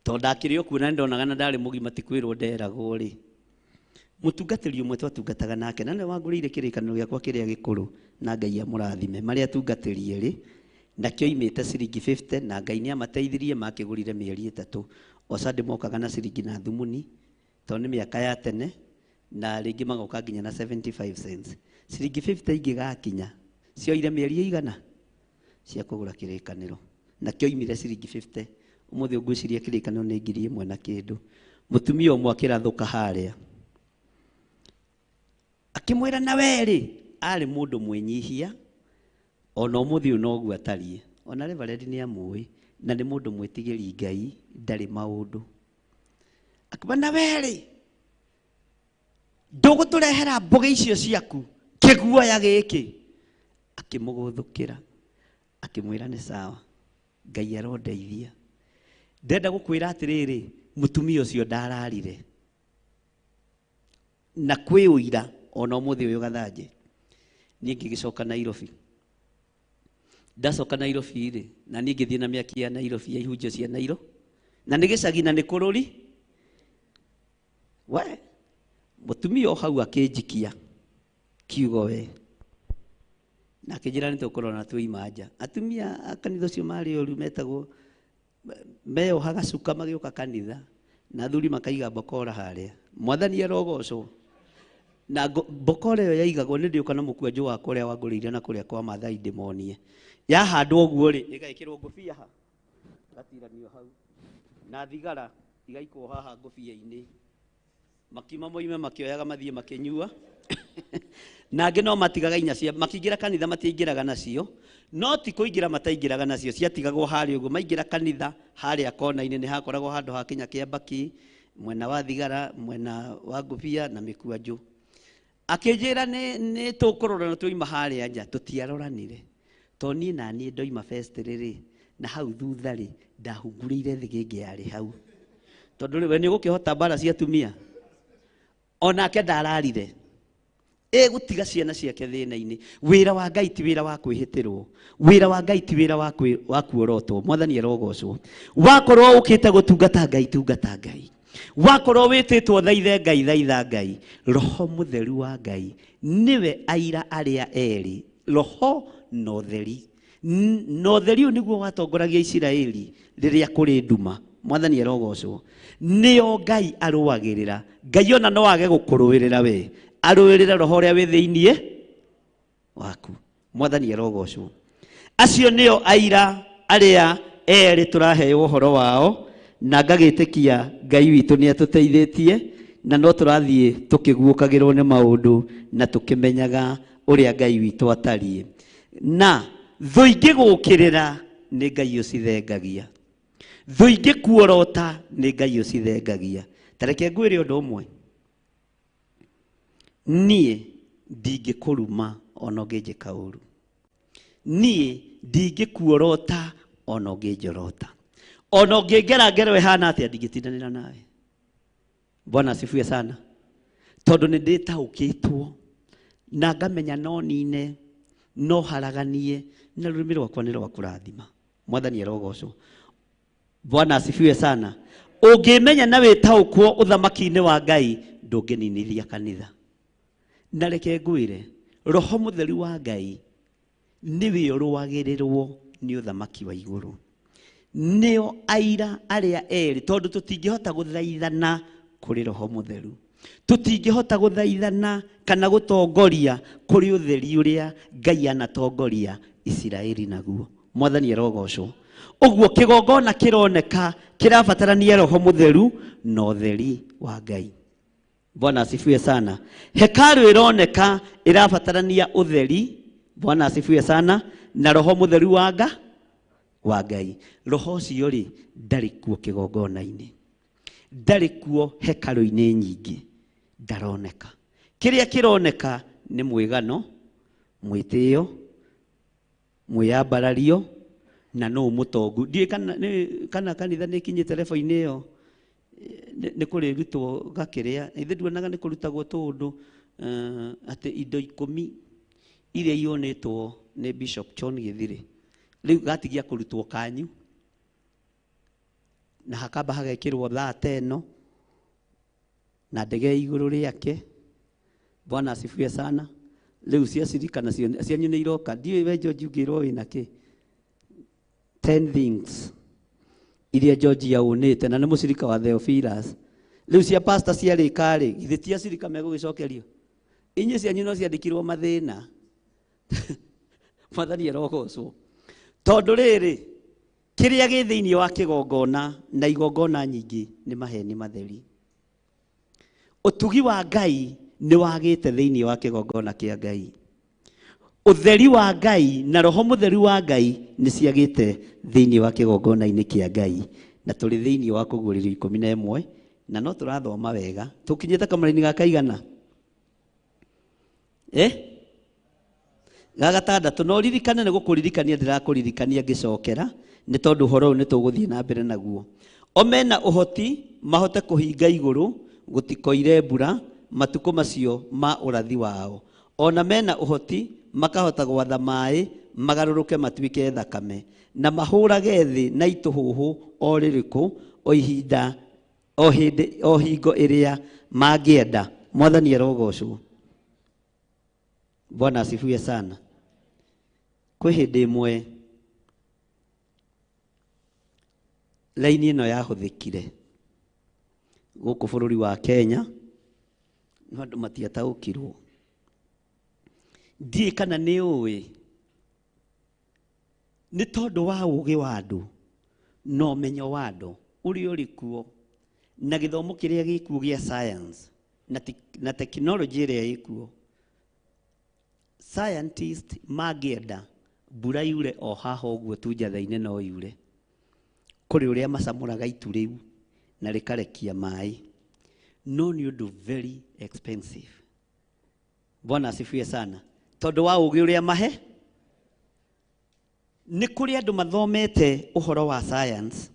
tondũ ndakĩrĩ o kuo na nĩndonaga na ndarĩ mũgima, ti kwĩrwo nderagwo rĩ, mũtungatĩri ũmwe twatungataga nake na nĩwe wangũrĩire kĩrĩkanĩro gĩakwa kĩrĩa gĩkũrũ, na Ngai amũrathime, marĩa atungatĩrie rĩ, na kĩoimĩte ciringi 50, na Ngai nĩamateithirie makĩgũrire mĩeri 3. O Sunday mokaga na ciringi na thumuni, tondũ nĩ mĩaka ya tene, na rĩngĩ magoka nginya na 75 cents. Ciringi 50 ingĩgakinya, cioire mĩeri ĩigana cia kũgũra kĩrĩkanĩro, na kĩoimire ciringi 50. Ũmũthĩ ũngwĩciria kĩrĩkanĩro nĩ 1000 na kĩndũ. Mũtumia ũmwe akĩrathũka harĩa, akĩmwĩra na werĩ, arĩ mũndũ mwĩnyihia, ona ũmũthĩ ũyũ noguo atariĩ, ona Reverend nĩ amũĩ, na nĩ mũndũ mwĩtigĩri Ngai, ndarĩ maũndũ. Akĩmwĩra na werĩ, ndũgũtũrehera mboga icio ciaku, kĩguoya gĩkĩ. Akĩmũgũthũkĩra, akĩmwĩra nĩ sawa, Ngai arondeithia. Ndenda gũkwĩra atĩrĩrĩ, mũtumia ũcio ndararire, na kwĩ ũira ona ũmũthĩ ũyũ Gathanjĩ. Niĩ ngĩgĩcoka Nairobi. Ndacoka Nairobi rĩ, na niĩ ngĩthiĩ na mĩaki ya Nairobi, ya ihunjio cia Nairo, na nĩ gĩcagi na nĩ kũrũri. We mũtumia o hau akĩnjikia kiugo we, na akĩnjĩra nĩ tũkũrora twoima nja. Atumia a kanitha ũcio marĩ ũru, metagwo meyohaga cuka magĩũka kanitha, na athuri makaiga mbokora harĩa. Mwathani arogocwo. Na mbokora ĩyo yaigagwo nĩ ndĩũka na mũkwanjũ wakwa ũrĩa wangũrĩire na kũrĩa kwa Maathai ndĩmonie. Yahandwo ũguo rĩ, ĩgekĩrwo ngũbia ha, gatiranio hau, na thigara igaikwo haha ngũbia-inĩ. Makiuma moime makĩoyaga mathiĩ makĩnyua. Na angĩ no matigaga inya cia, makĩingĩra kanitha matiaingĩraga nacio, no ti kũingĩra mataingĩraga nacio, ciatigagwo harĩa ũguo. Maingĩra kanitha harĩa kona-inĩ nĩ hakoragwo handũ ha kinya kĩa mbaki, mwena wa thigara, mwena wa ngũbia na mĩkwanjũ. Akĩnjĩra nĩ tũkũrora na twoima harĩa nja, tũtiaroranire. Tondũ niĩ na niĩ ndoima fest rĩrĩ, Na hau thutha rĩ ndahungurĩire thĩgĩngĩ yarĩ hau. Tondũ rĩ we nĩ ũgũkĩhota mbara cia atumia. Onake ndararire. Egũtiga ciana ciake thĩna-inĩ. Wĩra wa Ngai ti wĩra wa kwĩhĩtĩrwo. Wĩra wa Ngai ti wĩra wa kuorotwo. Mwathani arogocwo. Wakorwo ũkĩte gũtungata Ngai, tungata Ngai. Wakorwo wĩtĩtwo thaithe Ngai, thaitha Ngai. Roho mũtheru wa Ngai nĩwe aira arĩa erĩ, roho na ũtheri. Na ũtheri ũyũ nĩguo watongoragia Isiraeli rĩrĩa kũrĩ nduma. Mwathani arogocwo. Nĩo Ngai arũagĩrĩra. Ngai ona no age gũkũrũĩrĩra we, arũĩrĩre roho ũrĩa wĩ thĩiniĩ waku. Mwathani arogocwo. Acio nĩo aira arĩa erĩ tũraheo ũhoro wao, na ngagĩtĩkia Ngai witũ nĩ atũteithĩtie, na no tũrathiĩ tũkĩguũkagĩrwo nĩ maũndũ na tũkĩmenyaga ũrĩa Ngai witũ atariĩ. Na thũ ingĩgũkĩrĩra nĩ Ngai ũcithengagia, thũ ingĩkuorota nĩ Ngai ũcithengagia. Ta reke ngwĩre ũndũ ũmwe, niĩ ndingĩkũruma ona ũngĩnjĩka ũru, niĩ ndingĩkuorota ona ũngĩnjorota, ona ũngĩngera ngero ĩhana atĩa ndingĩtindanĩra nawe. Bwana asifiwe sana. Tondũ nĩ ndĩtaũkĩtwo na ngamenya no nine, no haraganie, na rũrĩmĩ rwakwa nĩ rwa kũrathima. Mwathani arogocwo. Bwana asifiwe sana. Ũngĩmenya na wĩtaũkwo ũthamaki-inĩ wa Ngai, ndũngĩninithia kanitha. Na reke ngwĩre, roho mũtheru wa Ngai nĩwe ũrũagĩrĩrwo nĩ ũthamaki wa igũrũ. Nĩo aira arĩa erĩ, tondũ tũtingĩhota gũthaithana kũrĩ roho mũtheru, tũtingĩhota gũthaithana kana gũtongoria kũrĩ ũtheri ũrĩa Ngai anatongoria Isiraeli naguo. Mwathani arogocwo. Ũguo kĩgongona kĩroneka kĩrabatarania roho mũtheru na ũtheri wa Ngai. Bwana asifiwe sana. Hekalu ĩroneka ĩrabatarania ũtheri, Bwana asifiwe sana, na roho mũtheru wa Ngai. Roho ũcio rĩ ndarĩ kuo kĩgongona-inĩ, ndarĩ kuo hekarũ-inĩ nyingĩ, ndaroneka. Kĩrĩa kĩroneka nĩ mwĩgano, mwĩtĩo, mwĩyambarario, na nũ mũtongu. Ndiũĩ kana kanitha nĩ ĩkinyĩte level-inĩ ĩyo, nĩ kũrĩrutwo gakĩrĩa. Ithe nduonaga nĩ kũrutagwo tũũndũ, atĩ indo 10 iria ionĩtwo nĩ Bishop John Gĩthirĩ rĩu gatigia kũrutwo kanyu, na hakamba hagekĩrwo thaa ta ĩno na ndege igũrũ rĩake. Bwana asifiwe sana. Rĩu cia cirika nacio cianyu nĩ iroka. Ndiũĩ we George ũngĩrwo wĩna kĩ? 10 things iria George yaunĩte, na nĩ mũcirika wa Theophilus. Rĩu cia pastor ciarĩka rĩ, githĩ ti acirika megũgĩcokerio? Inyuĩ cianyu no ciandĩkirwo mathĩna. Mwathani arogocwo. Tondũ rĩrĩ, kĩrĩa gĩ thĩinĩ wa kĩgongona na igongona nyingĩ nĩ maheni matheri. Ũtugi wa Ngai nĩ wagĩte thĩinĩ wa kĩgongona kĩa Ngai. Ũtheri wa Ngai na roho mũtheru wa Ngai nĩ ciagĩte thĩinĩ wa kĩgongona-inĩ kĩa Ngai. Na tũrĩ thĩinĩ wa kũguũrĩrio 11, na no tũrathoma wega. Tũkinyĩte kamũraini ga kaigana? Ga gatandatũ. No ririkane nĩ gũkũririkania ndĩrakũririkania ngĩcokera, nĩ tondũ ũhoro ũyũ nĩ tũgũthiĩ na mbere naguo. O mena ũhoti mahote kũhinga igũrũ gũtikoire mbura matukũ macio ma ũrathi wao. Ona mena ũhoti makahota gwatha maĩ magarũrũke matuĩke thakame, na mahũrage thĩ na itũhũhũ o rĩrĩkũ, o ihinda, o hĩndĩ, o hingo ĩrĩa mangĩenda. Mwathani arogocwo. Bwana asifiwe sana. Kwĩ hĩndĩ ĩmwe laini ĩno yahũthĩkire gũkũ bũrũri wa Kenya, no andũ matiataũkirwo. Ndiũĩ kana nĩ ũĩ, nĩ tondũ wa ũũgĩ wa andũ na ũmenyo wa andũ ũrĩa ũrĩ kuo, na gĩthomo kĩrĩa gĩkuo gĩa science na technology ĩrĩa ĩkuo, scientist mangĩenda mbura yure o haha ũguo tu njatha-inĩ no yure. Kũrĩ ũrĩa macamũraga itu rĩu na rĩkarekia maĩ, no nĩ ũndũ very expensive. Bwana asifiwe sana. Tondũ wa ũũgĩ ũrĩa mahe. Nĩ kũrĩ andũ mathomete ũhoro wa science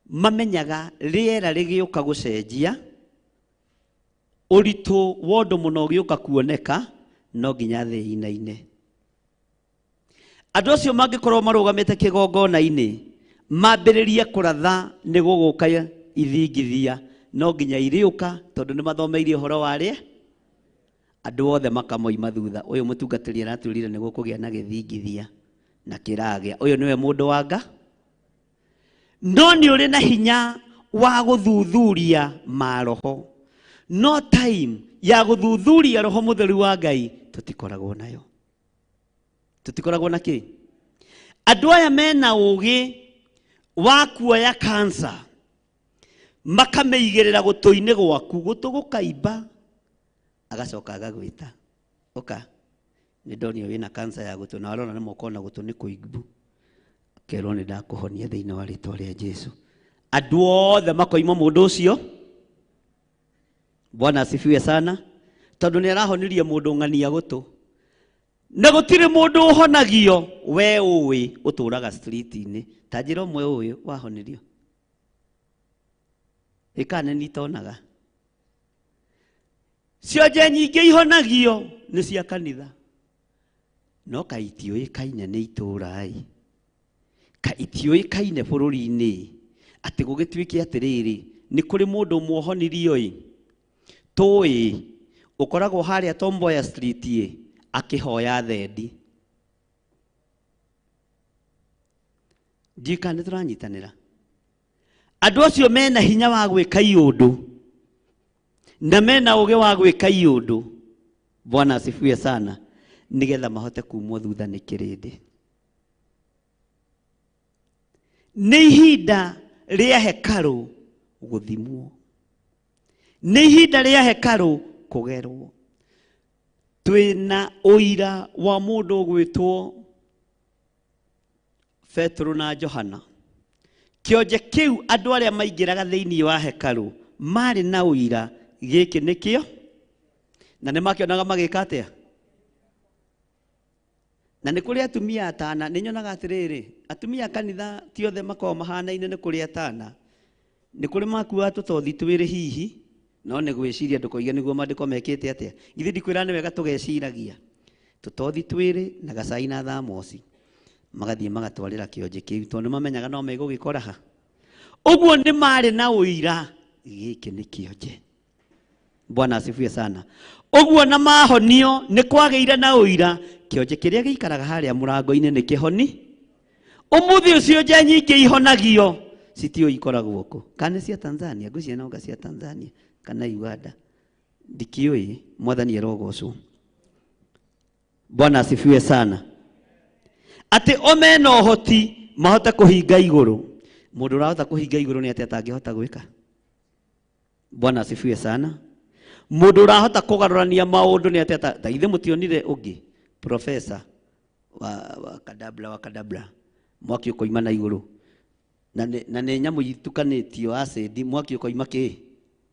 mamenyaga rĩera rĩgĩũka gũcenjia, ũritũ wa ũndũ mũno ũgĩũka kuoneka, no nginya thĩ ĩinaine. Andũ acio mangĩkorwo marũgamĩte kĩgongona-inĩ mambĩrĩrie kũratha nĩ gũgũka ithingithia, no nginya irĩũka tondũ nĩ mathomeire ũhoro wa rĩera. Andũ othe makamoima thutha, ũyũ mũtungatĩri aratwĩrire nĩ gũkũgĩa na gĩthingithia na kĩragĩa, ũyũ nĩwe mũndũ wa Nga. No nĩ ũrĩ na hinya wa gũthuthuria maroho, no time ya gũthuthuria roho mũtheru wa Ngai tũtikoragwo nayo. Tũtikoragwo na kĩ? Andũ aya mena ũgĩ wa kuoya cancer makamĩigĩrĩra gũtũ-inĩ gwaku, gũtũ gũkaimba, agacoka agagwĩta, ũka nĩ ndonio wĩna cancer ya gũtũ, na warora nĩ moko na gũtũ nĩ kũimbu, kerwo nĩ ndakũhonia thĩinĩ wa rĩtwa rĩa Jesu. Andũ othe makoima mũndũ ũcio. Bwana asifiwe sana, tondũ nĩ arahonirie mũndũ ng'ania gũtũ. Na gũtirĩ mũndũ ũhonagio we ũĩ ũtũraga street-inĩ. Ta njĩra ũmwe ũĩ wahonirio. Ĩka nĩ itonaga. Cionje nyingĩ ihonagio nĩ cia kanitha, no ka itiũĩkaine nĩ itũũra-ĩ, ka itiũĩkaine bũrũri-inĩ, atĩ gũgĩtuĩke atĩrĩrĩ nĩ kũrĩ mũndũ ũmwe ũhonirio-ĩ, tũĩ ũkoragwo harĩa Tom Mboya Street-ĩ akĩhoya thendi. Ndiũĩ kana nĩ tũranyitanĩra. Andũ acio mena hinya wa gwĩka iũndũ na mena ũgĩ wa gwĩka iũndũ. Bwana asifiwe sana, nĩgetha mahote kumwo thutha nĩ kĩrĩndĩ. Nĩ ihinda rĩa hekarũ gũthimwo, nĩ ihinda rĩa hekarũ kũgerwo. Twĩna ũira wa mũndũ ũgwĩtwo Petero na Johana. Kĩonje kĩu andũ arĩa maingĩraga thĩinĩ wa hekarũ marĩ na ũira gĩkĩ nĩkĩo, na nĩ makĩonaga magĩka atĩa. Na nĩ kũrĩ atumia atana, nĩ nyonaga atĩrĩrĩ, atumia a kanitha ti othe makoragwo mahanaine, nĩ kũrĩ atana, nĩ kũrĩ makuaga tũtothi twĩrĩ hihi, no nĩ gwĩciria ndũkoige nĩguo maandĩko mekĩte atĩa. Githĩ ndikwĩra nĩ wega tũgeciragia. Tũtothi twĩrĩ na gacai na thamoci, magathiĩ magatwarĩra kĩonje kĩu, tondũ nĩ mamenyaga no megũgĩkora ha. Ũguo nĩ marĩ na ũira gĩkĩ nĩ kĩonje. Bwana asifiwe sana. Ũguo na mahonio nĩ kwagĩire na ũira kĩonje kĩrĩa gĩikaraga harĩa mũrango-inĩ nĩ kĩhoni. Ũmũthĩ ũcio nja nyingĩ ihonagio citiũĩ ikoragwo kũ, kana cia Tanzania, ngwĩciria no cia Tanzania kana Uganda, ndikĩũĩ. Mwathani arogocwo. Bwana asifiwe sana. Atĩ o mena ũhoti mahote kũhinga igũrũ. Mũndũ ũrahota kũhinga igũrũ nĩ atĩa atangĩhota gwĩka? Bwana asifiwe sana. Mũndũ ũrahota kũgarũrania maũndũ nĩ atĩa ta ithe mũtionire ũngĩ professor wa kadabla wa kadabla, mwaki ũkoima na igũrũ, na nĩ nyamũ itukanĩtio acid, mwaki ũkoima kĩ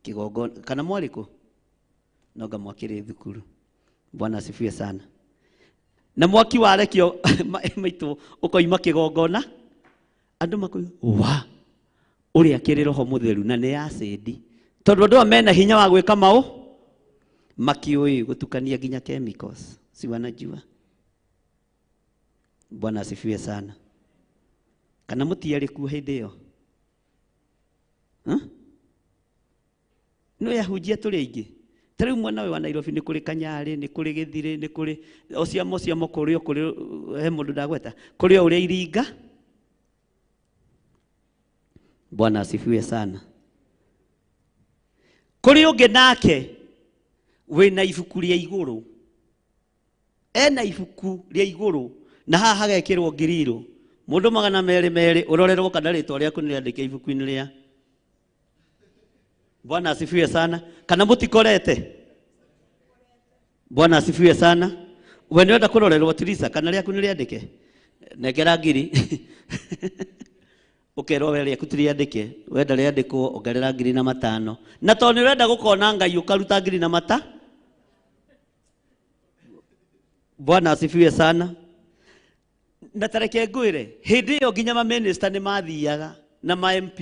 kĩgongona kana mwarĩkũ, no nga mwakĩrĩ thukuru. Bwana asifiwe sana. Na mwaki warekio maitũ ũkoima kĩgongona, andũ makoiga wa ũrĩa kĩrĩ roho mũtheru, na nĩ acid, tondũ andũ aya mena hinya wa gwĩka maũ makiũĩ gũtukania nginya chemicals, si wanajua. Bwana asifiwe sana. Kana mũtiarĩ kuo hĩndĩ ĩyo? No yahunjia tũrĩ aingĩ. Ta rĩu mwena ũyũ wa Nairobi nĩ kũrĩ Kanyarĩ, nĩ kũrĩ Gĩthirĩ, nĩ kũrĩ Ociamo, Ciamo, kũrĩ o kũrĩ he mũndũ ndagweta, kũrĩ o ũrĩa Iringa. Bwana asifiwe sana. Kũrĩ ũngĩ nake wĩna ibuku rĩa igũrũ, ena ibuku rĩa igũrũ na haha hagekĩrwo ngiriro, mũndũ 200 merĩ, ũrorerwo kana rĩtwa rĩaku nĩ rĩandĩke ibuku-inĩ rĩa. Bwana asifiwe sana. Kana mũtikorete? Bwana asifiwe sana. We nĩ ũrenda kũrorerwo Teresa kana rĩaku nĩ rĩandĩke? Nengera ngiri. Ũkerwo we rĩaku ti rĩandĩke, wenda rĩandĩkwo ongerera 1005. Na tondũ nĩ ũrenda gũkona Ngai ũkaruta 1000. Bwana asifiwe sana. Na tareke ngwĩre hĩndĩ ĩyo nginya ma minister nĩ mathiaga na ma MP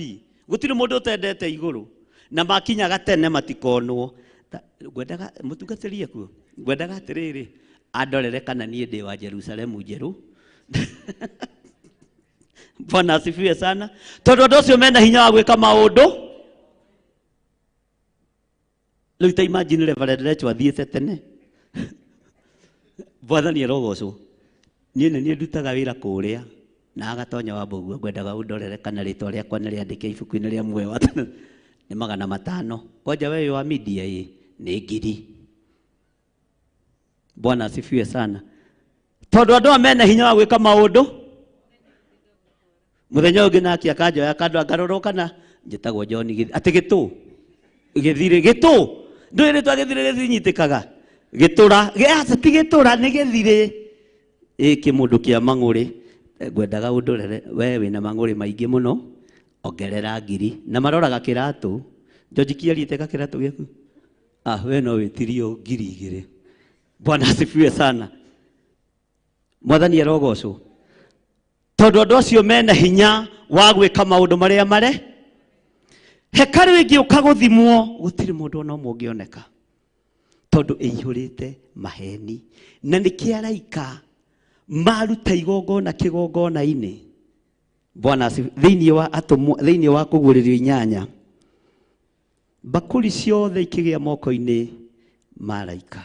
gũtirĩ mũndũ ũtendete igũrũ na makinyaga tene matikonwo. Ngwendaga mũtungatĩrie kuo, ngwendaga atĩrĩrĩ andorere kana niĩ ndĩ wa Jerusalemu njerũ. Bwana asifiwe sana. Tondũ andũ acio mena hinya wa gwĩka maũndũ. Rĩu ta imagine Reverend Recho athiĩte tene. Mwathani arogocwo. Niĩ nĩ niĩ ndutaga wĩra kũrĩa na agatonya wa mbũguo, ngwendaga ũndorere kana rĩtwa rĩakwa nĩ rĩandĩke ibuku-inĩ rĩa muoyo wa tene. Nĩ 500. Kwanja we wa media ĩ nĩ 1000. Bwana asifiwe sana. Tondũ andũ aya mena hinya wa gwĩka maũndũ. Mũthenya ũngĩ nake akanjoya kandũ angarorwo kana njĩtagwo John Gĩthiri. Atĩ gĩtũ Gĩthiri gĩtũ ndũĩ rĩtwa Gĩthiri rĩtinyitĩkaga gĩtũra aca ti gĩtũra nĩ Gĩthiri. Ĩ kĩmũndũ kĩa mang'ũrĩ ngwendaga ũndorere we wĩna mang'ũrĩ maingĩ mũno ongerera 1000. Na maroraga kĩratũ. George Kiarie teka kĩratũ gĩaku. Ah, we no wĩtirio 2000. Bwana asifiwe sana. Mwathani arogocwo. Tondũ andũ acio mena hinya wa gwĩka maũndũ marĩa mare. Hekarũ ĩngĩũka gũthimwo gũtirĩ mũndũ ona ũmwe ũngĩoneka tondũ ĩihũrĩte maheni. Na nĩkĩ araika maruta igongona kĩgongona-inĩ. Bwana asifiwe. Thĩinĩ wa atũmwo, thĩinĩ wa kũguũrĩrio 8, mbakũri ciothe ikĩgĩa moko-inĩ ma araika.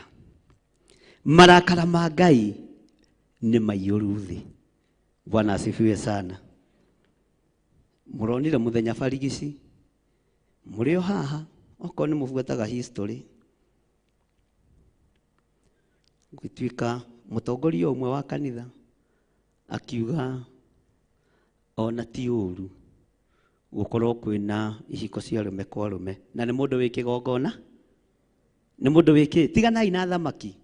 Marakara ma Ngai nĩ maiyũru thĩ. Bwana asifiwe sana. Mũronire mũthenya barigici mũrĩ o haha, okorwo nĩ mũbuataga history, gũtuĩka mũtongoria ũmwe wa kanitha akiuga ona ti ũru gũkorwo kwĩna ihiko cia arũme kwa arũme, na nĩ mũndũ wĩ kĩgongona, nĩ mũndũ wĩ kĩ. Tiganai na athamaki,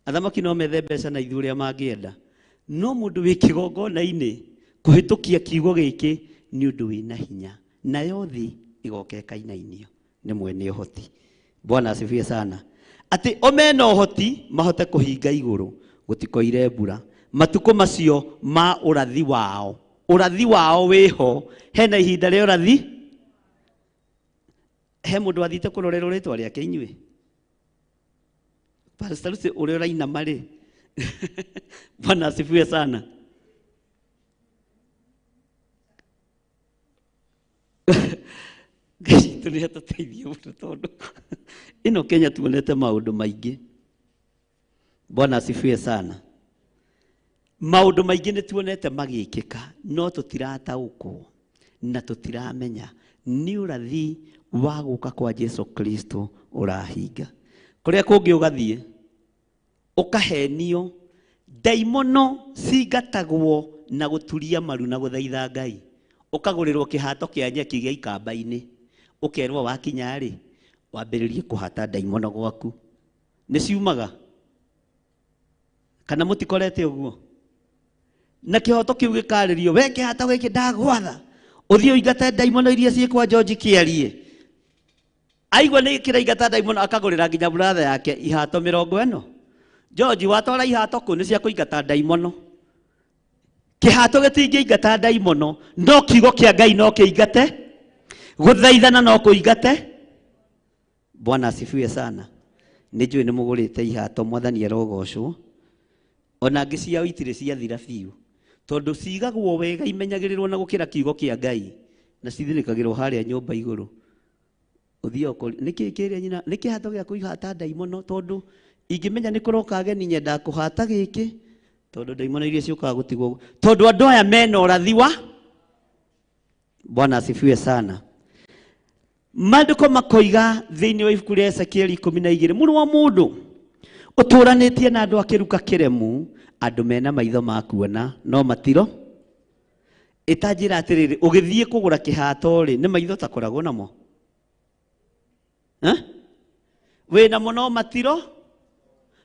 athamaki no methe mbeca na ithuĩ ũrĩa mangĩenda, no mũndũ wĩ kĩgongona-inĩ kũhĩtũkia kiugo gĩkĩ nĩ ũndũ wĩna hinya, nayo thĩ igoka ĩkainainio nĩ mwene ũhoti. Bwana asifiwe sana. Atĩ o mena ũhoti mahote kũhinga igũrũ gũtikoire mbura. Matukũ macio ma ũrathi wao, ũrathi wao wĩho. Hena ihinda rĩa ũrathi. He mũndũ wathiĩte kũrorerwo rĩtwa rĩake inyuĩ? Pastor Lucy ũrĩa ũrainama rĩ. Bwana asifiwe sana. Ngai witũ nĩ atũteithie mũno tondũ ĩno Kenya tuonete maũndũ maingĩ. Bwana asifiwe sana. Maũndũ maingĩ nĩ tuonete magĩkĩka no tũtirataũkwo na tũtiramenya nĩ ũrathi wa gũka kwa Jesu Kristo ũrahinga. Kũrĩa kũngĩ ũgathiĩ ũkahenio, ndaimono cingatagwo na gũturia maru na gũthaitha Ngai. Ũkagũrĩrwo kĩhato kĩa nyeki gĩa ikamba-inĩ, ũkerwo wakinya rĩ wambĩrĩrie kũhata ndaimono gwaku. Nĩ ciumaga kana mũtikorete ũguo? Na kĩhoto kĩu gĩkarĩrio, we kĩhato gĩkĩ ndagwatha ũthiĩ ũingate ndaimono iria ciĩ kwa George Kĩarie. Aigua nĩ kĩraingata ndaimono akagũrĩra nginya brother yake ihato 40. George watwara ihato kũ nĩ cia kũingata ndaimono. Kĩhato gĩtingĩingata ndaimono, no kiugo kĩa Ngai no kĩingate, gũthaithana no kũingate. Bwana asifiwe sana. Nĩ njũĩ nĩ mũgũrĩte ihato, Mwathani arogocwo. Ona angĩ ciao itirĩ ciathira biũ tondũ cigagwo wega, imenyagĩrĩrwo na gũkĩra kiugo kĩa Ngai, na cithinĩkagĩrwo harĩa nyũmba igũrũ. Ũthiĩ ũkori nĩkĩ kĩrĩa nyina nĩ kĩhato gĩa kũihata ndaimono, tondũ ingĩmenya nĩ kũroka ageni nyendaga kũhata gĩkĩ, tondũ ndaimono iria ciũkaga gũtigwo, tondũ andũ aya mena ũrathi wa. Bwana asifiwe sana. Maandĩko makoiga thĩinĩ wa ibuku rĩa Ezekieli 12, mũrũ wa mũndũ ũtũranĩtie na andũ akĩruka kĩremu, andũ mena maitho ma kuona no matiro. Ĩtanjĩra atĩrĩrĩ, ũgĩthiĩ kũgũra kĩhato rĩ, nĩ maitho takoragwo namo? Wĩnamo no matiro,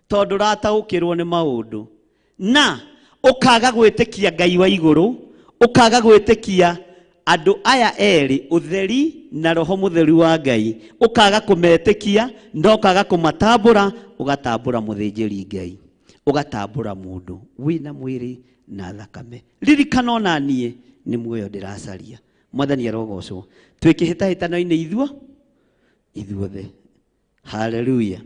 tondũ ũrataũkĩrwo nĩ maũndũ na ũkaga gwĩtĩkia Ngai wa igũrũ, ũkaga gwĩtĩkia andũ aya erĩ, ũtheri na roho mũtheru wa Ngai, ũkaga kũmetĩkia na ũkaga kũmatambũra, ũgatambũra mũthĩnjĩri Ngai. Ũgatambũra mũndũ wĩna mwĩrĩ na thakame. Ririkana ona niĩ nĩ muoyo ndĩracaria. Mwathani arogocwo. Twĩ kĩhĩtahĩtano-inĩ ithuothe. Haleluya.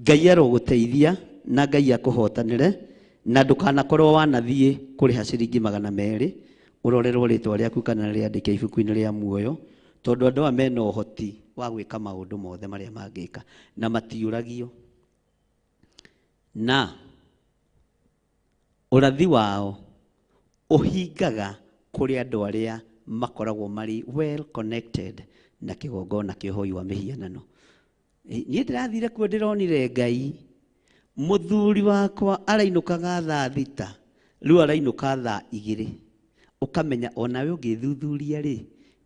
Ngai arogũteithia na Ngai akũhotanĩre na ndũkanakorwo wanathiĩ kũrĩha ciringi 200 ũrorerwo rĩtwa rĩaku kana rĩandĩke ibuku-inĩ rĩa muoyo, tondũ andũ aya mena ũhoti wa gwĩka maũndũ mothe marĩa mangĩka na matiũragio. Na ũrathi wao ũhingaga kũrĩ andũ arĩa makoragwo marĩ well connected na kĩgongona kĩa ũhoi wa mĩhianano. Niĩ ndĩrathire kuo ndĩronire Ngai. Mũthuri wakwa arainũkaga thaa 6, rĩu arainũka thaa 2. Ũkamenya onawe ũngĩthuthuria rĩ,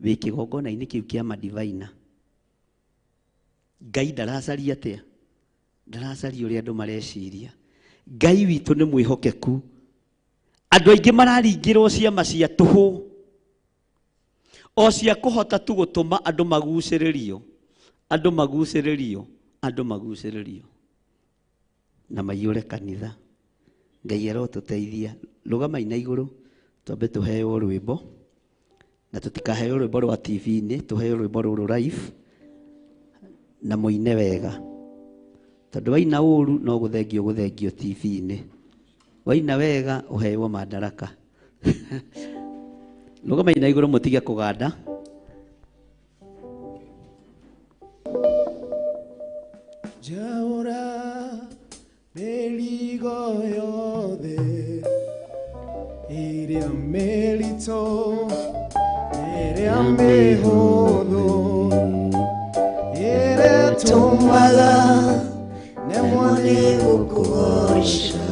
wĩ kĩgongona-inĩ kĩu kĩa madivaina. Ngai ndaracaria atĩa? Ndaracaria ũrĩa andũ mareciria. Ngai witũ nĩ mwĩhokeku. Andũ aingĩ mararingĩrwo ciama cia tũhũ, o cia kũhota tu gũtũma andũ magucĩrĩrio, andũ magucĩrĩrio, andũ magucĩrĩrio na maiyũre kanitha. Ngai arotũteithia. Rũgamai na igũrũ twambe tũheo rwĩmbo, na tũtikaheo rwĩmbo rwa TV-inĩ, tũheo rwĩmbo rũrũ live na mũine wega, tondũ waina ũru no gũthengio gũthengio TV-inĩ, waina wega ũheo madaraka. Rũgamai na igũrũ mũtige kũganda. Njaũra mĩrigo yothe ĩrĩa mĩritũ ĩrĩa mĩhũthũ ĩrĩa ĩtũmaga nemwo nĩ gũkũgoca.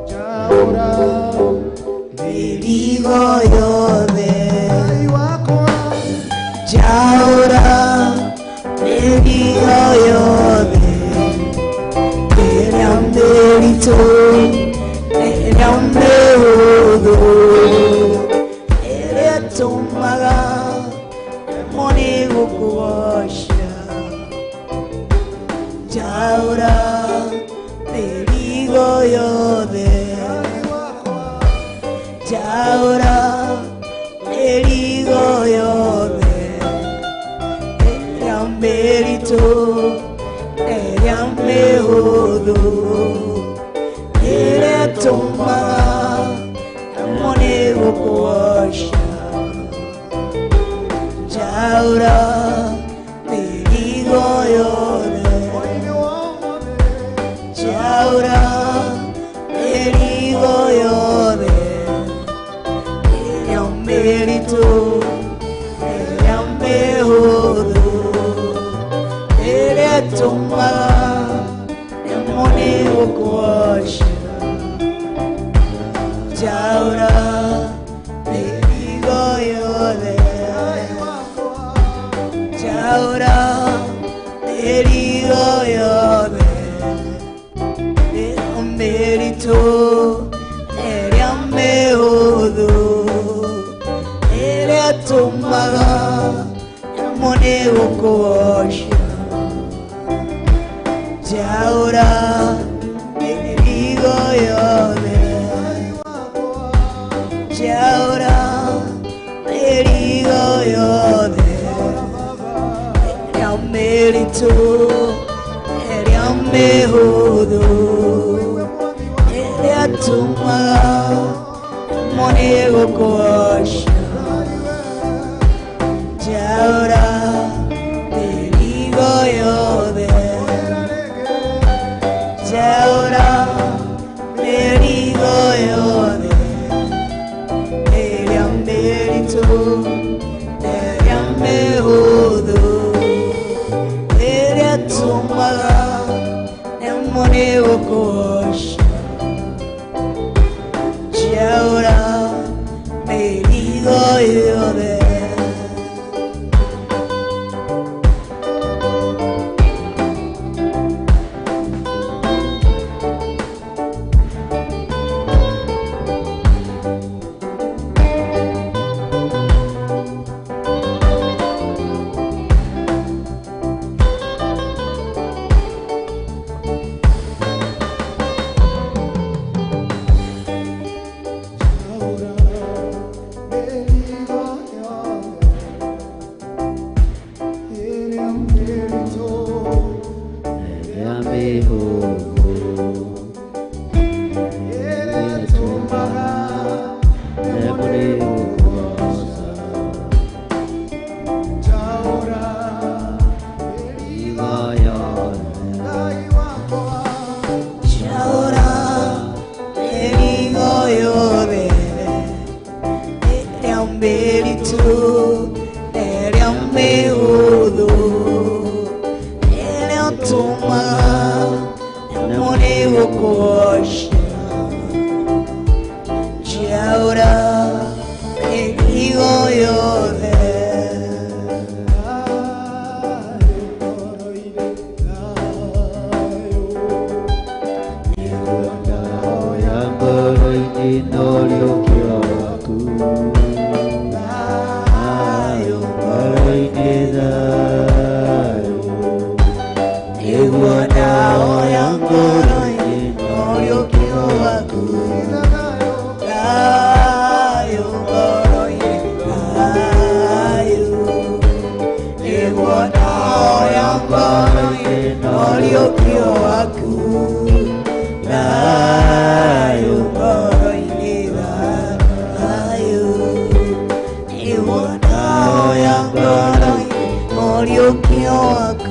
Njaũra mĩrigo yothe, Ngai wakwa, njaũra mĩrigo yothe ĩrĩa mĩritũ ĩrĩa mĩhũthũ ĩrĩa ĩtũmaga nemwo nĩ gũkũgoca. Njaũra mĩrigo yothe, njaũra mĩrigo yothe ĩrĩa mĩritũ ĩrĩa mĩhũthũ ĩrĩa ĩtũmaga nemwo nĩ gũkũgoca. Njaũra mĩrigo yothe, njaũra mĩrigo yothe ĩrĩa mĩritũ ĩrĩa mĩhũthũ ĩrĩa ĩtũmaga nemwo nĩ gũkũgoca. Njaũra mĩrigo yothe, njaũra mĩrigo yothe ĩrĩa mĩritũ ĩrĩa mĩhũthũ ĩrĩa ĩtũmaga nemwo nĩ gũkũgoca. Njaũra mĩrigo yothe, njaũra mĩrigo yothe ĩrĩa mĩritũ ĩrĩa mĩhũthũ ĩrĩa ĩtũmaga nemwo nĩ gũkũgoca. Njaũra mĩrigo yothe, njaũra mĩrigo yothe ĩrĩa mĩritũ ĩrĩa mĩhũthũ ĩrĩa ĩtũmaga nemwo nĩ gũkũgoca. Njaũra mĩrigo yothe. Tũmaga nemwo nĩ gũkũgoca. Njaũra Mĩrigo yothe Ngai wakwa. Njaũra mĩrigo yothe ĩrĩa mĩritũ na ĩrĩa mĩhũthũ, ĩrĩa ũtũmaga nemwo nĩ gũkũgoca. Njaũra mĩrigo yothe. Ya ngoro-inĩ no rĩũkĩro waku. Thayũ ngoro-inĩ thayũ. Nĩguo ndahoya ngoro-inĩ no rĩũkĩro waku. Thayũ ngoro-inĩ thayũ. Nĩguo ndahoya ngoro-inĩ no rĩũkĩro waku. Thayũ ngoro-inĩ thayũ. Nĩguo ndahoya ngoro-inĩ no rĩũkĩro waku.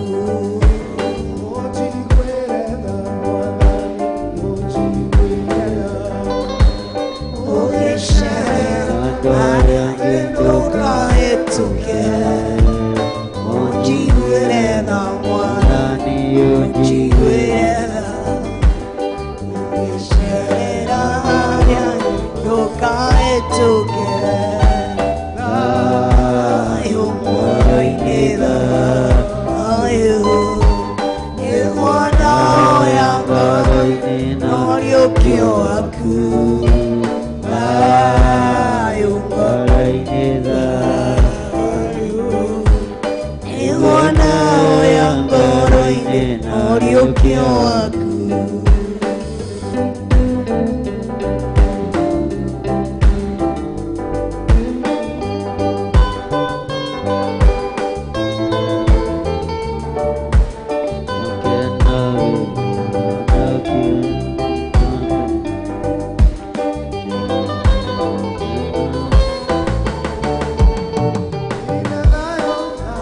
Ũgĩcerera arĩa angĩ ndũkahĩtũke. Ũnjiguĩre tha Mwathani, ũnjiguĩre tha. Ũgĩcerera arĩa angĩ ndũkahĩtũke. Thayũ ngoro-inĩ thayũ. Nĩguo ndahoya ngoro-inĩ no rĩũkĩro waku. Thayũ Ngoro-inĩ thayũ. Nĩguo ndahoya ngoro-inĩ no rĩũkĩro waku.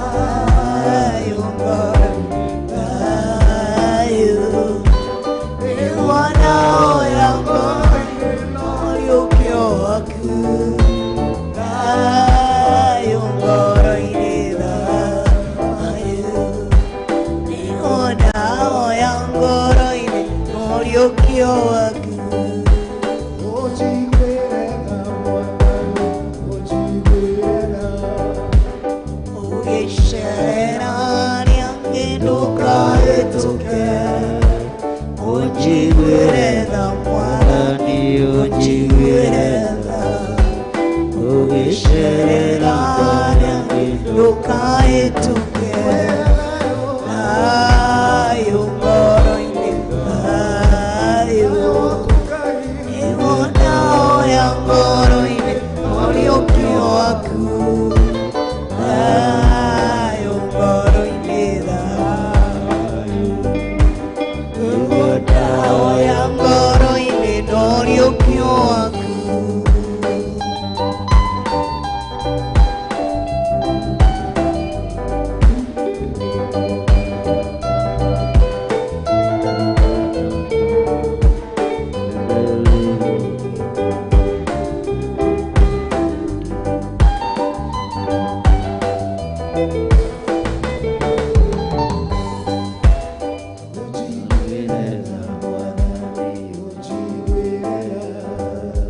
Thayũ ngoro-inĩ thayũ. Nĩguo ndahoya ngoro-inĩ no rĩũkĩro waku. Thayũ ngoro-inĩ thayũ. Nĩguo ndahoya ngoro-inĩ no rĩũkĩro waku. Ũnjiguĩre tha Mwathani, ũnjiguĩre tha. Ũgĩcerera arĩa angĩ ndũkahĩtũke. Ũnjiguĩre tha Mwathani, ũnjiguĩre tha. Ũgĩcerera arĩa angĩ ndũkahĩtũke. Thayũ ngoro-inĩ thayũ. Nĩguo ndahoya ngoro-inĩ no rĩũkĩro waku. Thayũ ngoro-inĩ thayũ. Nĩguo ndahoya ngoro-inĩ no rĩũkĩro waku. Ũnjiguĩre tha Mwathani, Ũnjiguĩre tha.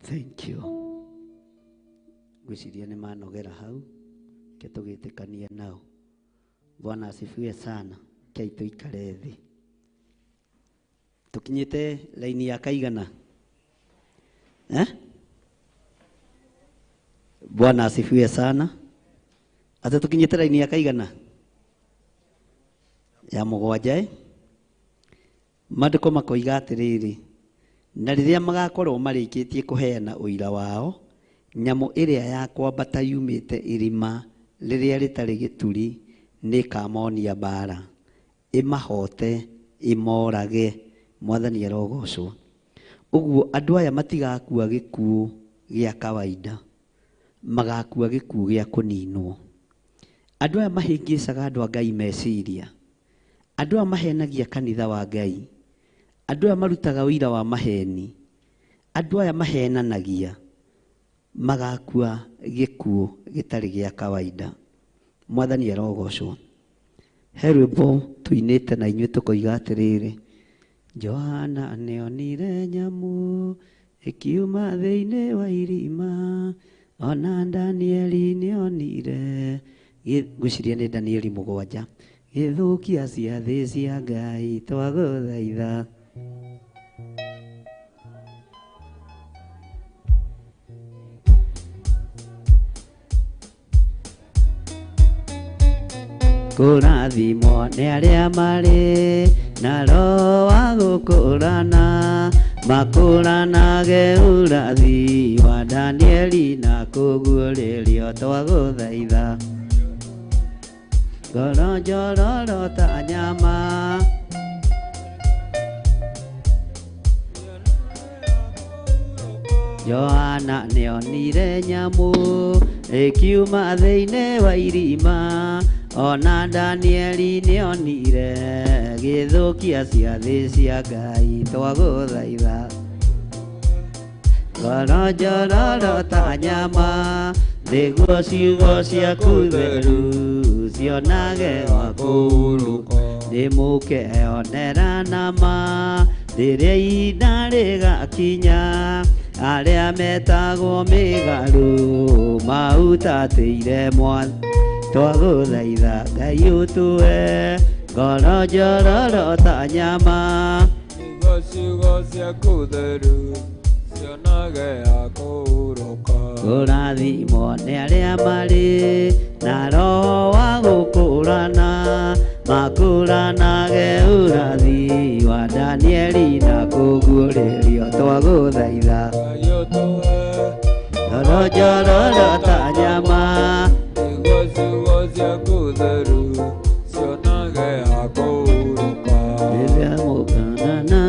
Thank you. Ngwĩciria nĩ manogera hau, ke tũgĩtĩkanie nao. Bwana asifiwe sana. Kei tũikare thĩ. Tũkinyĩte laini ya kaigana? Eh? Bwana asifiwe sana. Ate tũkinyĩte laini ya kaigana? Ya mũgwanja eh? Maandĩko makoiga atĩrĩrĩ, na rĩrĩa magakorwo marĩkĩtie kũheana ũira wao, nyamũ ĩrĩa ya kwambata yumĩte irima rĩrĩa rĩtarĩ gĩturi nĩĩkamonia mbara, ĩmahote, ĩmorage. Mwathani arogocwo. Ũguo andũ aya matigakua gĩkuũ gĩa kawaida, magakua gĩkuũ gĩa kũninwo. Andũ aya mahĩngĩcaga andũ a Ngai meciria, andũ aya mahenagia kanitha wa Ngai, andũ aya marutaga ũira wa maheni, andũ aya mahenanagia, magakua gĩkuũ gĩtarĩ gĩa kawaida. Mwathani arogocwo. He rwĩmbo tũinĩte na inyuĩ tũkoiga atĩrĩrĩ, Johana nĩonire nyamũ ĩkiuma thĩinĩ wa irima, ona Danieli nĩonire, ngwĩciria nĩ Danieli 7, gĩthũkia ciathĩ cia Ngai twagũthaitha. Kũrathimwo nĩ arĩa marĩ na roho wa gũkũrana, makũranage ũrathi wa Danieli na kũguũrĩrio twagũthaitha. Ngoro njororo ta nyama, Johana nĩonire nyamũ ĩkiuma thĩinĩ wa irima, ona Danieli nĩonire gĩthũkia ciathĩ cia Ngai twagũthaitha. Ngoro njororo ta nyama, nĩguo ciugo ciaku theru cionage gwa kũhurũka. Nĩmũkeonera nama rĩrĩa ihinda rĩgakinya, arĩa metagwo mĩgarũ mahutatĩire Mwathani. Twagũthaitha Ngai ũtue ngoro njororo ta nyama, nĩguo ciugo ciaku theru cionage ha kũhurũka. Kũrathimwo nĩ arĩa marĩ na roho wa gũkũrana, makũranage ũrathi wa Danieli na kũguũrĩrio twagũthaitha. Ngai ũtue Ngoro njororo ta nyama, nĩguo ciugo ciaku theru cionage ha kũhurũka. Rĩrĩa mũkanana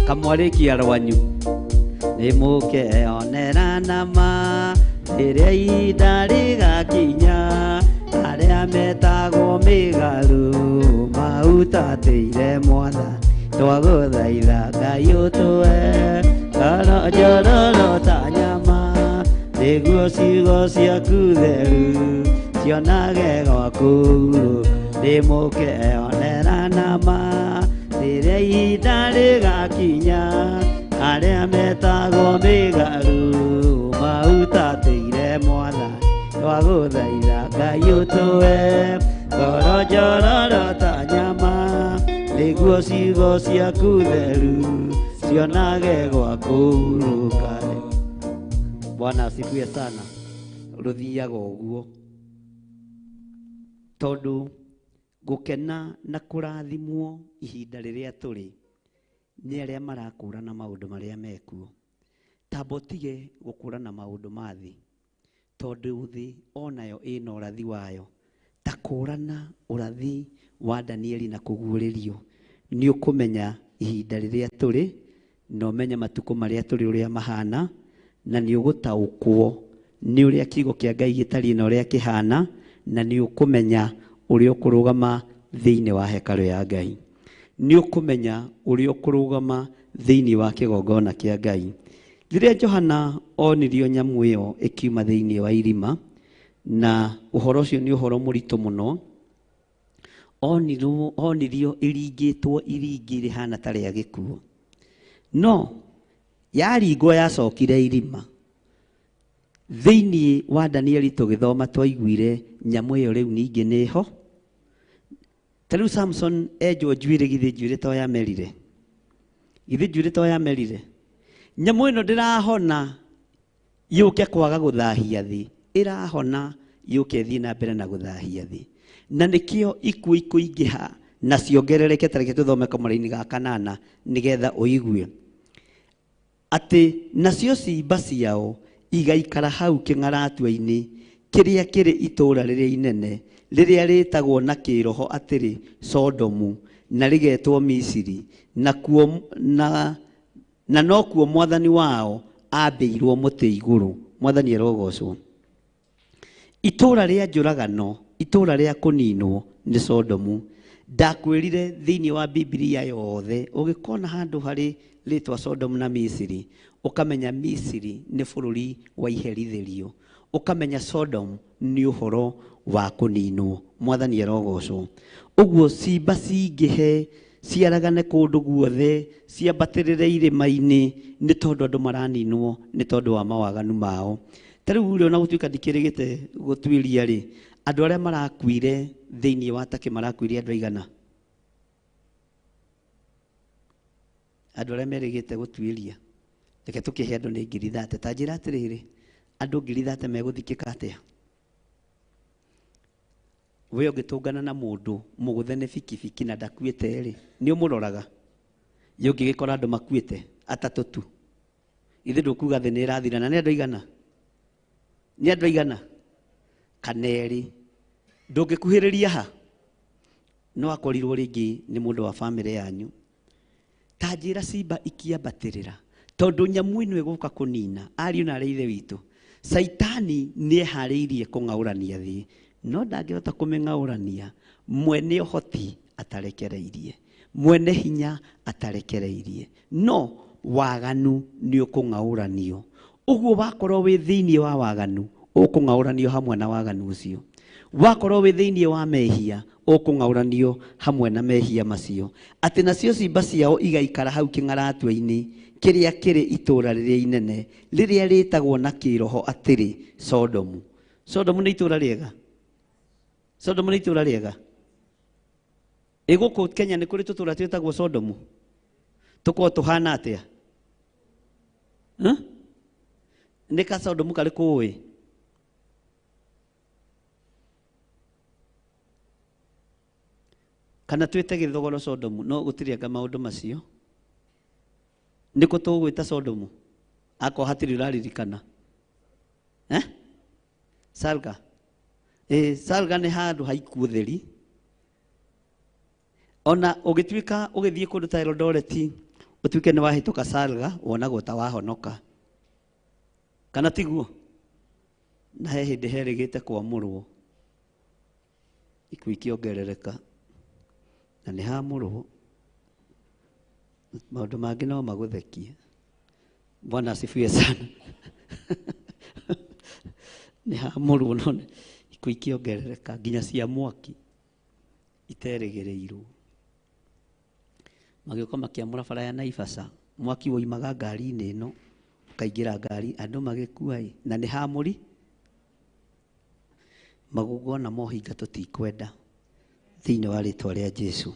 kamwarĩkia rwanyu, nĩmũkeonera nama rĩrĩa ihinda rĩgakinya, arĩa metagwo mĩgarũ mahutatĩire Mwathani. Twagũthaitha Ngai ũtue ngoro njororo ta nyama, nĩguo ciugo ciaku theru cionage gwa kũhurũka. Nĩmũkeonera nama rĩrĩa ihinda rĩgakinya, arĩa metagwo mĩgarũ mahutatĩire Mwathani. Twagũthaitha Ngai ũtue ngoro njororo ta nyama, nĩguo ciugo ciaku theru cionage gwa kũhurũka. Bwana asifiwe sana. Rũthiaga ũguo tondũ gũkena na kũrathimwo ihinda rĩrĩa tũrĩ nĩ arĩa marakũrana maũndũ marĩa mekuo. Tamba ũtige gũkũrana maũndũ ma thĩ, tondũ thĩ onayo ĩna ũrathi wayo. Ta kũrana ũrathi wa Danieli na kũguũrĩrio, nĩ ũkũmenya ihinda rĩrĩa tũrĩ na ũmenye matukũ marĩa tũrĩ ũrĩa mahana, na nĩ ũgũtaũkwo nĩ ũrĩa kiugo kĩa Ngai gĩtariĩ na ũrĩa kĩhana, na nĩ ũkũmenya ũrĩa ũkũrũgama thĩinĩ wa hekarũ ya Ngai, nĩ ũkũmenya ũrĩa ũkũrũgama thĩinĩ wa kĩgongona kĩa Ngai. Rĩrĩa Johana onirio nyamũ ĩyo ĩkiuma thĩinĩ wa irima, na ũhoro ũcio nĩ ũhoro mũritũ mũno, onirio ĩringĩtwo iringi rĩhana ta rĩa gĩkuũ. No yaringwo yacokire irima. Thĩinĩ wa Danieli tũgĩthoma twaiguire nyamũ ĩyo rĩu ningĩ nĩho. Ta rĩu Samson enjwo njuĩrĩ, githĩ njuĩrĩ to yamerire? Githĩ njuĩrĩ to yamerire? Nyamũ ĩno ndĩrahona yũke kwaga gũthahia thĩ, ĩrahona yũke ĩthiĩ na mbere na gũthahia thĩ. Na nĩkĩo ikuũ ikũingĩha na ciongerereke. Ta reke tũthome kamũra-inĩ ga kanana nĩgetha ũigue atĩ nacio ciimba ciao igaikara hau kĩng'aratua-inĩ kĩrĩa kĩrĩ itũũra rĩrĩa inene rĩrĩa rĩtagwo na kĩroho atĩrĩ Sodomu, na rĩgetwo Misiri, na kuo na nokuo mwathani wao ambĩirwo mũtĩ igũrũ. Mwathani arogocwo. Itũũra rĩa njũragano, itũũra rĩa kũninwo nĩ Sodomu. Ndakwĩrire thĩinĩ wa Bibilia yothe ũgĩkona handũ harĩ rĩtwa Sodomu na Misiri, ũkamenya Misiri nĩ bũrũri wa iherithĩrio, ũkamenya Sodom nĩ ũhoro wa kũninwo. Mwathani arogocwo. Ũguo cimba cingĩhe ciaragane kũndũ guothe, ciambatĩrĩre irĩma-inĩ, nĩ tondũ andũ maraninwo nĩ tondũ wa mawaganu mao. Ta rĩu rĩ, ona gũtuĩka ndikĩrĩgĩte gũtuĩria rĩ, andũ arĩa marakuire thĩinĩ wa Turkey marakuire andũ aigana? Andũ arĩa merĩgĩte gũtuĩria, reke tũkĩhe andũ nĩ 30,000. Ta njĩra atĩrĩrĩ, andũ 30,000 megũthikĩka atĩa? We ũngĩtũngana na mũndũ mũgũthe nĩ bikibiki na ndakuĩte rĩ, nĩ ũmũroraga? Ĩ ũngĩgĩkora andũ makuĩte atatũ tu, ithe ndũkuga thĩ nĩ ĩrathira? Na nĩ andũ aigana? Nĩ andũ aigana? Kana erĩ. Ndũngĩkuhĩrĩria ha, no akorirwo rĩngĩ nĩ mũndũ wa bamĩrĩ yanyu. Ta njĩra, cimba ikiambatĩrĩra tondũ nyamũ ĩno ĩgũka kũnina ariũ na arĩa ithe witũ. Caitani nĩ eharĩirie kũng'aũrania thĩ, no ndangĩhota kũmĩng'aũrania mwene ũhoti atarekereirie, mwene hinya atarekereirie. No waganu nĩ ũkũng'aũranio. Ũguo wakorwo wĩ thĩinĩ wa waganu, ũkũng'aũranio hamwe na waganu ũcio. Wakorwo wĩ thĩinĩ wa mehia, ũkũng'aũranio hamwe na mehia macio. Atĩ nacio cimba ciao igaikara hau kĩng'aratua-inĩ kĩrĩa kĩrĩ itũũra rĩrĩa inene rĩrĩa rĩtagwo na kĩroho atĩrĩ Sodomu. Sodomu nĩ itũũra rĩega? Sodomu nĩ itũũra rĩega? Ĩ gũkũ Kenya nĩ kũrĩ tũtũũra twĩtagwo Sodomu? Tũkorwo tũhana atĩa? Nĩ ka Sodomu karĩkũ ũĩ? Kana twĩte Gĩthogoro Sodomu? No gũtirĩ anga maũndũ macio. Nĩkũ tũgwĩta Sodomu akorwo hatirĩ ũraririkana? Eh? Salga. Ĩ Salga nĩ handũ ha ikuũ theri. Ona ũgĩtuĩka ũgĩthiĩ kũndũ ta Eldoret, ũtuĩke nĩ wahĩtũka Salga, wonagwo ta wahonoka, kana tiguo? Na he hĩndĩ herĩgĩte kwamũrwo, ikuũ ikĩongerereka, na nĩ hamũrwo. Maũndũ mangĩ no magũthekie. Bwana asifiwe sana. Nĩ hamũrwo, no ikuũ ikĩongerereka nginya cia mwaki iterĩgĩrĩirwo. Magĩũka makĩamũra bara ya Naivasha, mwaki woimaga ngari-inĩ ĩno ũkaingĩra ngari, andũ magĩkua ĩ, na nĩ hamũri. Magongona mohinga tũtikwenda thĩinĩ wa rĩtwa rĩa Jesu.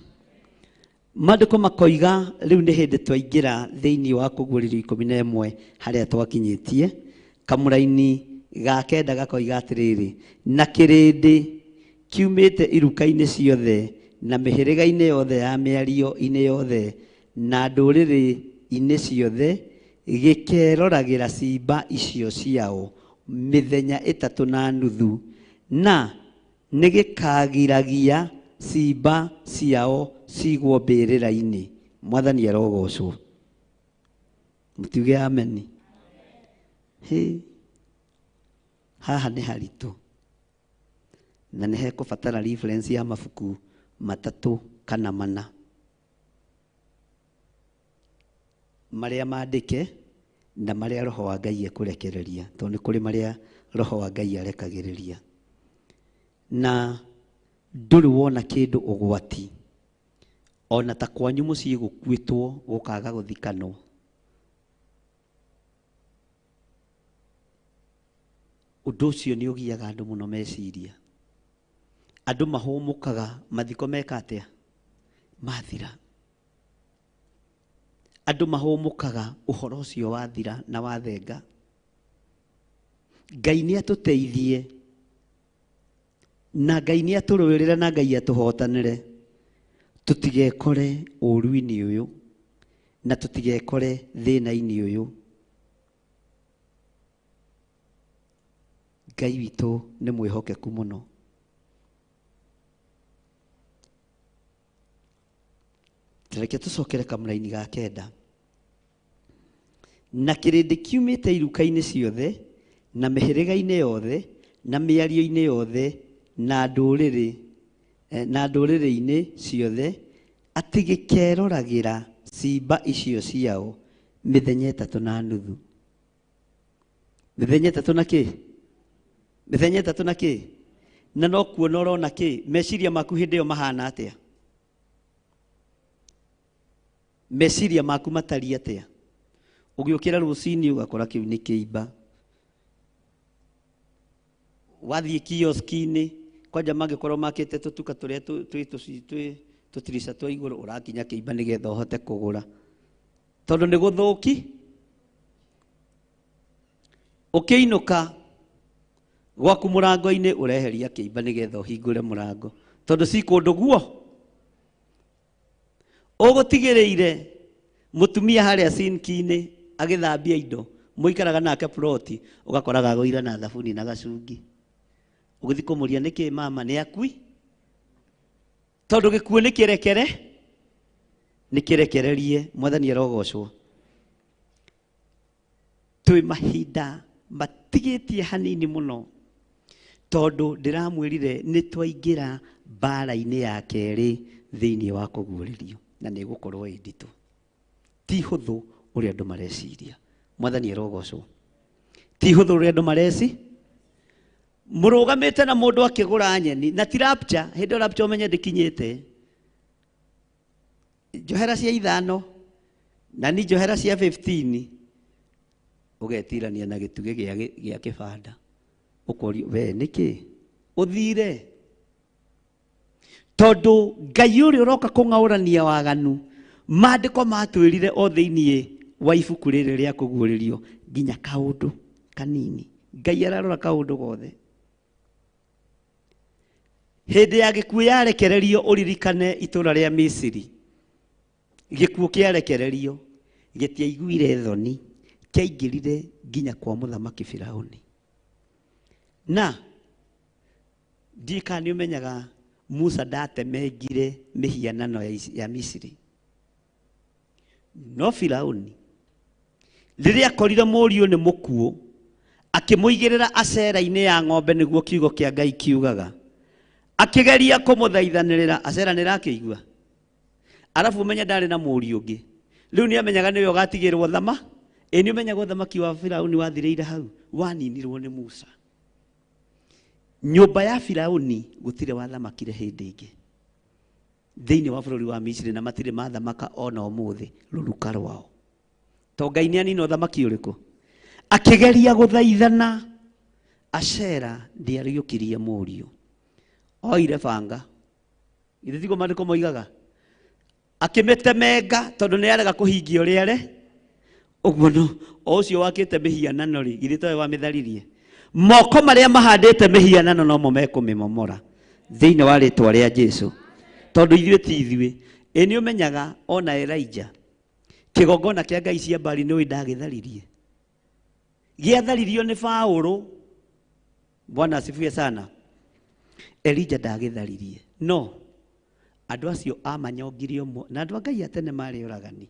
Maandĩko makoiga rĩu nĩ hĩndĩ twaingĩra thĩinĩ wa Kũguũrĩrio 11 harĩa twakinyĩtie. Kamũraini ga kenda gakoiga atĩrĩrĩ, na kĩrĩndĩ kiumĩte iruka-inĩ ciothe na mĩhĩrĩga-inĩ yothe ya mĩario-inĩ yothe na ndũrĩrĩ-inĩ ciothe gĩkeroragĩra ciimba icio ciao mĩthenya 3.5, na nĩgĩkagiragia ciimba ciao cigwo mbĩrĩra-inĩ. Mwathani arogocwo. Mũtiuge ameni. Hĩ, haha nĩ haritũ na nĩ hekũbatara reference ya mabuku matatũ kana mana marĩa mandĩke na marĩa Roho wa Ngai ekũrekereria, tondũ nĩ kũrĩ marĩa Roho wa Ngai arekagĩrĩria. Na ndũrĩ wona kĩndũ ũgwati ona ta kwanyu mũciĩ gũkuĩtwo gũkaga gũthikanwo. Ũndũ ũcio nĩ ũgiaga andũ mũno meciria. Andũ mahũmũkaga mathiko meka atĩa? Mathira. Andũ mahũmũkaga ũhoro ũcio wathira na wathenga. Ngai nĩ atũteithie na Ngai nĩ atũrũĩrĩre na Ngai atũhotanĩre tũtigekore ũũru-inĩ ũyũ na tũtigekore thĩna-inĩ ũyũ. Ngai witũ nĩ mwĩhokeku mũno. Reke tũcokere kamũraini ga kenda. Na kĩrĩndĩ kiumĩte iruka-inĩ ciothe na mĩhĩrĩga-inĩ yothe na mĩario-inĩ yothe na ndũrĩrĩ na ndũrĩrĩ-inĩ ciothe atĩ gĩkeroragĩra ciimba icio ciao mĩthenya ĩtatũ na nuthu. Mĩthenya ĩtatũ na kĩ? Mĩthenya ĩtatũ na kĩ? Na no kuona ũrona kĩ? Meciria maku hĩndĩ ĩyo mahana atĩa? Meciria maku matariĩ atĩa? Ũgĩũkĩra rũcinĩ ũgakora kĩu nĩ kĩimba. Wathiĩ kioski-inĩ kwanja mangĩkorwo makĩte tũtuka tũrĩa twĩ tũtirica twa igũrũ ũrakinya kĩimba nĩgetha ũhote kũgũra tondũ nĩ gũthũki. Ũkĩinũka gwaku mũrango-inĩ ũreheria kĩimba nĩgetha ũhingũre mũrango tondũ ci kũndũ guo. Ũgũtigĩrĩire mũtumia harĩa sinki-inĩ agĩthambia indo mũikaraga nake ploti ũgakoraga agũire na thabuni na gacungi. Ũgĩthiĩ kũmũria nĩkĩ mama nĩ akui? Tondũ gĩkuũ nĩ kĩrekere, nĩ kĩrekererie. Mwathani arogocwo. Twĩ mahinda matigĩtie hanini mũno tondũ ndĩramwĩrire nĩ twaingĩra mbara-inĩ ya kerĩ thĩinĩ wa kũguũrĩrio na nĩ ĩgũkorwo ĩ nditũ. Ti hũthũ ũrĩa andũ mareciria. Mwathani arogocwo. Ti hũthũ ũrĩa andũ mareci. Mũrũgamĩte na mũndũ akĩgũra nyeni na ti rapture, hĩndĩ ĩyo rapture ũmenye ndĩkinyĩte. Njohera cia 5 na ni njohera cia 15 ũgetirania na gĩtugĩ gĩa kĩbanda ũkorio we nĩkĩ ũthire? Tondũ Ngai ũrĩa ũroka kũng'aũrania waganu maandĩko matwĩrire o thĩinĩ wa ibuku rĩrĩ rĩa kũguũrĩrio nginya kaũndũ kanini. Ngai ararora kaũndũ gothe. Hĩndĩ ya gĩkuũ yarekererio ũririkane itũũra rĩa Misiri. Gĩkuũ kĩarekererio gĩtiaiguire thoni, kĩaingĩrire nginya kwa mũthamaki Firaũni. Na ndiũĩ kana nĩ ũmenyaga Musa ndatemengire mĩhianano ya Misiri. No Firaũni rĩrĩa akorire mũriũ nĩ mũkuũ akĩmũigĩrĩra acera-inĩ ya ng'ombe nĩguo kiugo kĩa Ngai kiugaga. Akĩgeria kũmũthaithanĩrĩra, acera nĩ ĩrakĩigua. Arabu ũmenye ndarĩ na mũriũ ũngĩ. Rĩu nĩ amenyaga nĩwe ũgatigĩrwo thama. Ĩ nĩ ũmenyaga ũthamaki wa Firaũni wathirĩire hau, waninirwo nĩ Musa. Nyũmba ya Firaũni gũtirĩ wathamakire hĩndĩ ĩngĩ thĩinĩ wa bũrũri wa Misiri na matirĩ mathamaka ona ũmũthĩ rũruka rwao. To Ngai nĩ anina ũthamaki ũrĩkũ? Akĩgeria gũthaithana, Ashera ndĩariũkirie mũriũ. Oire banga. Githĩ tiguo maandĩko moigaga? Akĩmĩtemenga tondũ nĩ arega kũhingia ũrĩa are. Ũguo no o ũcio wakĩte mĩhianano rĩ, githĩ towe wamĩtharirie? Moko marĩa mahandĩte mĩhianano nomo mekũmĩmomora thĩinĩ wa rĩtwa rĩa Jesu. Tondũ ithuĩ ti ithuĩ. Ĩ nĩ ũmenyaga ona Elijah kĩgongona kĩa Ngai cia Baali nĩũĩ ndagĩtharirie. Gĩatharirio nĩ Paũlũ. Bwana asifiwe sana. Elijah ndagĩtharirie. No andũ acio amanyongirie ũmwe na andũ a Ngai a tene marĩ oragani.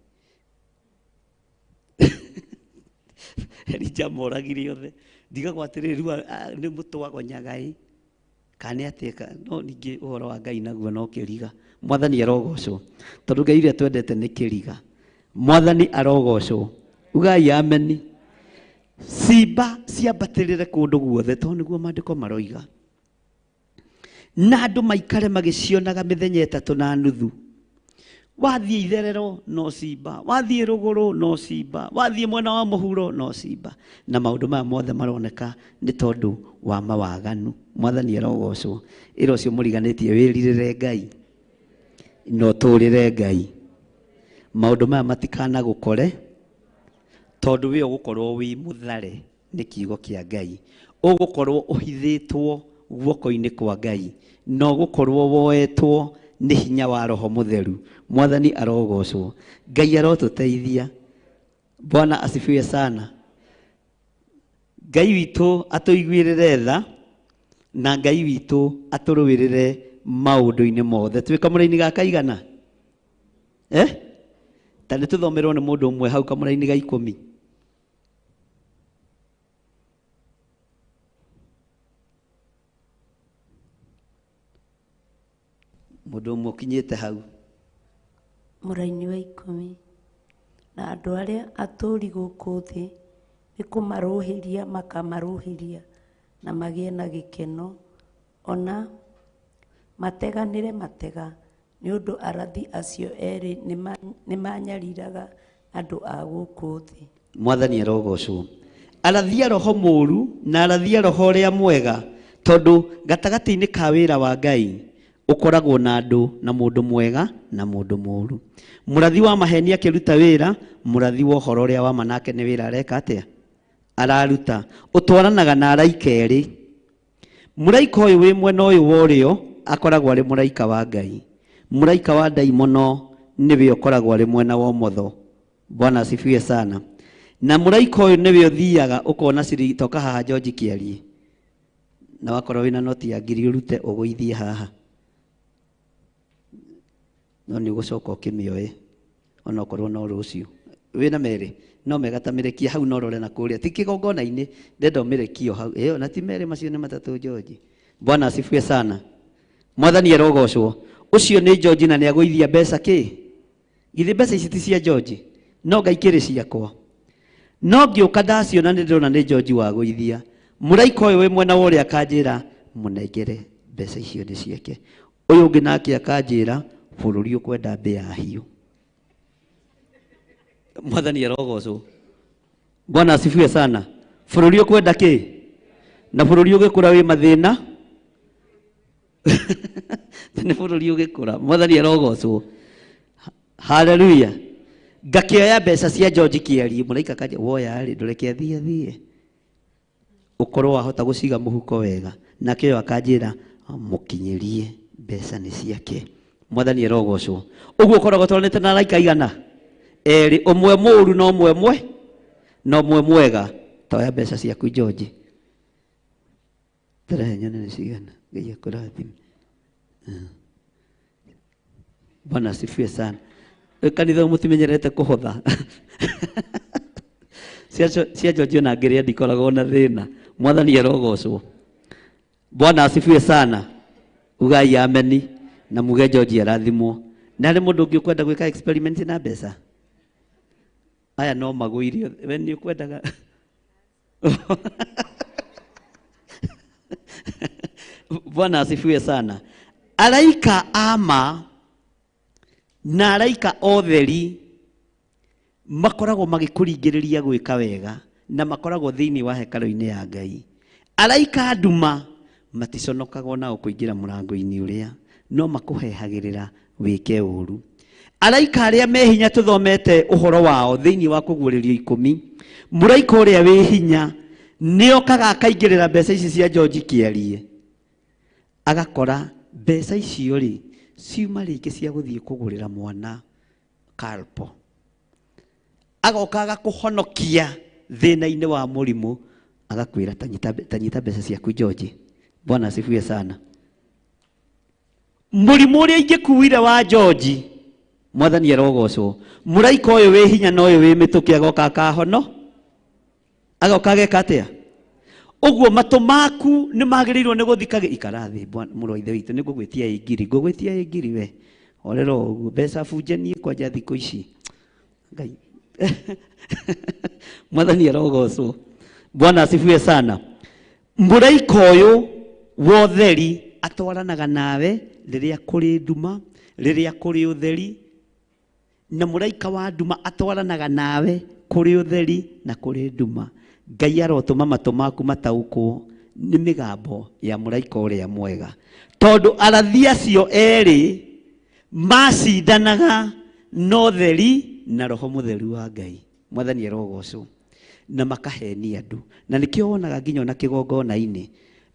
Elijah moragire othe. Ndigagwo atĩrĩrĩ rĩu nĩ mũtwagonyaga ĩ kana nĩ atĩa, no ningĩ ũhoro wa Ngai naguo no kĩriga. Mwathani arogocwo tondũ Ngai ũrĩa twendete nĩ kĩriga. Mwathani arogocwo. Ugai ameni. Ciimba ciambatĩrĩre kũndũ guothe tondũ nĩguo maandĩko maroiga. Na andũ maikare magĩcionaga mĩthenya ĩtatũ na nuthu. Wathiĩ itherero no cimba, wathiĩ rũgũrũ no cimba, wathiĩ mwena wa mũhuro no cimba. Na maũndũ maya mothe maroneka nĩ tondũ wa mawaganu. Mwathani arogocwo. Ĩra ũcio mũriganĩtie wĩrirĩre Ngai na ũtũũrĩre Ngai. Maũndũ maya matikanagũkore tondũ we ũgũkorwo wĩ mũthare nĩ kiugo kĩa Ngai. Ũgũkorwo ũhithĩtwo guoko-inĩ kwa Ngai na ũgũkorwo woetwo nĩ hinya wa Roho Mũtheru. Mwathani arogocwo. Ngai arotũteithia. Bwana asifiwe sana. Ngai witũ atũiguĩrĩre tha na Ngai witũ atũrũĩrĩre maũndũ-inĩ mothe. Twĩ kamũra-inĩ ga kaigana? Ta nĩ tũthomerwo nĩ mũndũ ũmwe hau kamũra-inĩ ga 10. Mũndũ ũmwe ũkinyĩte hau. Mũraini wa 10. Na andũ arĩa atũũri gũkũ thĩ nĩ kũmarũhĩria makamarũhĩria na magĩe na gĩkeno, ona mateganĩre matega, nĩ ũndũ arathi acio erĩ nĩmanyariraga andũ a gũkũ thĩ. Mwathani arogocwo. Arathia roho mũũru na arathia roho ũrĩa mwega, tondũ gatagatĩ-inĩ ka wĩra wa Ngai ũkoragwo na andũ na mũndũ mwega na mũndũ mũũru. Mũrathi wa maheni akĩruta wĩra, mũrathi wa ũhoro ũrĩa wa ma nake nĩ wĩra areka atĩa? Araruta. Ũtwaranaga na araika erĩ. Mũraika ũyũ wĩ mwena ũyũ wa ũrĩo akoragwo arĩ mũraika wa Ngai. Mũraika wa ndaimono nĩwe ũkoragwo arĩ mwena wa ũmotho. Bwana asifiwe sana. Na mũraika ũyũ nĩwe ũthiaga ũkona ciringi toka haha George Kĩarie, na wakorwo wĩna noti ya ngiri ũrute ũgũithie haha, no nĩ ũgũcoka ũkĩmĩoe onokorwo no rũciũ. Wĩna merĩ no mega ta mĩrekia hau, no rore na kũrĩa ti kĩgongona-inĩ, ndenda ũmĩrekie hau. Ĩyo na ti merĩ, macio nĩ matatũ George. Bwana asifiwe sana. Mwathani arogocwo. Ũcio nĩ George na nĩagũithia mbeca kĩ? Githĩ mbeca ici ti cia George? No Ngai kĩrĩ ciakwa. No ngĩũka ndaciona nĩ ndĩrona nĩ George wagũithia. Mũraika ũyũ wĩ mwena wa ũrĩa akanjĩra mũnengere mbeca icio nĩ ciake. Ũyũ ũngĩ nake akanjĩra bũrũri ũkwenda mbĩa hiũ. Mwathani arogocwo. Bwana asifiwe sana. Bũrũri ũkwenda kĩ? Na bũrũri ũgĩkũra wĩ mathĩna. Nĩ bũrũri ũgĩkũra. Mwathani arogocwo. Haleluya. Ngakĩoya mbeca cia George Kĩarie, mũraika akanja woya rĩ, ndũreke athiĩ athiĩ. Ũkorwo wahota gũciga mũhuko wega. Nake ũyũ akanjĩra mũkinyĩrie mbeca nĩ ciake. Mwathani arogocwo. Ũguo ũkoragwo ũtwaranĩte na araika igana? Erĩ, ũmwe mũũru na ũmwe mwe na ũmwe mwega. Toya mbeca ciaku George. Tarehe nyone nĩ cigana. Ngai akũrathime. Bwana asifiwe sana. Kanitha mũtimenyerete kũhotha. Cia George ona ngĩrĩa ndikoragwo na thĩna. Mwathani arogocwo. Bwana asifiwe sana. Ugai ameni na muge George arathimwo. Na harĩ mũndũ ũngĩ ũkwenda gwĩka experiment na mbeca? Aya no magũirio. We nĩ ũkwendaga? Bwana asifiwe sana. Araika ama na araika otheri makoragwo magĩkũringĩrĩria gwĩka wega na makoragwo thĩinĩ wa hekarũ-inĩ ya Ngai. Araika nduma maticonokagwo nao kũingĩra mũrango-inĩ ũrĩa, no makũhehagĩrĩra wĩke ũru. Araika arĩa me hinya tũthomete ũhoro wao thĩinĩ wa kũguũrĩrio 10, mũraika ũrĩa wĩ hinya nĩokaga akaingĩrĩra mbeca ici cia George Kĩarie, agakora mbeca icio rĩ ciuma rĩngĩ cia gũthiĩ kũgũrĩra mwana kalpo. Agoka agakũhonokia thĩna-inĩ wa mũrimũ, agakwĩra tanyita mbeca ciaku George. Bwana asifiwe sana. Mũrimũ ũrĩa ingĩkuire wa George, Mwathani arogocwo. Mũraika ũyũ wĩ hinya na ũyũ wĩ mĩtũkĩ agoka akahono, agoka ageka atĩa? Ũguo matũ maku nĩ magĩrĩirwo nĩ gũthikagĩ. Ikara thĩ mũrũ wa ithe witũ, nĩ ngũgwĩtia ĩ ngiri, ngũgwĩtia ĩ ngiri we. Horera ũguo, mbeca bunje niĩ kwanja thikũ ici. Ngai. Mwathani arogocwo. Bwana asifiwe sana. Mũraika ũyũ wa ũtheri atwaranaga nawe rĩrĩa kũrĩ nduma, rĩrĩa kũrĩ ũtheri. Na mũraika wa nduma atwaranaga nawe kũrĩ ũtheri na kũrĩ nduma. Ngai arotũma matũ maku mataũkwo nĩ mĩgambo ya mũraika ũrĩa mwega, tondũ arathi acio erĩ macindanaga na ũtheri na roho mũtheru wa Ngai. Mwathani arogocwo. Na makahenia andũ, na nĩkĩo wonaga nginya ona kĩgongona-inĩ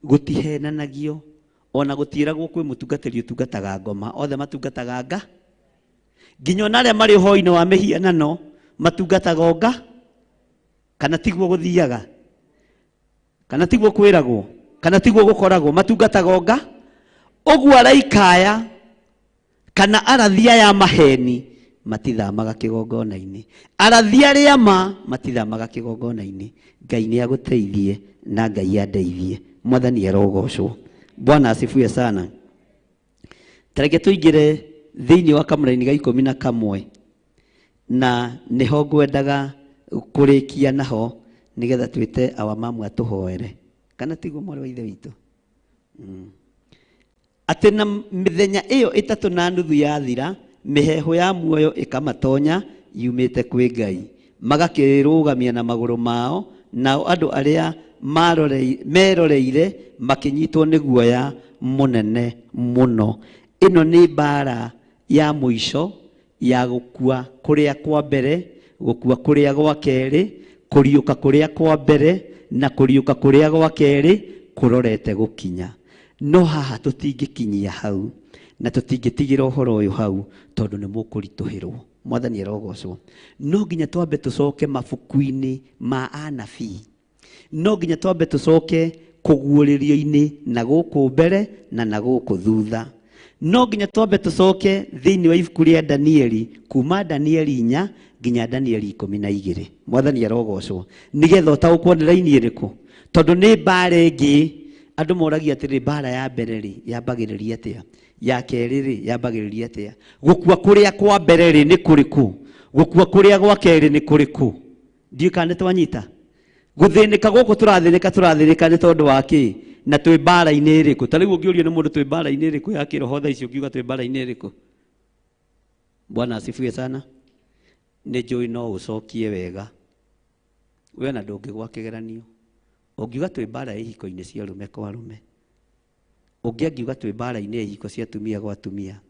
gũtihenanagio, ona gũtiĩragwo kwĩ mũtungatĩri ũtungataga ngoma, othe matungataga nga. Nginya ona arĩa marĩ ũhoi-inĩ wa mĩhianano matungataga o nga. Kana tiguo gũthiaga, kana tiguo kwĩragwo, kana tiguo gũkoragwo, matungataga o nga. Ũguo araika aya kana arathi aya maheni matithamaga kĩgongona-inĩ, arathi arĩa ma matithamaga kĩgongona-inĩ. Ngai nĩ agũteithie na Ngai andeithie. Mwathani arogocwo. Bwana asifiwe sana. Tareke tũingĩre thĩinĩ wa kamũraini ga 11, na nĩho ngwendaga kũrĩkia naho nĩgetha twĩte awa mamu atũhoere, kana tiguo mwarĩ wa ithe witũ? Atĩ na mĩthenya ĩyo 3.5 yathira, mĩheehũ ya muoyo ĩkamatonya yumĩte kwĩ Ngai, magakĩrũgamia na magũrũ mao, nao andũ arĩa meroreire makĩnyitwo nĩ guoya mũnene mũno. Ĩno nĩ mbara ya mũico ya gũkua kũrĩa kwa mbere, gũkua kũrĩa gwa kerĩ, kũriũka kũrĩa kwa mbere na kũriũka kũrĩa gwa kerĩ kũrorete gũkinya. No haha tũtingĩkinyia hau, na tũtingĩtigĩra ũhoro ũyũ hau, tondũ nĩ mũkũritũhĩrwo. Mwathani arogocwo. No nginya twambe tũcoke mabuku-inĩ ma anabii, no nginya twambe tũcoke kũguũrĩrio-inĩ na gũkũ mbere na na gũkũ thutha. No nginya twambe tũcoke thĩinĩ wa ibuku rĩa Danieli, kuma Danieli 4 nginya Danieli 12. Mwathani arogocwo. Nĩgetha ũtaũkwo nĩ raini ĩrĩkũ, tondũ nĩ mbara ĩngĩ. Andũ moragia atĩrĩ, mbara ya mbere rĩ yambagĩrĩria atĩa, ya kerĩ rĩ yambagĩrĩria atĩa, gũkua kũrĩa kwa mbere rĩ nĩ kũrĩkũ, gũkua kũrĩa gwa kerĩ nĩ kũrĩkũ. Ndiũĩ kana nĩ twanyita. Gũthĩnĩka gũkũ tũrathĩnĩka, tũrathĩnĩka nĩ tondũ wa kĩ, na twĩ mbara-inĩ ĩrĩkũ? Ta rĩu ũngĩũrio nĩ mũndũ twĩ mbara-inĩ ĩrĩkũ ya kĩroho thaa ici, ũngiuga twĩ mbara-inĩ ĩrĩkũ? Bwana asifiwe sana. Nĩ njũĩ no ũcokie wega, we na ndũngĩgwa kĩgeranio. Ũngiuga twĩ mbara ya ihiko-inĩ cia arũme kwa arũme, ũngĩ angiuga twĩ mbara-inĩ ya ihiko cia atumia gwa atumia,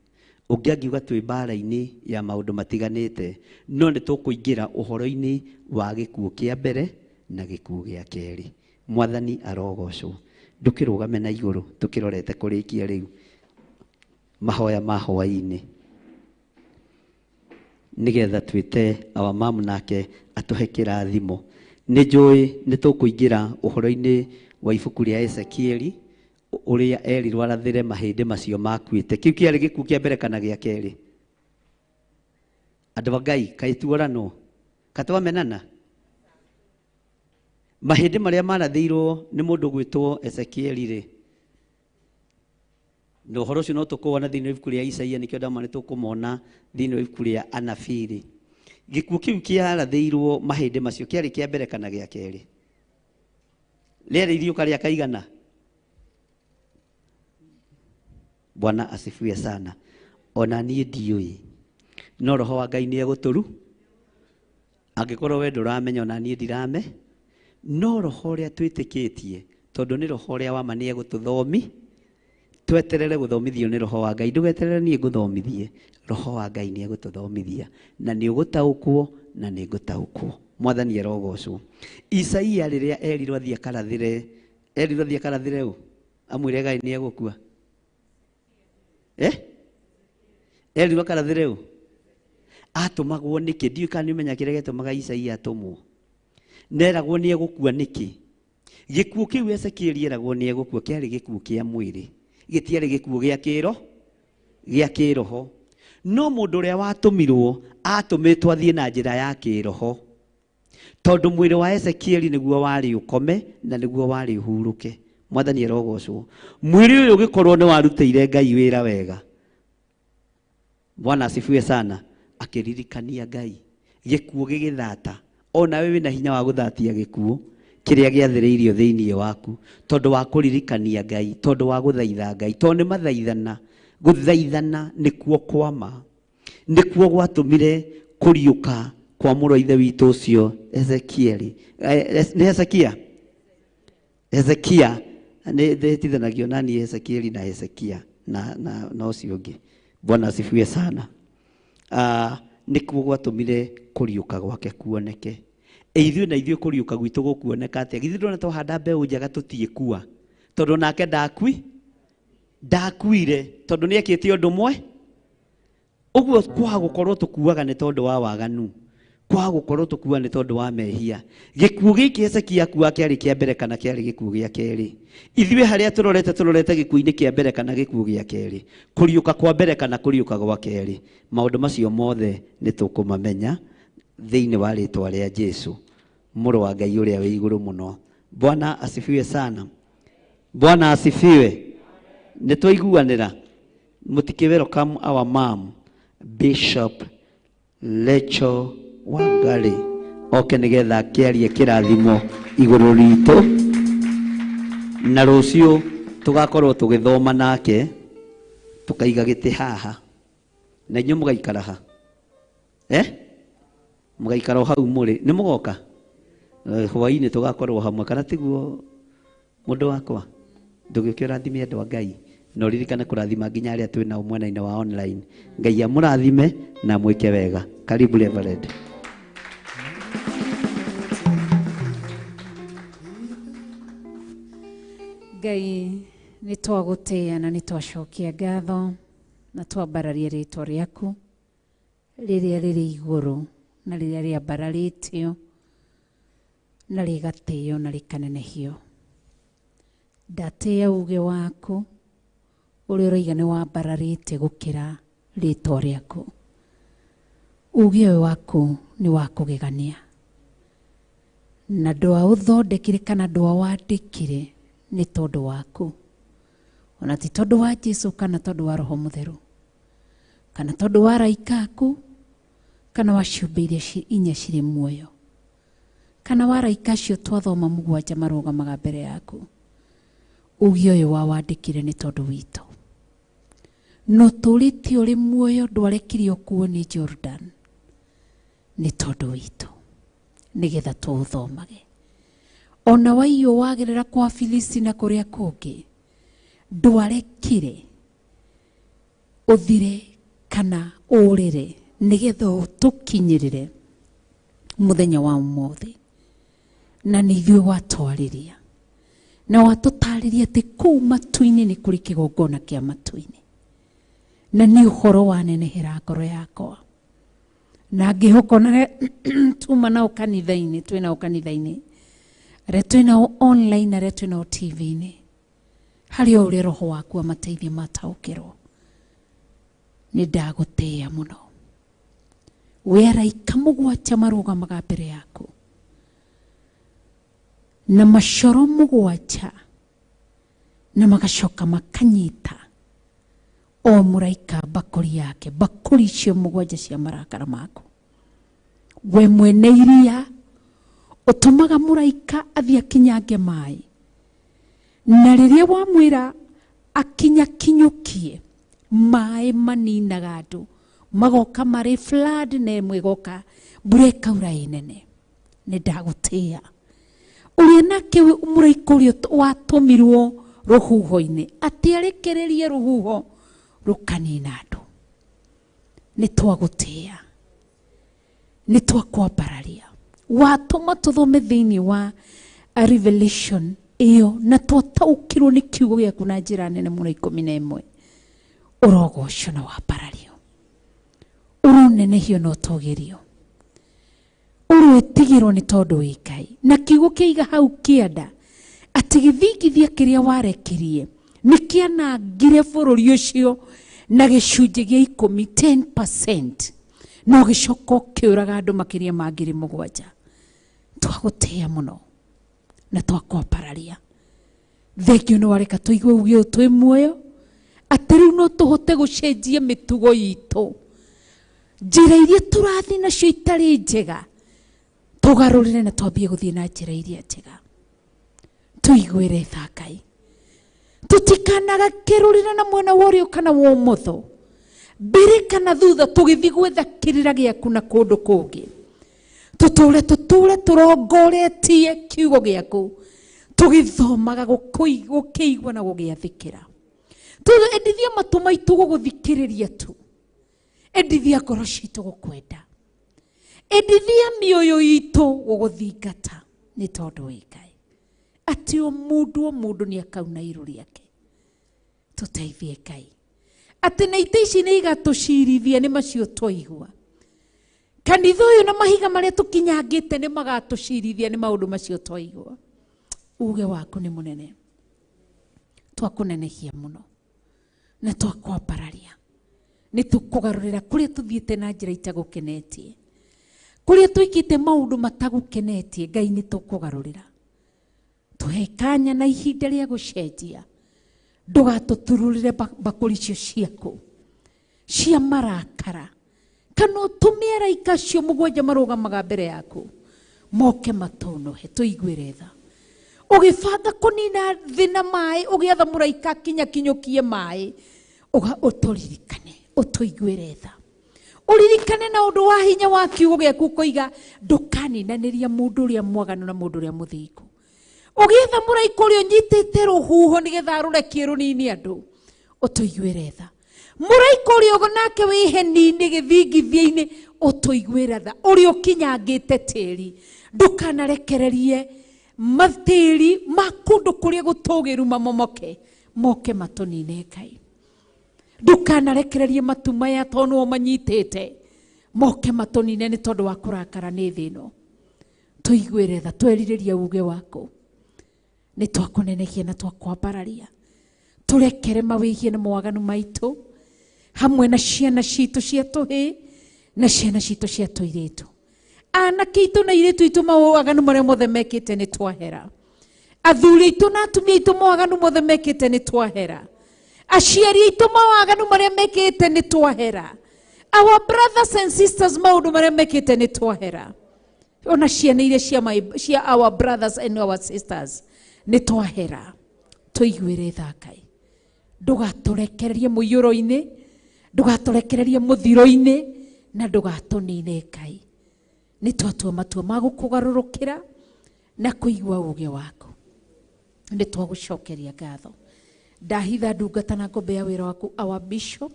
ũngĩ angiuga twĩ mbara-inĩ ya maũndũ matiganĩte, no nĩ tũkũingĩra ũhoro-inĩ wa gĩkuũ kĩa mbere na gĩkuũ gĩa kerĩ. Mwathani arogocwo. Ndũkĩrũgame na igũrũ tũkĩrorete kũrĩkia rĩu mahoya ma hwaĩ-inĩ, nĩgetha twĩte awa mamu nake atũhe kĩrathimo. Nĩ njũĩ nĩ tũkũingĩra ũhoro-inĩ wa ibuku rĩa Ezekieli, ũrĩa erirwo arathĩre mahĩndĩ macio makuĩte. Kĩu kĩarĩ gĩkuũ kĩa mbere kana gĩa kerĩ? Andũ a Ngai, kaĩ tuoranwo, katwamenana? Mahĩndĩ marĩa marathĩirwo nĩ mũndũ gwĩtwo Ezekieli rĩ, na ũhoro ũcio no tũkũwona thĩinĩ wa ibuku rĩa Isaia, nĩkĩo ndama nĩ tũkũmona thĩinĩ wa ibuku rĩa anabii rĩ. Gĩkuũ kĩu kĩarathĩirwo mahĩndĩ macio kĩarĩ kĩa mbere kana gĩa kerĩ? Rĩarĩ iriũka rĩa kaigana? Bwana asifiwe sana. Ona niĩ ndiũĩ, no roho wa Ngai nĩ egũtũru. Angĩkorwo we ndũramenya, ona niĩ ndirame, no roho ũrĩa twĩtĩkĩtie, tondũ nĩ roho ũrĩa wa ma nĩ egũtũthomi. Tweterere gũthomithio nĩ roho wa Ngai, ndũgeterere niĩ ngũthomithie. Roho wa Ngai nĩ egũtũthomithia, na nĩ ũgũtaũkwo na nĩ ngũtaũkwo. Mwathani arogocwo. Isaia rĩrĩa erirwo athiĩ akarathĩre, erirwo athiĩ akarathĩre ũ? Amwĩre Ngai nĩ egũkua. Erirwo akarathĩre ũ? Atũmagwo nĩkĩ? Ndiũĩ kana nĩ ũmenya kĩrĩa gĩatũmaga Isaia atũmwo. Neragwo nĩ egũkua nĩkĩ? Gĩkuũ kĩu Ezekieli eragwo nĩ egũkua kĩarĩ gĩkuũ kĩa mwĩrĩ, gĩtiarĩ gĩkuũ gĩa kĩro, gĩa kĩroho. No mũndũ ũrĩa watũmirwo atũmĩtwo athiĩ na njĩra ya kĩroho, tondũ mwĩrĩ wa Ezekieli nĩguo warĩ ũkome na nĩguo warĩ ũhurũke. Mwathani arogocwo. Mwĩrĩ ũyũ ũgĩkorwo nĩ warutĩire Ngai wĩra wega. Bwana asifiwe sana. Akĩririkania Ngai gĩkuũ gĩgĩthata, ona wewe wĩna hinya wa gũthatia gĩkuũ kĩrĩa gĩathĩrĩirio thĩinĩ waku, tondũ wa kũririkania Ngai, tondũ wa gũthaitha Ngai, tondũ nĩ mathaithana. Gũthaithana nĩkuo kwama. Nĩkuo gwatũmire kũriũka kwa mũrũ wa ithe witũ ũcio Ezekieli. Nĩ Hezekia? Hezekia nĩ ndĩtithanagio nani Ezekieli na Hezekia na ũcio ũngĩ. Bwana asifiwe sana. Nĩkuo gwatũmire kũriũka gwake kuoneke. Ithuĩ na ithuĩ kũriũka gwitũ gũkuoneka atĩa? Githĩ ndũrona twahanda mbeũ njega tũtiĩkua, tondũ nake ndakuire tondũ nĩekĩte ũndũ ũmwe. Ũguo kwaga gũkorwo tũkuaga nĩ tondũ wa waganu, kwaga gũkorwo tũkua nĩ tondũ wa mehia. Gĩkuũ gĩkĩ Hezekia akua kĩarĩ kĩa mbere kana kĩarĩ gĩkuũ gĩa kerĩ? Ithuĩ harĩa tũrorete tũrorete gĩkuũ-inĩ kĩa mbere kana gĩkuũ gĩa kerĩ, kũriũka kwa mbere kana kũriũka gwa kerĩ. Maũndũ macio mothe nĩ tũkũmamenya thĩinĩ wa rĩtwa rĩa Jesu, mũrũ wa Ngai ũrĩa wĩ igũrũ mũno. Bwana asifiwe sana. Bwana asifiwe. Nĩ twaiguanĩra. Mũtikĩ welcome our mom Bishop Lecho Wangari oke nĩgetha akĩarie kĩrathimo igũrũ ritũ, na rũciũ tũgakorwo tũgĩthoma nake, tũkaiga gĩtĩ haha na inyuĩ mũgaikara ha? Mũgaikara o hau mũrĩ. Nĩ mũgoka hwaĩ-inĩ tũgakorwo hamwe, kana tiguo mũndũ wakwa? Ndũgĩũke ũrathime andũ a Ngai, na ũririkane kũrathima nginya arĩa twĩ nao mwena-inĩ wa online. Ngai amũrathime na mwĩke wega. Karibu Reverend. Ngai nĩ twagũtĩĩa na nĩ twacokia ngatho na twambararia rĩtwa rĩaku rĩrĩa rĩrĩ igũrũ na rĩrĩa rĩambararĩtio na rĩgatĩĩo na rĩkanenehio. Ndatĩĩa uge waku ũrĩa ũroiga nĩ wambararĩte gũkĩra rĩtwa rĩaku. Uge ũyũ waku nĩ wa kũgegania, na ndwaũthondekire kana ndwawandĩkire nĩ tondũ waku, ona ti tondũ wa Jesu kana tondũ wa Roho Mũtheru kana tondũ wa araika aku kana wa ciũmbe iria inya cirĩ muoyo kana wa araika acio twathoma mũgwanja marũgamaga mbere yaku. Uge ũyũ wawandĩkire nĩ tondũ witũ, no tũrĩte ũrĩ muoyo ndwarekire ũkuo nĩ Jordan nĩ tondũ witũ, nĩgetha tũũthomage. Ona waiywo wagerera kwa Filisti na kũrĩa kũngĩ, ndwarekire ũthire kana ũrĩre nĩgetha ũtũkinyĩrĩre mũthenya wa ũmũthĩ. Na nĩ ithuĩ watwarĩria na watũtarĩria atĩ kũu matu-inĩ nĩ kũrĩ kĩgongona kĩa matu-inĩ, na nĩ ũhoro wanenehera ngoro yakwa. Na ngĩhoka ona tuma nao kanitha-inĩ, twĩ nao kanitha-inĩ, arĩa twĩ nao online, arĩa twĩ nao TV-inĩ, harĩ o ũrĩa Roho waku amateithie mataũkĩrwo. Nĩ ndagũtĩĩa mũno. We araika mũgwanja marũgamaga mbere yaku na macoro mũgwanja, na magacoka makanyita o mũraika mbakũri yake, mbakũri icio mũgwanja cia marakara maku. We mwene iria ũtũmaga mũraika athiĩ akinyange maĩ, na rĩrĩa wamwĩra akinyakinyũkie maĩ maninaga andũ, magoka marĩ flood na ĩmwe ĩgoka mbura ĩkaura ĩ nene. Nĩ ndagũtĩĩa ũrĩa nake mũraika ũrĩa watũmirwo rũhuho-inĩ atĩ arekererie rũhuho rũkanina andũ. Nĩ twagũtĩĩa, nĩ twakwambararia. Watũma tũthome thĩinĩ wa Revelation ĩyo na twataũkĩrwo nĩ kiugo gĩaku na njĩra nene mũno 11. Ũrogocwo na wambarario, ũronenehio na ũtũgĩrio, ũroĩtigĩrwo nĩ tondũ wĩ Ngai. Na kiugo kĩiga hau kĩanda atĩ gĩthingithia kĩrĩa warekirie nĩ kĩanangire bũrũri ũcio na gĩcunjĩ gĩa 10, 10%, na ũgĩcoka ũkĩũraga andũ makĩria ma 7,000. Twagũtĩĩa mũno na twakwambararia. Thengio nĩ wareka tũigue uge ũyũ twĩ muoyo, atĩ rĩu no tũhote gũcenjia mĩtugo itũ, njĩra iria tũrathiĩ nacio itarĩ njega tũgarũrĩre na twambie gũthiĩ na njĩra iria njega. Tũiguĩre tha Ngai, tũtikanagakĩrũrĩre na mwena wa ũrĩo kana wa ũmotho. Mbere kana thutha tũgĩthiĩ gwetha kĩrĩra gĩaku na kũndũ kũngĩ. Tũtũre tũtũre tũrongoretie kiugo gĩaku. Tũgĩthomaga gũkĩigua na gũgĩathĩkĩra. Endithia matũ maitũ gũgũthikĩrĩria tu. Endithia ngoro citũ gũkwenda. Endithia mĩoyo itũ gũgũthingata nĩ tondũ wĩ Ngai. Atĩ o mũndũ nĩ akauna iru rĩake. Tũteithie Ngai. Atĩ na itĩ ici nĩ igatũcirithia nĩ macio twaigua. Kanitha ũyũ na mahiga marĩa tũkinyangĩte nĩ magatũcirithia nĩ maũndũ macio twaigua. Uge waku nĩ mũnene. Twakũnenehia mũno. Na twakwambararia. Nĩ tũkũgarũrĩra kũrĩa tũthiĩte na njĩra itagũkenetie. Kũrĩa twĩkĩte maũndũ matagũkenetie Ngai nĩ tũkũgarũrĩra. Tũhe kanya na ihinda rĩa gũcenjia. Ndũgatũtururĩre mbakũri icio ciaku cia marakara. Kana ũtũme araika acio mũgwanja marũgamaga mbere yaku moke matũnũhe tũiguĩre tha. Ũgĩbanga kũnina thĩ na maĩ ũgĩatha mũraika kinya kinyũkie maĩ ũtũririkane ũtũiguĩre tha. Ũririkane na ũndũ wa hinya wa kiugo gĩaku ũkoiga ndũkaninanĩria mũndũ ũrĩa mwaganu na mũndũ ũrĩa mũthingu. Ũgĩetha mũraika ũrĩa ũnyitĩte rũhuho nĩgetha arũrekie rũnini andũ ũtũiguĩre tha. Mũraika ũrĩa nake wĩ heni-inĩ gĩthingithia-inĩ ũtũiguĩre tha. Ũrĩa ũkinyangĩte tĩri ndũkanarekererie matĩri ma kũndũ kũrĩa gũtũgĩru mamomoke moke matũnine Ngai. Ndũkanarekererie matu maya tondũ nĩo manyitĩte moke matũnine nĩ tondũ wa kũrakara nĩ thĩ ĩno. Tũiguĩre tha, twerirĩria uge waku. Nĩ twakũnenehia na twakwambararia. Tũrekere mawĩhia na mawaganu maitũ hamwe na ciana citũ cia tũhĩĩ na ciana citũ cia tũirĩtu. Anake aitũ na airĩtu aitũ mawaganu marĩa mothe mekĩte nĩ twahera. Athuri aitũ na atumia aitũ mawaganu mothe mekĩte nĩ twahera. Aciari aitũ mawaganu marĩa mekĩte nĩ twahera. Our brothers and sisters maũndũ marĩa mekĩte nĩ twahera. Ona ciana iria cia our brothers and our sisters nĩ twahera. Tũiguĩre tha Ngai. Ndũgatũrekererie mũiyũro-inĩ, ndũgatũrekererie mũthiro-inĩ na ndũgatũnine Ngai. Nĩ twatua matua ma gũkũgarũrũkĩra na kũigua ũũgĩ waku. Nĩ twagũcokeria ngatho. Ndahitha ndungata na ngombe ya wĩra waku our bishop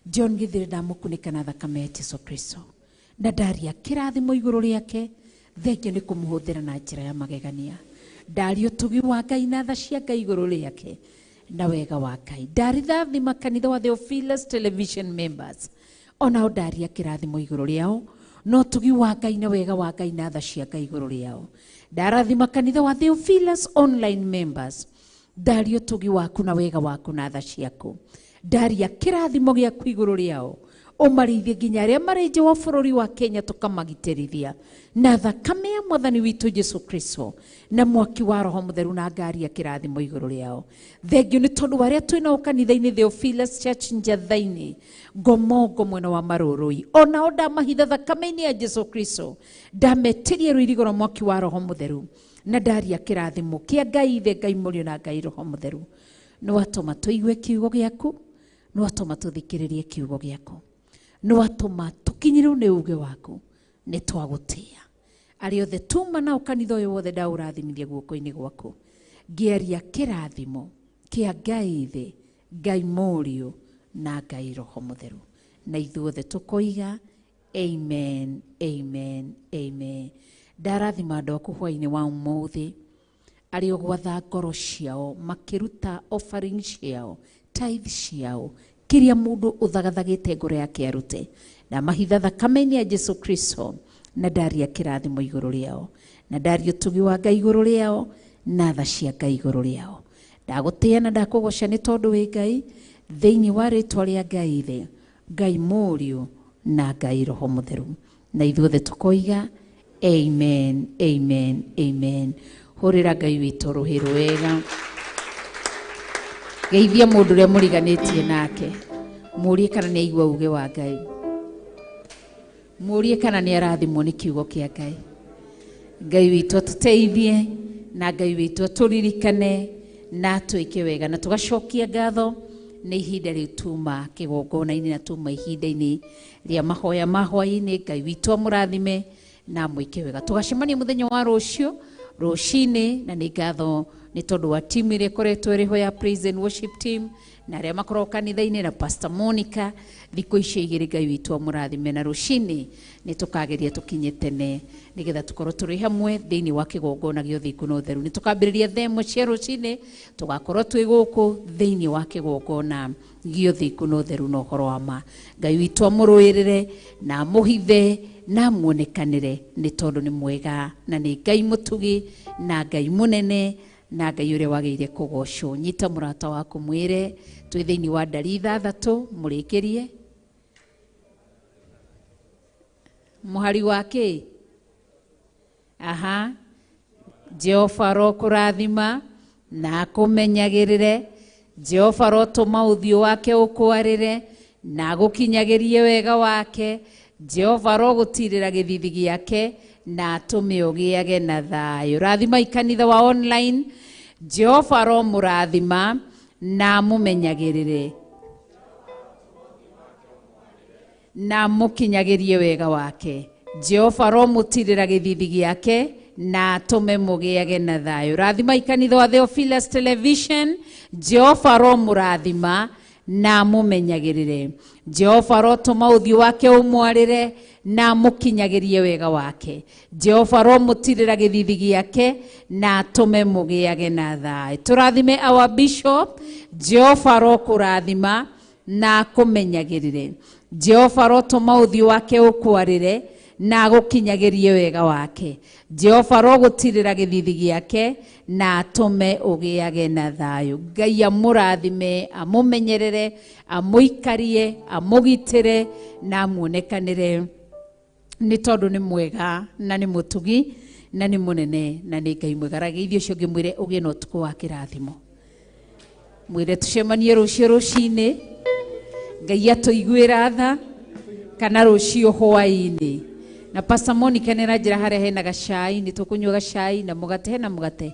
John Githiri ndamũkunĩka na thakame ya Jesu Kristo. Na ndaria kĩrathimo igũrũ rĩake thengio nĩ kũmũhũthĩra na njĩra ya magegania. Ndaria ũtugi wa Ngai na tha cia Ngai igũrũ rĩake na wega wa Ngai. Ndarithathima kanitha wa Theophilus Television members onao ndaria kĩrathimo igũrũ rĩao no ũtugi wa Ngai na wega wa Ngai na tha cia Ngai igũrũ rĩao. Ndarathima kanitha wa Theophilus online members ndaria ũtugi waku na wega waku na tha ciaku. Ndaria kĩrathimo gĩaku igũrũ rĩao ũmarĩithie nginya arĩa marĩ nja wa bũrũri wa Kenya tũkamagitĩrithia na thakame ya mwathani witũ Jesu Kristo na mwaki wa Roho Mũtheru na ngaria kĩrathimo igũrũ rĩao. Thengio nĩ tondũ wa arĩa twĩ nao kanitha-inĩ Theophilus Church Njatha-inĩ Ngomongo mwena wa Marũrũi onao ndamahitha thakame-inĩ ya Jesu Kristo ndametĩria rũirigo rwa mwaki wa Roho Mũtheru na ndaria kĩrathimo kĩa Ngai Ithe Ngai Mũriũ na Ngai Roho Mũtheru. Nĩ watũma tũigue kiugo gĩaku, nĩ watũma tũthikĩrĩrie kiugo gĩaku, nĩ watũma tũkinyĩrwo nĩ uge waku, nĩ twagũtĩĩa. Arĩa othe tuma nao kanitha ũyũ wothe ndaũrathimithia guoko-inĩ gwaku ngĩaria kĩrathimo kĩa Ngai Ithe Ngai Mũriũ na Ngai Roho Mũtheru. Na ithuothe tũkoiga amen, amen, amen. Ndarathima andũ aku hwaĩ-inĩ wa ũmũthĩ arĩa ũgwatha ngoro ciao makĩruta offering ciao tithe ciao kĩrĩa mũndũ ũthagathagĩte ngoro yake arute. Ndamahitha thakame-inĩ ya Jesu Kristo na ndaria kĩrathimo igũrũ rĩao na ndaria ũtugi wa Ngai igũrũ rĩao na tha cia Ngai igũrũ rĩao. Ndagũtĩĩa na ndakũgoca nĩ tondũ wĩ Ngai thĩinĩ wa rĩtwa rĩa Ngai Ithe Ngai Mũriũ na Ngai Roho Mũtheru. Na ithuothe tũkoiga amen, amen, amen. Hũrĩra Ngai witũ rũhĩ rwega. Geithia mũndũ ũrĩa mũriganĩtie nake mũrie kana nĩ aigua uge wa Ngai, mũrie kana nĩ arathimwo nĩ kiugo kĩa Ngai. Ngai witũ atũteithie na Ngai witũ atũririkane na atwĩke wega na tũgacokia ngatho Nĩ ihinda rĩu tuma kĩgongona-inĩ na tuma ihinda-inĩ rĩa mahoya ma hwaĩ-inĩ. Ngai witũ amũrathime na amwĩke wega. Tũgacemania mũthenya wa rũciũ rũcinĩ, na nĩ ngatho nĩ tondũ wa timu ĩrĩa ĩkoretwo ĩrĩ ho ya praise and worship team na arĩa makoragwo kanitha-inĩ na Pastor Monica thikũ icio igĩrĩ. Ngai witũ amũrathime, na rũcinĩ nĩ tũkageria tũkinye tene nĩgetha tũkorwo tũrĩ hamwe thĩinĩ wa kĩgongona gĩa ũthingu na ũtheru. Nĩ tũkambĩrĩria thaa ĩmwe cia rũcinĩ, tũgakorwo twĩ gũkũ thĩinĩ wa kĩgongona gĩa ũthingu na ũtheru na ũhoro wa ma. Ngai witũ amũrũĩrĩre na amũhithe na amuonekanĩre, nĩ tondũ nĩ mwega na nĩ Ngai mũtugi na Ngai mũnene na Ngai ũrĩa wagĩrĩire kũgocwo. Nyita mũrata waku mwĩre twĩ thĩinĩ wa ndari ithathatũ, mũrĩkĩrie mũhari wa kĩ. Aha, Jehova arokũrathima na akũmenyagĩrĩre. Jehova arotũma ũthiũ wake ũkwarĩre na agũkinyagĩrie wega wake. Jehova arogũtirĩra gĩthithi gĩake na atũme ũgĩage na thayũ. Rathimai kanitha wa online. Jehova aromũrathima na amũmenyagĩrĩre na amũkinyagĩrie wega wake. Jehova aromũtirĩra gĩthithi gĩake na atũme mũgĩage na thayũ. Rathimai kanitha wa Theophilus Television. Jehova aromũrathima na amũmenyagĩrĩre. Jehova arotũma ũthiũ wake ũmwarĩre na amũkinyagĩrie wega wake. Jehova aromũtirĩra gĩthithi gĩake na atũme mũgĩage na thayũ. Tũrathime our bishop. Jehova arokũrathima na akũmenyagĩrĩre. Jehova arotũma ũthiũ wake ũkwarĩre na agũkinyagĩrie wega wake. Jehova arogũtirĩra gĩthithi gĩake na atũme ũgĩage na thayũ. Ngai amũrathime, amũmenyerere, amũikarie, amũgitĩre na amuonekanĩre, nĩ tondũ nĩ mwega na nĩ mũtugi na nĩ mũnene na nĩ Ngai mwega. Rageithio ũcio ũngĩ mwĩre ũgĩe na ũtukũ wa kĩrathimo. Mwĩre tũcemanie rũciũ rũcinĩ, Ngai atũiguĩra tha, kana rũciũ hwaĩ-inĩ. Na Pastor Monica nĩ aranjĩra harĩa hena gacai, nĩ tũkũnyua gacai na mũgate, hena mũgate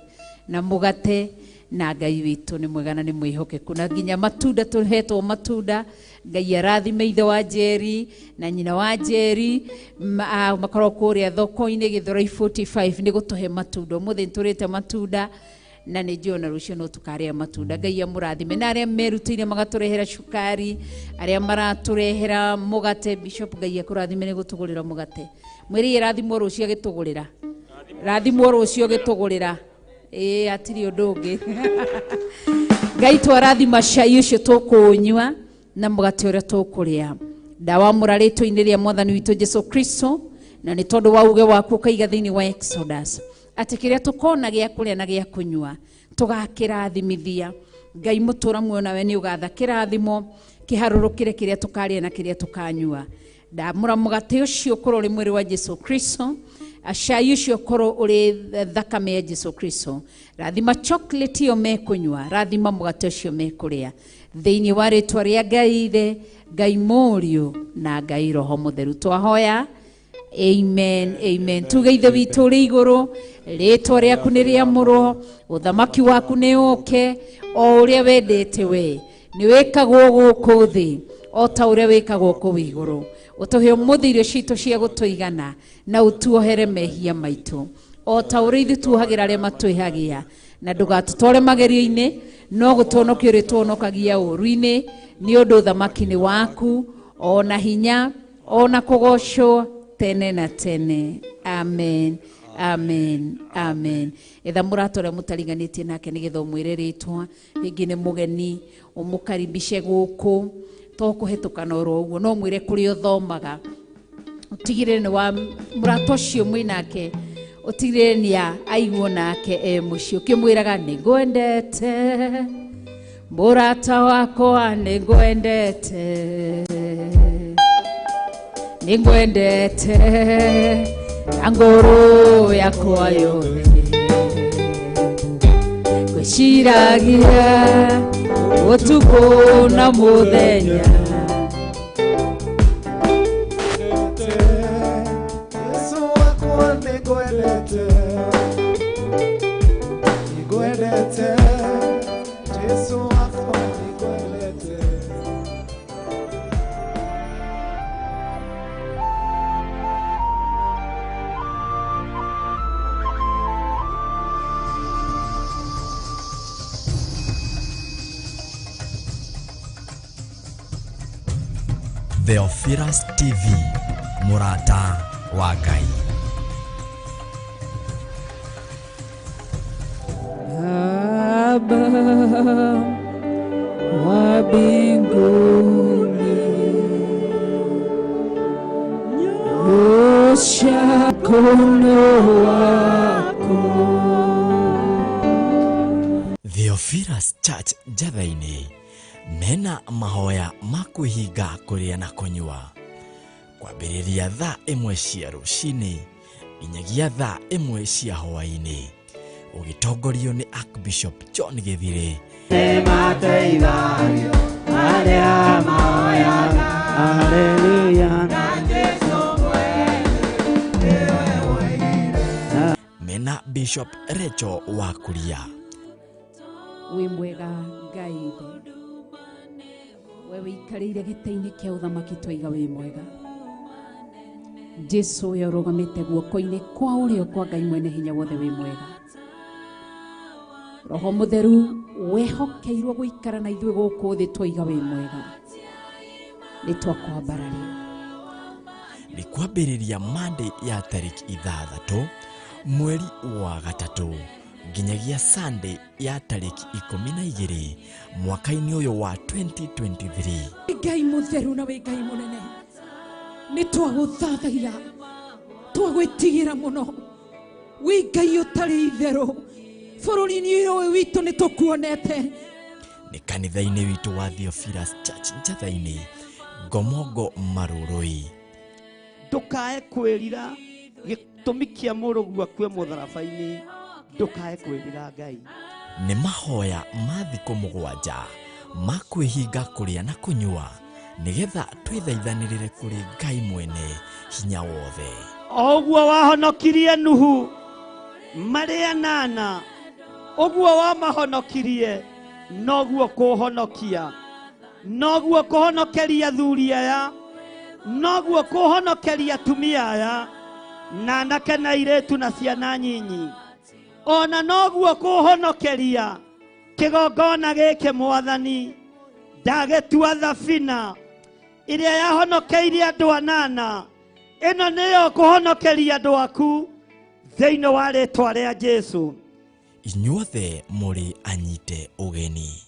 na mũgate, na Ngai witũ nĩ mwega na nĩ mwĩhokeku, na nginya matunda tũhetwo matunda. Ngai arathime ithe wa Njeri na nyina wa Njeri, makorwo kũrĩa thoko-inĩ Gĩthũrai 45 nĩ gũtũhe matunda. Ũmũthĩ nĩ tũrĩte matunda na nĩ njũĩ ona rũciũ no tũkarĩa matunda. Ngai amũrathime, na arĩa merutĩire magatũrehera cukari, arĩa maratũrehera mũgate. Bishop, Ngai akũrathime nĩ gũtũgũrĩra mũgate. Mwĩrĩ rathimwo rũciũ agĩtũgũrĩra, rathimwo rũciũ agĩtũgũrĩra. Ĩĩ, hatirĩ ũndũ ũngĩ. Ngai twarathima cai ũcio tũkũũnyua na mũgate ũrĩa tũkũrĩa. Ndawamũra rĩtwa-inĩ rĩa Mwathani witũ Jesu Kristo, na nĩ tondũ wa uge waku ũkaiga thĩinĩ wa Exodus atĩ kĩrĩa tũkona gĩa kũrĩa na gĩa kũnyua tũgakĩrathimithia. Ngai mũtũra muoyo nawe nĩ ũgatha kĩrathimo kĩharũrũkĩre kĩrĩa tũkarĩa na kĩrĩa tũkanyua. Ndamũra mũgate ũcio ũkorwo ũrĩ mwĩrĩ wa Jesu Kristo, cai ũcio ũkorwo ũrĩ thakame ya Jesu Kristo. Rathima chocolate ĩyo mekũnyua, rathima mũgate ũcio mekũrĩa, thĩinĩ wa rĩtwa rĩa Ngai Ithe, Ngai Mũriũ na Ngai Roho Mũtheru twahoya. Amen, amen. Tuge Ithe witũ ũrĩ igũrũ, rĩtwa rĩaku nĩ rĩamũrwo, ũthamaki waku nĩ ũke, o ũrĩa wendete we nĩ wĩkagwo gũkũ thĩ o ta ũrĩa wĩkagwo kũu igũrũ. Ũtũhe ũmũthĩ irio citũ cia gũtũigana, na ũtuohere mehia maitũ o ta ũrĩa ithuĩ tuohagĩra arĩa matwĩhagia, na ndũgatũtware magerio-inĩ, no gũtũhonokia ũrĩtũhonokagia ũũru-inĩ, nĩ ũndũ ũthamaki nĩ waku, o na hinya, o na kũgocwo tene na tene. Amen, amen, amen. Etha mũrata ũrĩa mũtariganĩtie nake nĩgetha ũmwĩre rĩtwa, rĩngĩ nĩ mũgeni, ũmũkaribice gũkũ, to kũhetũkana oro ũguo, no mwĩre kũrĩa ũthomaga, ũtigĩrĩre nĩ wa mũrata ũcio mwĩ nake, ũtigĩrĩre nĩ aiguo nake e mũciĩ, ũkĩmwĩraga nĩ ngwendete mũrata wakwa, nĩ ngwendete, nĩ ngwendete na ngoro yakwa yothe, ngwĩciragia ũtukũ na mũthenya. Yesu wakwa nĩngwendete, nĩngwendete, Jesu wakwa nĩngwendete. Theophilus TV, mũrata wa Ngai. Baba wa mbinguni, nyosha mkono wako. Theophilus Church Njatha-inĩ mena mahoya ma kwĩhinga kũrĩa na kũnyua kwambĩrĩria thaa 1 cia rũcinĩ nginyagia thaa 1 cia hwaĩ-inĩ, ũgĩtongorio nĩ Archbishop John Gĩthirĩ. Nĩmateithagio arĩa mahoyaga. Hallelujah. Mena Bishop Rachel wa Kuria. Wĩ mwega Ngai ithe, we wĩikarĩire gĩtĩ-inĩ kĩa ũthamaki, twaiga wĩ mwega. Jesu ũrĩa ũrũgamĩte guoko-inĩ kwa ũrĩo kwa Ngai mwene hinya wothe, wĩ mwega. Roho Mũtheru wehokeirwo gũikara na ithuĩ gũkũ thĩ, twaiga wĩ mwega. Nĩ twakwambararia. Nĩ kwambĩrĩria Monday ya tarĩki 6 mweri wa 3 nginyagia Sunday ya tarĩki 12 mwaka-inĩ ũyũ wa 2023. Ngai mũtheru na wĩ Ngai mũnene, nĩ twagũthathaia, twagwĩtigĩra mũno. Wĩ Ngai ũtarĩ itherũ, bũrũri-inĩ ũyũ witũ nĩ tũkuonete. Nĩ kanitha-inĩ witũ wa Theophilus Church Njatha-inĩ, Ngomongo Marũrũi. Ndũkae kwĩrira gĩtũmi kĩa mũrũguo akue mũtharaba-inĩ, ndũkae kwĩrira Ngai. Nĩ mahoya ma thikũ 7 ma kwĩhinga kũrĩa na kũnyua nĩgetha twĩthaithanĩrĩre kũrĩ Ngai mwene hinya wothe. O ũguo wahonokirie Nuhu marĩ 8, ũguo wamahonokirie noguo kũhonokia, noguo kũhonokeria athuri aya, noguo kũhonokeria atumia aya na anake na airĩtu na ciana nyinyi, ona noguo kũhonokeria kĩgongona gĩkĩ Mwathani. Ndagĩtua thabina ĩrĩa yahonokeirie andũ 8, ĩno nĩyo kũhonokeria andũ aku thĩinĩ wa rĩtwa rĩa Jesu. Inyuothe mũrĩ anyite ũgeni.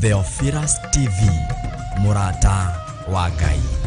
Theophilus TV, mũrata wa Ngai.